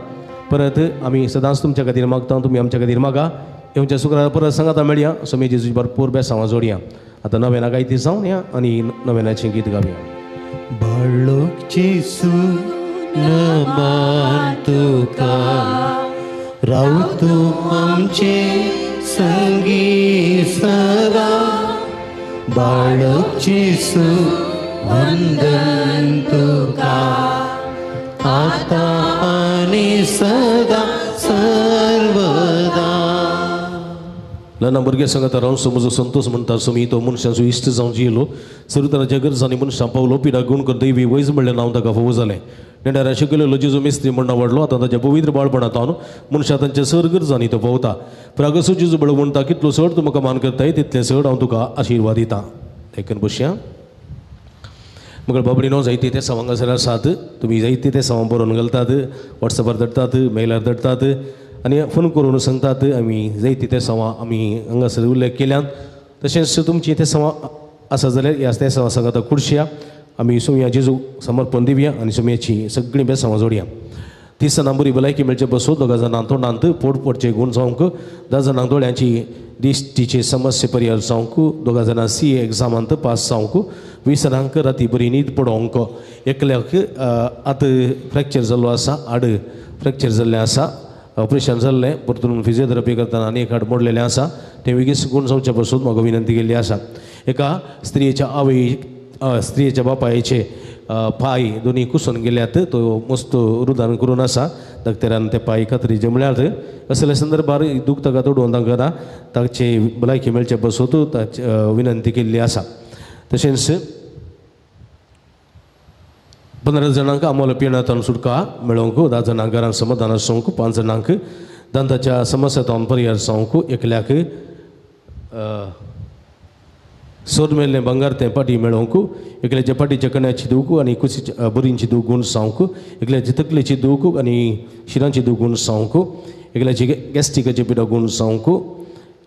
परत आमी सदांच तुमच्या खातीर मागता, तुमी आमच्या खातीर मागा. येवच्या शुक्रारा परत सांगाता मेळया. स्वामी जेजूची भरपूर बेसांवां जोडया. आतां नव्याना गायती जावन या आनी नव्यानाचें गीत गावया. बाळक जेजू नमान तुका, राव तूं आमचे संगी सदा. बाळक जेजू वंदन तुका, आता आनी सदा सर्वदा. ल्हान भुरग्यां सांगता रावन म्हजो संतोष म्हणटा सुमी तो मनशांचो इश्ट जावन जियेलो. सरुतराच्या गरजांनी मनशां पावलो. पिडा गुण कर दैवी वैज म्हणलें नांव ताका फावो जालें. नेणाऱ्या शिकयलेलो जेजू मिस्त्री म्हण वाडलो. आतां ताच्या पवित्र बाळपणांत मनशां तांच्या सर गरजांनी तो पावता. प्रागसो जेजू बळ म्हणटा, कितलो चड तूं म्हाका मान करताय तितलें चड हांव तुका आशिर्वाद दितां. देखून बसया. मगर बाबडीनो, जायते ते सवां हांगासर आसात. तुमी जायते ते सवां बरोवन घालतात, वॉट्सॅपार धाडटात, मेलार धाडटात आनी फोन करून सांगतात. आमी जायते ते सवां आमी हांगासर उल्लेख केल्यात. तशेंच तुमची ते सवां आसा जाल्यार ह्या ते सवां सांगाता खुर्शया आमी सोमया जेजू समर्पण दिवया आनी सोमयाची सगळीं बेसांवां जोडया. 30 जाणां बरी भलायकी मेळचे बसून 2 जाणां तोंडांत पोट पडचे गूण जावंक, 10 जाणांक दोळ्यांची दिश्टीचे समस्ये परिहार जावंक, 2 जाणां सी ए एग्जामांत पास जावंक, 20 जाणांक राती बरी न्हीद पडोवंक, एकल्याक आतां फ्रॅक्चर जाल्लो आसा, हाड फ्रॅक्चर जाल्लें आसा, ऑपरेशन जाल्लें, परतून फिजियोथेरपी करतना आनी एक हाड मोडलेलें आसा, तें वेगीच गूण जावचे पसून म्हाका विनंती केल्ली आसा. एका स्त्रियेच्या आवय स्त्रियेच्या बापायचे पांय दोनी कुसून गेल्यात, तो मस्त रुदान करून आसा. डॉक्टरान ते पांय कातरीचे म्हळ्यार असल्या संदर्भार दूख ताका तोडून तांकां ताचे भलायकी मेळचे पसून ताची विनंती केल्ली आसा. तशेंच 15 जाणांक आमोल पिण्यातान सुटका मेळोवंक, 10 जाणांक घरान समाधान आसूंक, 5 जाणांक दंताच्या समस्यातान परिहार जावंक, एकल्याक सोद मेल्लें बंगार तें पाटी मेळोवंक, एकल्याच्या पाटीच्या कण्याची दूख आनी कुशीच्या बरींची दूख गूण जावंक, एकल्याची तकलेची दूख आनी शिरांची दूख गूण जावंक, एकल्याची गॅस्ट्रिकाची पिडा गूण जावंक,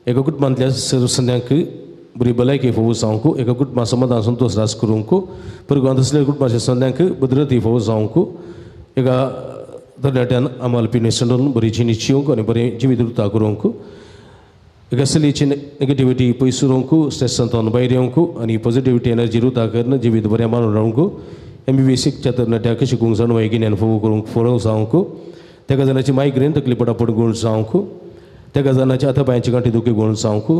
एका कुटुंबांतल्या सर्व बरी भलायकी फोव जावंक, एका कुटुंबा समाधान संतोश रास करूंक, परगोंत असल्या कुटुंबाच्या संद्यांक भद्रती फोव जावंक, एका तरणाट्यान आमाल पिणे सांडून बरी जिणी जिवंक आनी बरें जिवीत उरता करूंक, एका चलयेची नेगेटिविटी पयस उरोवंक, स्ट्रेसांतल्यान भायर येवंक आनी पॉझिटिविटी एनर्जी रुता करून जिवीत बरें मानून रावंक, MBBS शिकच्या तरणाट्याक शिकूंक जाणवाय गिन्यान फोव करूंक फोव जावंक, तेका जाणाची मायग्रेन तकली पटापट गूण जावंक, तेका जाणाची हाता पांयांची गांठी दुखी गूण जावंक,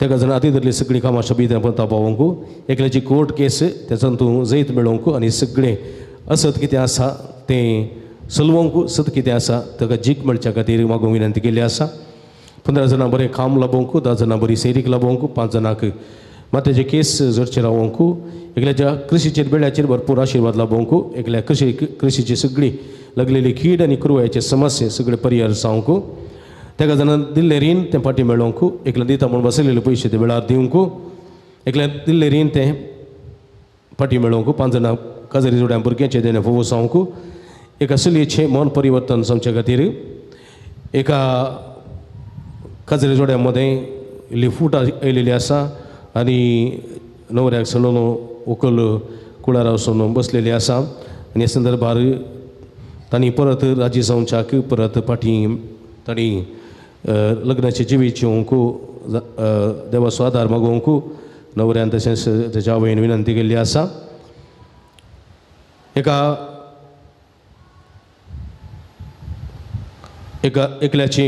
तेका जाणा आती धरली सगळीं कामां शबीत पत्ता पावोवंक, एकल्याची कोर्ट केस तेच्यान तूं जैत मेळोवंक आनी सगळें असत कितें आसा तें चलवंक सत कितें आसा ताका जीक मेळच्या खातीर मागूंक विनंती केल्ली आसा. 15 जाणां बरें काम लाबोवंक, 10 जाणां बरी सैरीक लाबोवंक, 5 जाणांक मात्याचे केस जडचे रावोवंक, एकल्याच्या कृशीचेर बेळ्याचेर भरपूर आशिर्वाद लाबोवंक, एकल्या कृशीची सगळी लागलेली कीड आनी कुरवयाचे समस्ये सगळे परिहार जावंक, तेका जाणां दिल्लें रीण तें फाटीं मेळोवंक, एकल्यान दिता म्हूण बसयलेले पयशे ते वेळार दिवंक, एकल्यान दिल्लें रीण तें फाटीं मेळोवंक, 5 जाणां काजारी जोड्या भुरग्यांचें देणें फोवो जावंक, एका चलयेचें मन परिवर्तन जावचे खातीर, एका काजारी जोड्या मदें इल्ली फूट आयलेली आसा आनी न्हवऱ्याक सलोन व्हंकल कुळारा वचून बसलेली आसा आनी ह्या संदर्भार तांणी परत राजी जावच्याक परत फाटीं तांणी लग्नाचे जिवीत जिवंक देवाचो आदार मागोवंक न्हवऱ्यान तशेंच ताच्या आवयन विनंती केल्ली आसा. एका एका एकल्याची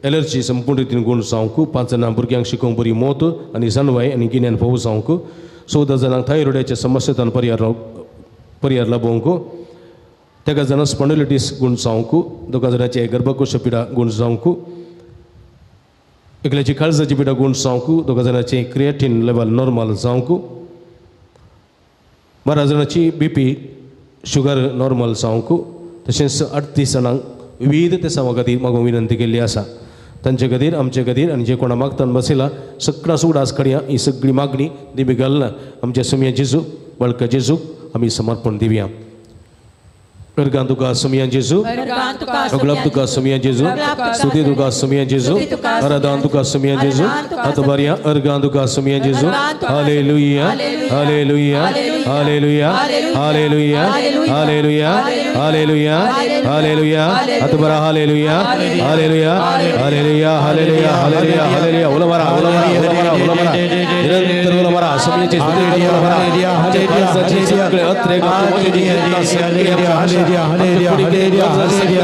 एलर्जी संपूर्ण रितीन गूण जावंक, 5 जाणां भुरग्यांक शिकोवंक बरी मोत आनी जाणवाय आनी गिन्यान फावो जावंक, 14 जाणांक थायरॉयडाच्या समस्येंतल्यान परिहार लाबोवंक, 3 जाणांक स्पॉन्डिलिटीस गूण जावंक, 2 जाणांचे गर्भकोश पिडा गूण जावंक, एकल्याची काळजाची पिडा गूण जावंक, 2 जाणांचे क्रिएटीन लेवल नॉर्मल जावंक, 12 जाणांची बीपी शुगर नॉर्मल जावंक, तशेंच 38 जाणांक विविध तेसांवा खातीर मागूंक विनंती केल्ली आसा. तांचे खातीर, आमचे खातीर आनी जे कोणा मागतान बसयला सगळा सुडास कडया ही सगळी मागणी दिमी घालना आमच्या सुमया जेजू बळका जेजूक आमी समर्पण दिवया. अर्गां तुका सुमया जेजू, अगलाब तुका सुमया जेजू, स्तुती तुका सुमया जेजू, आराधन तुका सुमया जेजू, हात बारया अर्गां तुका सुमया जेजू. Hallelujah, hallelujah, hallelujah, hallelujah, hallelujah, hallelujah, hallelujah. हात बारा hallelujah, hallelujah, hallelujah, hallelujah, hallelujah, hallelujah. उलो मारा, उलो मारा, उलो मारा, उलो मारा, निरंतर उलो मारा. सुमयाचे स्तुती उलो मारा. सगळे अत्रे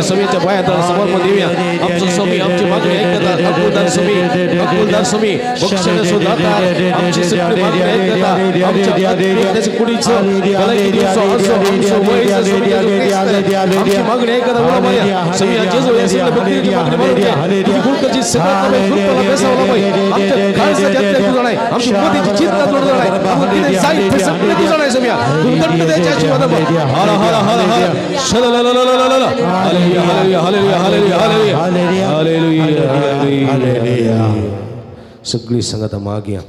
समीच्या पायात समर्पण दिवया. आमचो स्वामी आमची मागणी ऐकता. अकुलदार स्वामी, अकुलदार स्वामी, बक्षण्याचो दाता, आमची सगळी मागणी ऐकता. आमच्या आत्म्याच्या कुडीचो भलायकीचो असो आमचो वयचो स्वामी आमची मागणी ऐकता. उलो मारया स्वामी जेजू हे सगळे भक्तीची मागणी मागूया. तुझी गुणकाची सगळं कृपाला बेसावला बाई. आमच्या काळजाच्या आतल्या तू जाणाय, आमची मतीची चिंता तू जाणाय, आमकां कितें जाय तें सगळें तूं जाणाय स्वामी. तूं दंड द्यायच्या आशीर्वादा हर हर हर हर. Hallelujah, hallelujah, hallelujah, hallelujah, hallelujah, hallelujah. सगळी संगत मागया.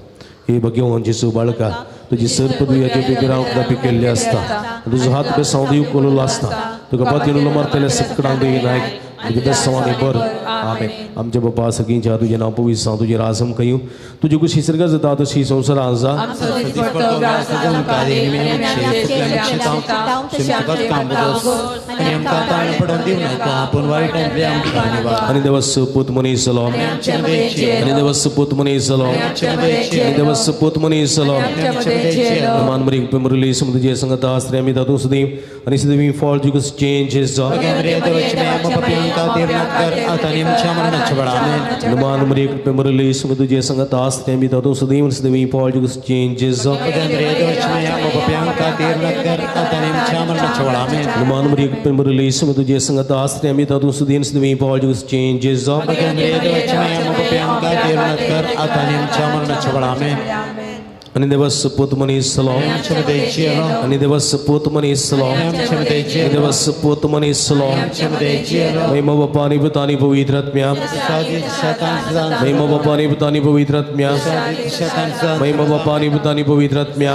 हे भगवान जेजू बाळका, तुजी सर्पदुयाचे पिकरां दापी केल्ली आसता, तुजो हात बेसांव दिव कोल्लो आसता, तुका पातयेन उलो मारतले सकडांक देई नायक तुजे बेसांवांनी बर. आमेन. आमच्या बापा सगळींच्या तुजें नांव पवित्र जावं, तुजें राज आमकां येवं, तुजी खुशी स्वर्गात जाता तशी संवसारांत जा. आनी देवा पूत मनीस जालो, आनी देवा पूत मनीस जालो, आनी देवा पूत मनीस जालो. मान मरीक मुरली समुद्र संगत आस्त्रे आमी दादू सुदी आनी सुदी फॉल जुगस चेंजेस मान मरीक मुरली समुद्र संगत आस्त्रे आमी दादू सुदी आनी सुदी फॉल जुगस चेंजेस मान मरीक मुरली समुद्र संगत आस्त्रे आमी दादू सुदी आनी सुदी फॉल जुगस चेंजेस. आनी देवा पूत मनीस जालो, आनी देवा पूत मनीस जालो, आनी देवा पूत मनीस जालो. महिमा बापा आनी पुता आनी पवित्र आत्म्या, महिमा बापा आनी पुता आनी पवित्र आत्म्या, महिमा बापा आनी पुता आनी पवित्र आत्म्या.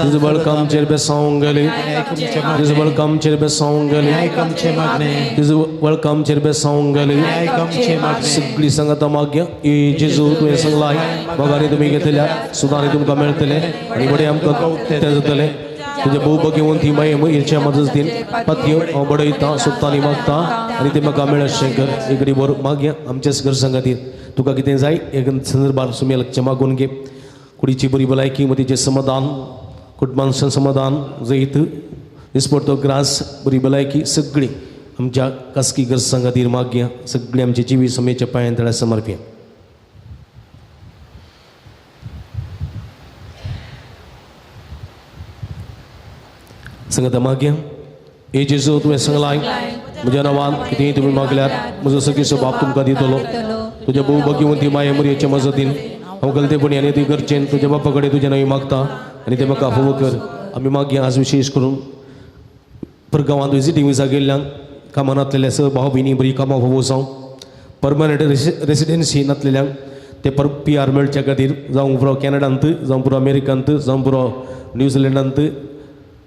तुजो बळका आमचेर बेसावंक गेले, तुजो बळका आमचेर बेसावंक गेले, तुजो बळका आमचेर बेसावंक गेले. सगळी संगता मागया. ए जेजू तुवें सांगलाय मोगांनी तुमी घेतल्या सुदांनी तुमकां मेळटले आनी बडें आमकां तें जातलें. तुज्या भोव भगवंत ही माये इर्च्या मदतीन पातयो हांव बडयता, सोदता आनी मागता आनी तें म्हाका मेळशें कर. एक बर मागया आमच्याच गरजां खातीर. तुका कितें जाय एक संदर्भार सुमी लक्ष मागून घे. कुडीची बरी भलायकी, मतीचें समाधान, कुटुंबांचें समाधान, जैत, दिसपडतो ग्रास, बरी भलायकी सगळी आमच्या खासगी गरजां खातीर मागया. सगळी आमची जिवीत सुमेच्या पांयां तळ्या समर्पया. संगता मागया. ए जेजू तुवें सांगलाय म्हज्या नांवान कितेंय तुमी मागल्यार म्हजो सगळीचो बाप तुमकां दितलो. तुज्या भोव भाग्यवंती माये मुरयेचे मजतीन हांव गलतेपणी आनी ती गरजेन तुज्या बापा कडेन तुजें नांव मागता आनी तें म्हाका फावो कर. आमी मागया आज विशेश करून परगांवांत विजिटींग विजा गेल्ल्यांक कामां नातलेल्या सर भाव भयणी बरी कामां फावो जावं, परमनंट रेसिडेन्सी नातलेल्यांक ते पर पी आर मेळच्या खातीर, जावं पुरो कॅनडांत, जावं पुरो अमेरिकांत, जावं पुरो न्यूझिलंडांत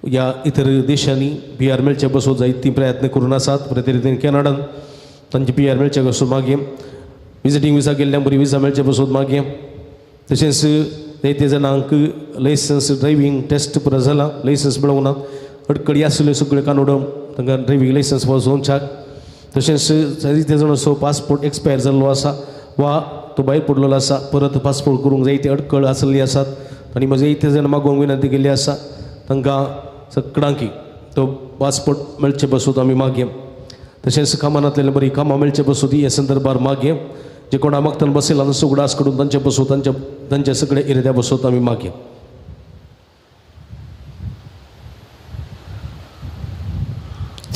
ह्या इतर देशांनी पी आर मेळचे बसो जायतीं प्रयत्न करून आसात. प्रत्येक रितीन कॅनडान तांचे पी आर मेळचे बसो मागीर विजिटींग विजा गेल्ल्यांक बरी विजा मेळचे बसोत मागीर. तशेंच जायते जाणांक लायसन्स ड्रायव्हींग टेस्ट पुरो जाला, लायसन्स मेळोवंक ना, अडकडी आसल्यो सगळ्यो कानूड तांकां ड्रायव्हींग लायसन्स वचोवच्याक. तशेंच जायते जाणांचो पासपोर्ट एक्सपायर जाल्लो आसा वा तो भायर पडलेलो आसा, परत पासपोर्ट करूंक जायते अडकळ आसली आसात आनी म्हजे जायते जाण मागोवंक विनंती केल्ली आसा तांकां सगळ्यांकी तो पासपोर्ट मेळचे बसूत आमी मागया. तशेंच कामां नातलेले बरी कामां मेळचे बसूत ह्या संदर्भार मागया. जे कोणा मागतना बसयला तांचो उगडास करून तांचे बसूत तांच्या तांच्या सगळे इराद्या बसूत आमी मागया.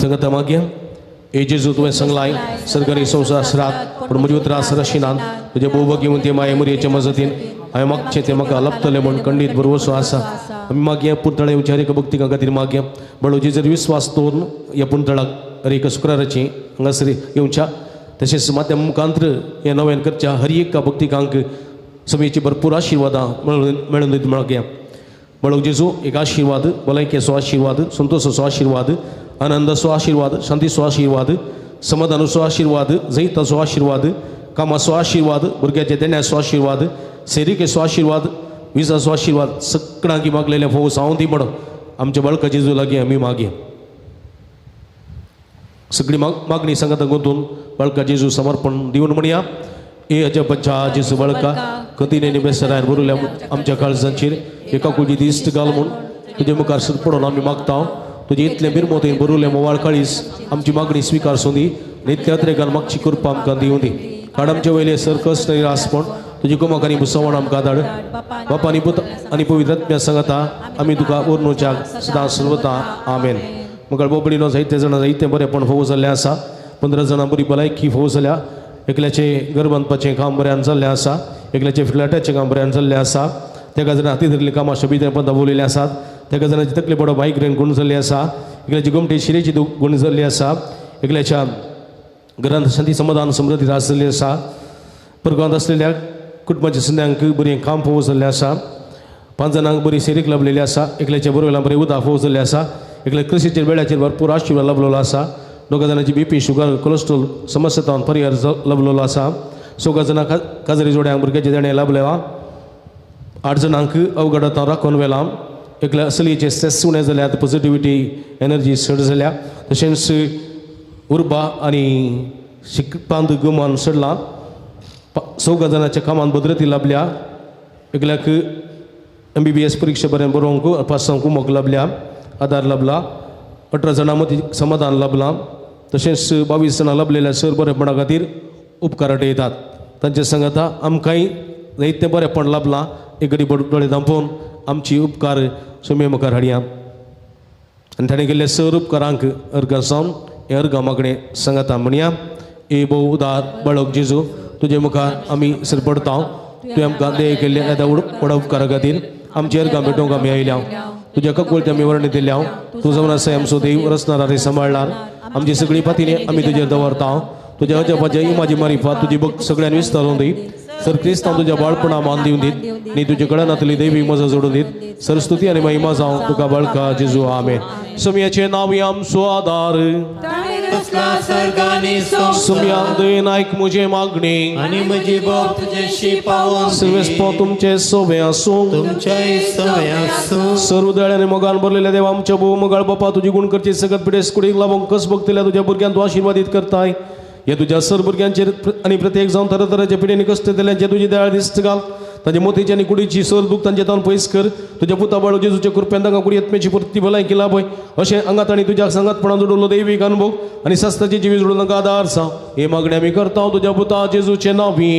सांगता मागया. ए जेजू तुवें सांगलाय सरकारी संवसार रात पूण म्हजी उतरां सरशिनात तुजे भोवभाग्यवंती माये मुरयेचे मजतीन हांवें मागचें तें म्हाका लभतलें म्हूण खंडीत भरवसो आसा. आमी मागया पुतळे येवच्या हर एका भक्तिकां खातीर मागया. बळोजी जर विस्वास दवरून ह्या पुतळाक हर एका शुक्राराची हांगासर येवच्या, तशेंच माध्यम मुखांत्र ह्या नव्यान करच्या हर एका भक्तिकांक समेची भरपूर आशिर्वादां मेळून दित मागया. बळोक जेजू एक आशिर्वाद, भलायकेचो आशिर्वाद, संतोषाचो आशिर्वाद, आनंदाचो आशिर्वाद, शांतीचो आशिर्वाद, समाधानाचो आशिर्वाद, जैताचो आशिर्वाद, कामाचो आशिर्वाद, भुरग्याच्या देण्याचो आशिर्वाद, सेरिकेचो आशिर्वाद, विजाचो आशिर्वाद सगळ्यांकी मागलेले फोव जावं दी म्हणून आमच्या बाळका जेजू लागीं आमी मागया. सगळी मागणी सांगता गुंतून बाळका जेजू समर्पण दिवन म्हणया. ए अजबच्या जेजू बाळका कतीने बेसरायन बरुल्या आमच्या काळजांचेर एका कुजी दिश्ट घाल म्हूण तुजे मुखार सर पडून आमी मागता. तुजे इतलें बिरमोतेन बरुले मोवाळ काळीस आमची मागणी स्विकार सोंदी नित्य अत्रेकान मागची कृपा आमकां दिवं दी. काड आमचे वयले सर कश्ट रासपण तुजी कुमक आनी भुसवण आमकां धाड. बापा आनी पुत आनी पवित्र आत्म्या सांगता आमी तुका उरनुच्याक सदां सर्वता. आमेन. मुखार बोबडीनो जायते जाणां जायते बरेपण फोव जाल्लें आसा. 15 जाणां बरी भलायकी फोव जाल्या. एकल्याचें घर बांदपाचें काम बऱ्यान जाल्लें आसा, एकल्याचें फ्लॅटाचें काम बऱ्यान जाल्लें आसा, तेका जाणां हाती धरिल्लीं कामां शोबीत दाबोवलेलीं आसात, तेका जाणांची तकली पडो मायग्रेन गुण जाल्ली आसा, एकल्याची गोमटी शिरेची गुण जाल्ली आसा, एकल्याच्या घरांत शांती समाधान समृद्धी रास जाल्ली आसा, परगांवांत आसलेल्या कुटुंबाच्या संद्यांक बरें काम फोव जाल्लें आसा, 5 जाणांक बरी सेरीक लाभलेली आसा, एकल्याच्या बरोबर बरें उदक फोव जाल्लें आसा, एकल्या कृशीचेर वेळाचेर भरपूर आशिर्वाद लाभलेलो आसा, 2 जाणांची बीपी शुगर कोलेस्ट्रॉल समस्या तावन परिहार लाभलेलो आसा, 6 जाणां काजरी जोड्यांक भुरग्याचे देणें लाभलें, 8 जाणांक अवघडांत राखून व्हेलां, एकल्या असलीचे स्ट्रेस उणें जाल्यात, पॉझिटिविटी एनर्जी चड जाल्या, तशेंच उर्बा आनी शिकपांत गुमान चडलां, 6 जाणांच्या कामांत भद्रती लाभल्या, एकल्याक MBBS परिक्षा बरें बरोवंक पास जावंक उमक लाभल्या, आदार लाभला, 18 जाणां मदीं समाधान लाभलां, तशेंच 22 जाणां लाभलेल्या सर बरेपणा खातीर उपकार येतात. तांचे सांगता आमकांय जायतें बरेपण लाभलां. एक घडी दोळे धांपोवन आमची उपकार सुमे मुखार हाडया आनी ताणें केल्ले सर उपकारांक अर्गां जावन हे अर्गां मागणें सांगता म्हणया. ए भोव उदार बाळक जेजू तुजे मुखार आमी सर पडता. तुवें आमकां दया केल्ले येद्या व्हडा उपकारा खातीर आमची अर्गां भेटोवंक आमी आयल्या. तुज्या ककुळते आमी वर्णी दिल्या. तूं जावन आसा आमचो देव रचणार आनी सांबाळणार. आमची सगळी पातीने आमी तुजेर दवरता. तुज्या अजपाच्या इमाजी मारिफात तुजी भक्त सगळ्यांनी विस्तारून दी. सर क्रिस्तांव तुज्या बाळपणा मान दिवन दीत न्ही तुजे कळनातली देवी मजा जोडून दीत. सरस्तुती आनी महिमा जावं तुका बाळका जेजू. आमेन. सुमयाचें नांव आमचो आदार सुमया दयेन आयक म्हजें मागणें आनी म्हजी बोब तुजेशी पावोवन सर्वेस्पो तुमचें सोबें आसूं तुमचें सोबें आसूं. सर्व दयाळ्यान मोगान भरलेल्या देवा आमच्या भोव मोगाळ बापा तुजी गुण करची सगळ्यात पिडेस कुडीक लावूंक कस भोगतल्या तुज्या भुरग्यांक तूं आशिर्वादीत करताय. हे तुज्या सर भुरग्यांचेर आनी प्रत्येक जावन तरातराच्या पिडेनी कश्ट दिल्यांचेर तुजी दयाळ दिस्त घाल. तांच्या मोतीची आनी कुडीची सर दूख तांचे तावन पयस कर. तुज्या पुता बाळो जेजूच्या कृपेन तांकां कुडी आत्म्याची पुरती भलायकी लाभय. अशें आंगात आनी तुज्या सांगातपणान जोडलो दैवीक अनुभव आनी सस्ताची जिवी जोडून तांकां आदार जावं. हे मागणी आमी करता तुज्या पुता जेजूचे नांवी.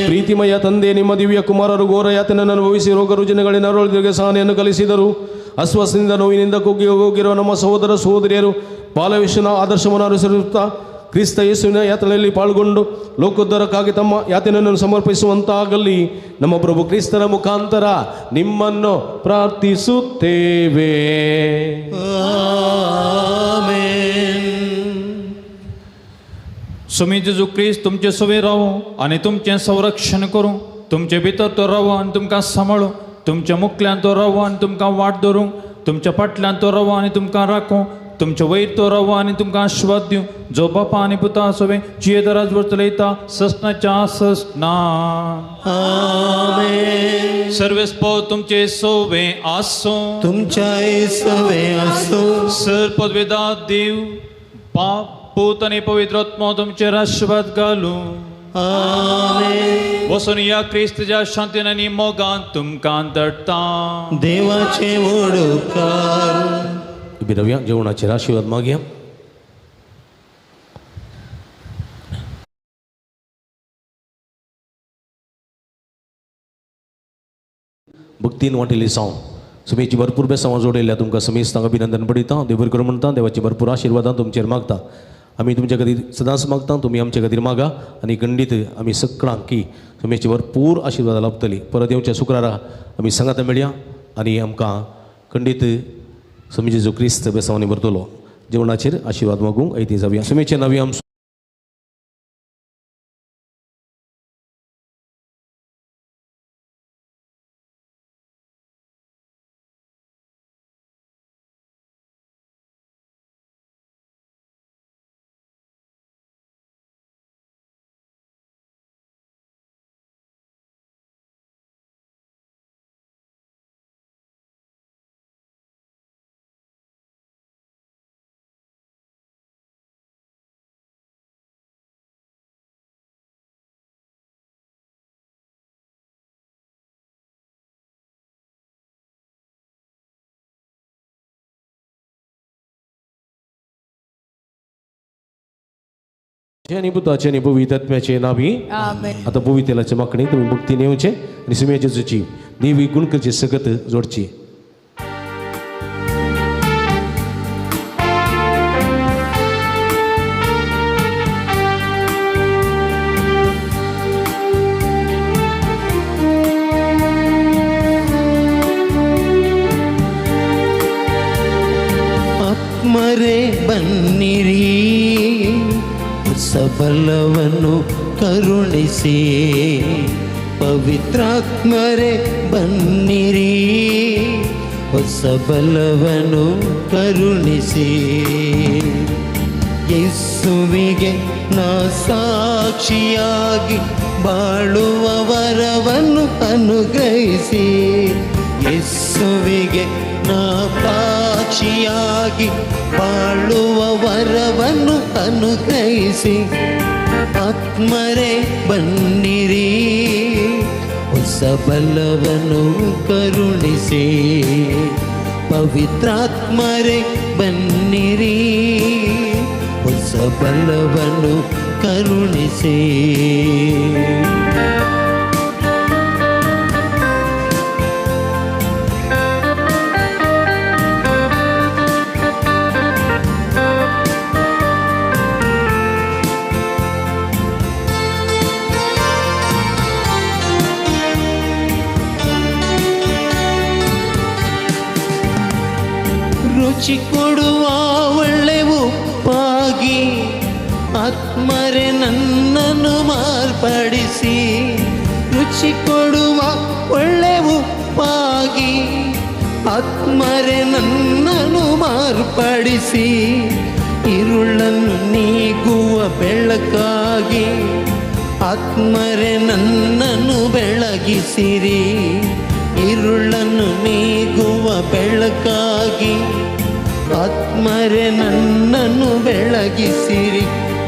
ಪ್ರೀತಿಮಯ ತಂದೆ, ನಿಮ್ಮ ದಿವ್ಯ ಕುಮಾರರು ಘೋರ ಯಾತನೆಯನ್ನು ಅನುಭವಿಸಿ ರೋಗ ರುಜಿನಗಳಿನ ಅರಳಿಗೆ ಸಹನೆಯನ್ನು ಕಲಿಸಿದರು. ಅಸ್ವಸ್ಥದಿಂದ ನೋವಿನಿಂದ ಕುಗ್ಗಿ ಹೋಗಿರುವ ನಮ್ಮ ಸಹೋದರ ಸಹೋದರಿಯರು ಬಾಲವೇಶನ ಆದರ್ಶವನ್ನು ಅನುಸರಿಸುತ್ತಾ ಕ್ರಿಸ್ತ ಯೇಸುವಿನ ಯಾತ್ರೆಯಲ್ಲಿ ಪಾಲ್ಗೊಂಡು ಲೋಕೋದ್ಧಾರಕ್ಕಾಗಿ ತಮ್ಮ ಯಾತನೆಯನ್ನು ಸಮರ್ಪಿಸುವಂತಾಗಲಿ. ನಮ್ಮ ಪ್ರಭು ಕ್ರಿಸ್ತನ ಮುಖಾಂತರ ನಿಮ್ಮನ್ನು ಪ್ರಾರ್ಥಿಸುತ್ತೇವೆ. स्वामी जेजू क्रिस्त तुमचे सवे रावो आनी तुमचें संरक्षण करूं, तुमचे भितर तो रावो आनी तुमकां सांबाळूं, तुमच्या मुखल्यान तो रावो आनी तुमकां वाट धरूं, तुमच्या फाटल्यान तो रावो आनी तुमकां राखूं, तुमचे वयर तो रावो आनी तुमकां आशिर्वाद दिवं, जो बापा आनी पुता सवे जियेत राजभर चलयता ससनाच्या ससना. आमेन. सर्वेस्पो तुमचे सोवे आसूं, तुमच्याय सवे आसूं. सर पदवेदा देव बाप पूत आनी पवित्र आत्मो तुमचेर आशिर्वाद घालूं. आमेन. वचून ह्या क्रिस्तच्या शांतीन आनी मोगान तुमकां दडटा. देवाचे व्हड उपकार. बिरव्या जेवणाचेर आशिर्वाद मागया. भक्तीन वांटिल्ली सावन सुमेची भरपूर बेसांवां जोडिल्ल्या तुमकां समेस्तांक अभिनंदन पडयता. देव बरें करूं म्हणटा. देवाची भरपूर आशिर्वादां तुमचेर मागता. आमी तुमच्या खातीर सदांच मागता, तुमी आमच्या खातीर मागा आनी खंडीत आमी सगळ्यांक की सुमेची भरपूर आशिर्वादां लाभतली. परत येवच्या शुक्रारा आमी सांगाता मेळया आनी आमकां खंडीत स्वामी जेजू क्रिस्त बेसांवांनी भरतलो. जेवणाचेर आशिर्वाद मागूंक ऐती जावया. सुमेचे नांवी आमचो आनी पुताचे आनी पवित्र आत्म्याचे नावी. आतां पवित्र तेलाचे मागणी तुमी भक्तीन येवचे आनी सुम्या जेजूची देवी गुणकरची सगत जोडची. ಆತ್ಮರೇ ಬನ್ನಿರಿ, ಸಬಲವನ್ನು ಕರುಣಿಸಿ, ಪವಿತ್ರಾತ್ಮರೇ ಬನ್ನಿರಿ, ಹೊಸ ಬಲವನ್ನು ಕರುಣಿಸಿ. ಯೇಸುವಿಗೆ ನಾ ಸಾಕ್ಷಿಯಾಗಿ ಬಾಳುವ ವರವನ್ನು ಅನುಗ್ರಹಿಸಿ, ಯೇಸುವಿಗೆ ನಾ ಸಾಕ್ಷಿಯಾಗಿ ಬಾಳುವ ವರವನ್ನು ಅನುಗ್ರಹಿಸಿ. ಆತ್ಮರೇ ಬನ್ನಿರಿ, ಹೊಸ ಬಲವನ್ನು ಕರುಣಿಸಿ, ಪವಿತ್ರಾತ್ಮರೇ ಬನ್ನಿರಿ, ಹೊಸ ಬಲವನ್ನು ಕರುಣಿಸಿ. ರುಚಿ ಕೊಡುವ ಒಳ್ಳೆ ಉಪ್ಪಾಗಿ ಆತ್ಮರೇ ನನ್ನನ್ನು ಮಾರ್ಪಡಿಸಿ, ರುಚಿ ಕೊಡುವ ಒಳ್ಳೆ ಉಪ್ಪಾಗಿ ಆತ್ಮರೇ ನನ್ನನ್ನು ಮಾರ್ಪಡಿಸಿ, ಇರುಳನ್ನು ನೀಗುವ ಬೆಳಕಾಗಿ ಆತ್ಮರೇ ನನ್ನನ್ನು ಬೆಳಗಿಸಿರಿ, ಇರುಳನ್ನು ನೀಗುವ ಬೆಳಕಾಗಿ ಆತ್ಮರೇ ನನ್ನನ್ನು ಬೆಳಗಿಸಿರಿ.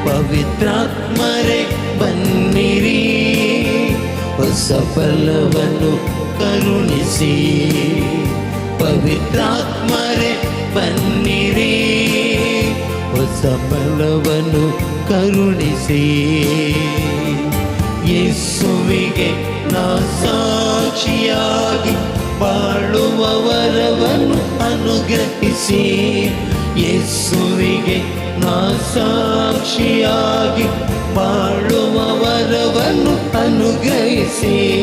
ಪವಿತ್ರಾತ್ಮರೇ ಬನ್ನಿರಿ, ಹೊಸ ಬಲವನ್ನು ಕರುಣಿಸಿ, ಪವಿತ್ರಾತ್ಮರೇ ಬನ್ನಿರಿ, ಹೊಸ ಬಲವನ್ನು ಕರುಣಿಸಿ. ಯೇಸುವಿಗೆ ನಾ ಸಾಕ್ಷಿಯಾಗಿ ಬಾಳುವ ವರವನ್ನು ಅನುಗ್ರಹಿಸಿ. ಯೇಸುವಿಗೆ ನಾ ಸಾಕ್ಷಿಯಾಗಿ ಬಾಳುವ ವರವನ್ನು ಅನುಗ್ರಹಿಸಿ.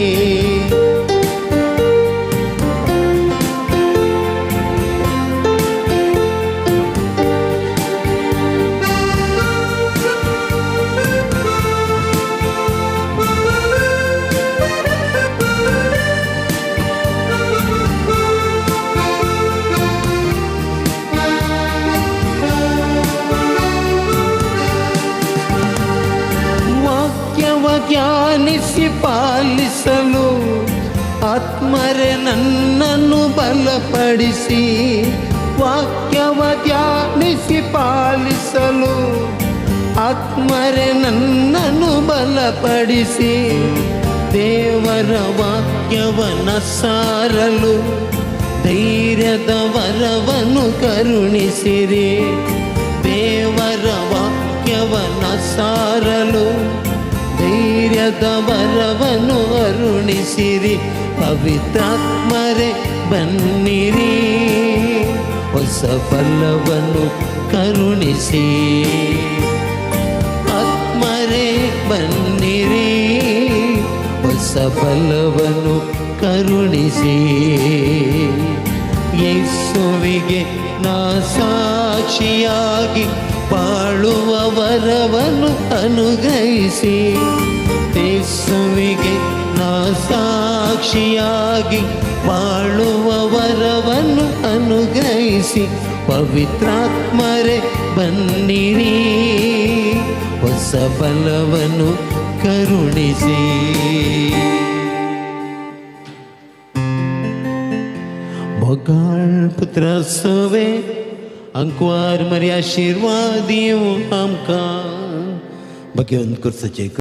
ಧ್ಯಾನಿಸಿ ಪಾಲಿಸಲು ಆತ್ಮರೆ ನನ್ನನ್ನು ಬಲಪಡಿಸಿ. ವಾಕ್ಯವ ಧ್ಯಾನಿಸಿ ಪಾಲಿಸಲು ಆತ್ಮರೆ ನನ್ನನ್ನು ಬಲಪಡಿಸಿ. ದೇವರ ವಾಕ್ಯವನ ಸಾರಲು ಧೈರ್ಯದ ವರವನ್ನು ಕರುಣಿಸಿರಿ. ದೇವರ ವಾಕ್ಯವನ ಸಾರಲು ಧೈರ್ಯದ ವರವನ್ನು ಅರುಣಿಸಿರಿ. ಪವಿತ್ರಾತ್ಮರೇ ಬನ್ನಿರಿ, ಹೊಸ ಬಲವನ್ನು ಕರುಣಿಸಿ. ಆತ್ಮರೇ ಬನ್ನಿರಿ, ಹೊಸ ಬಲವನ್ನು ಕರುಣಿಸಿ. ಯೇಸುವಿಗೆ ನಾ ಸಾಕ್ಷಿಯಾಗಿ ಬಾಳುವ ವರವನ್ನು ಅನುಗ್ರಹಿಸಿ. ಯೇಸುವಿಗೆ ನಾ ಸಾಕ್ಷಿಯಾಗಿ ಬಾಳುವ ವರವನ್ನು ಅನುಗ್ರಹಿಸಿ. ಪವಿತ್ರಾತ್ಮರೇ ಬನ್ನಿರಿ, ಹೊಸ ಬಲವನ್ನು ಕರುಣಿಸಿ. ಮೊಗಾಳ್ ಪುತ್ರ ಸವೆ अंकवार मरी आशीर्वाद दिवं आमकां. भगवंत कुर्साचे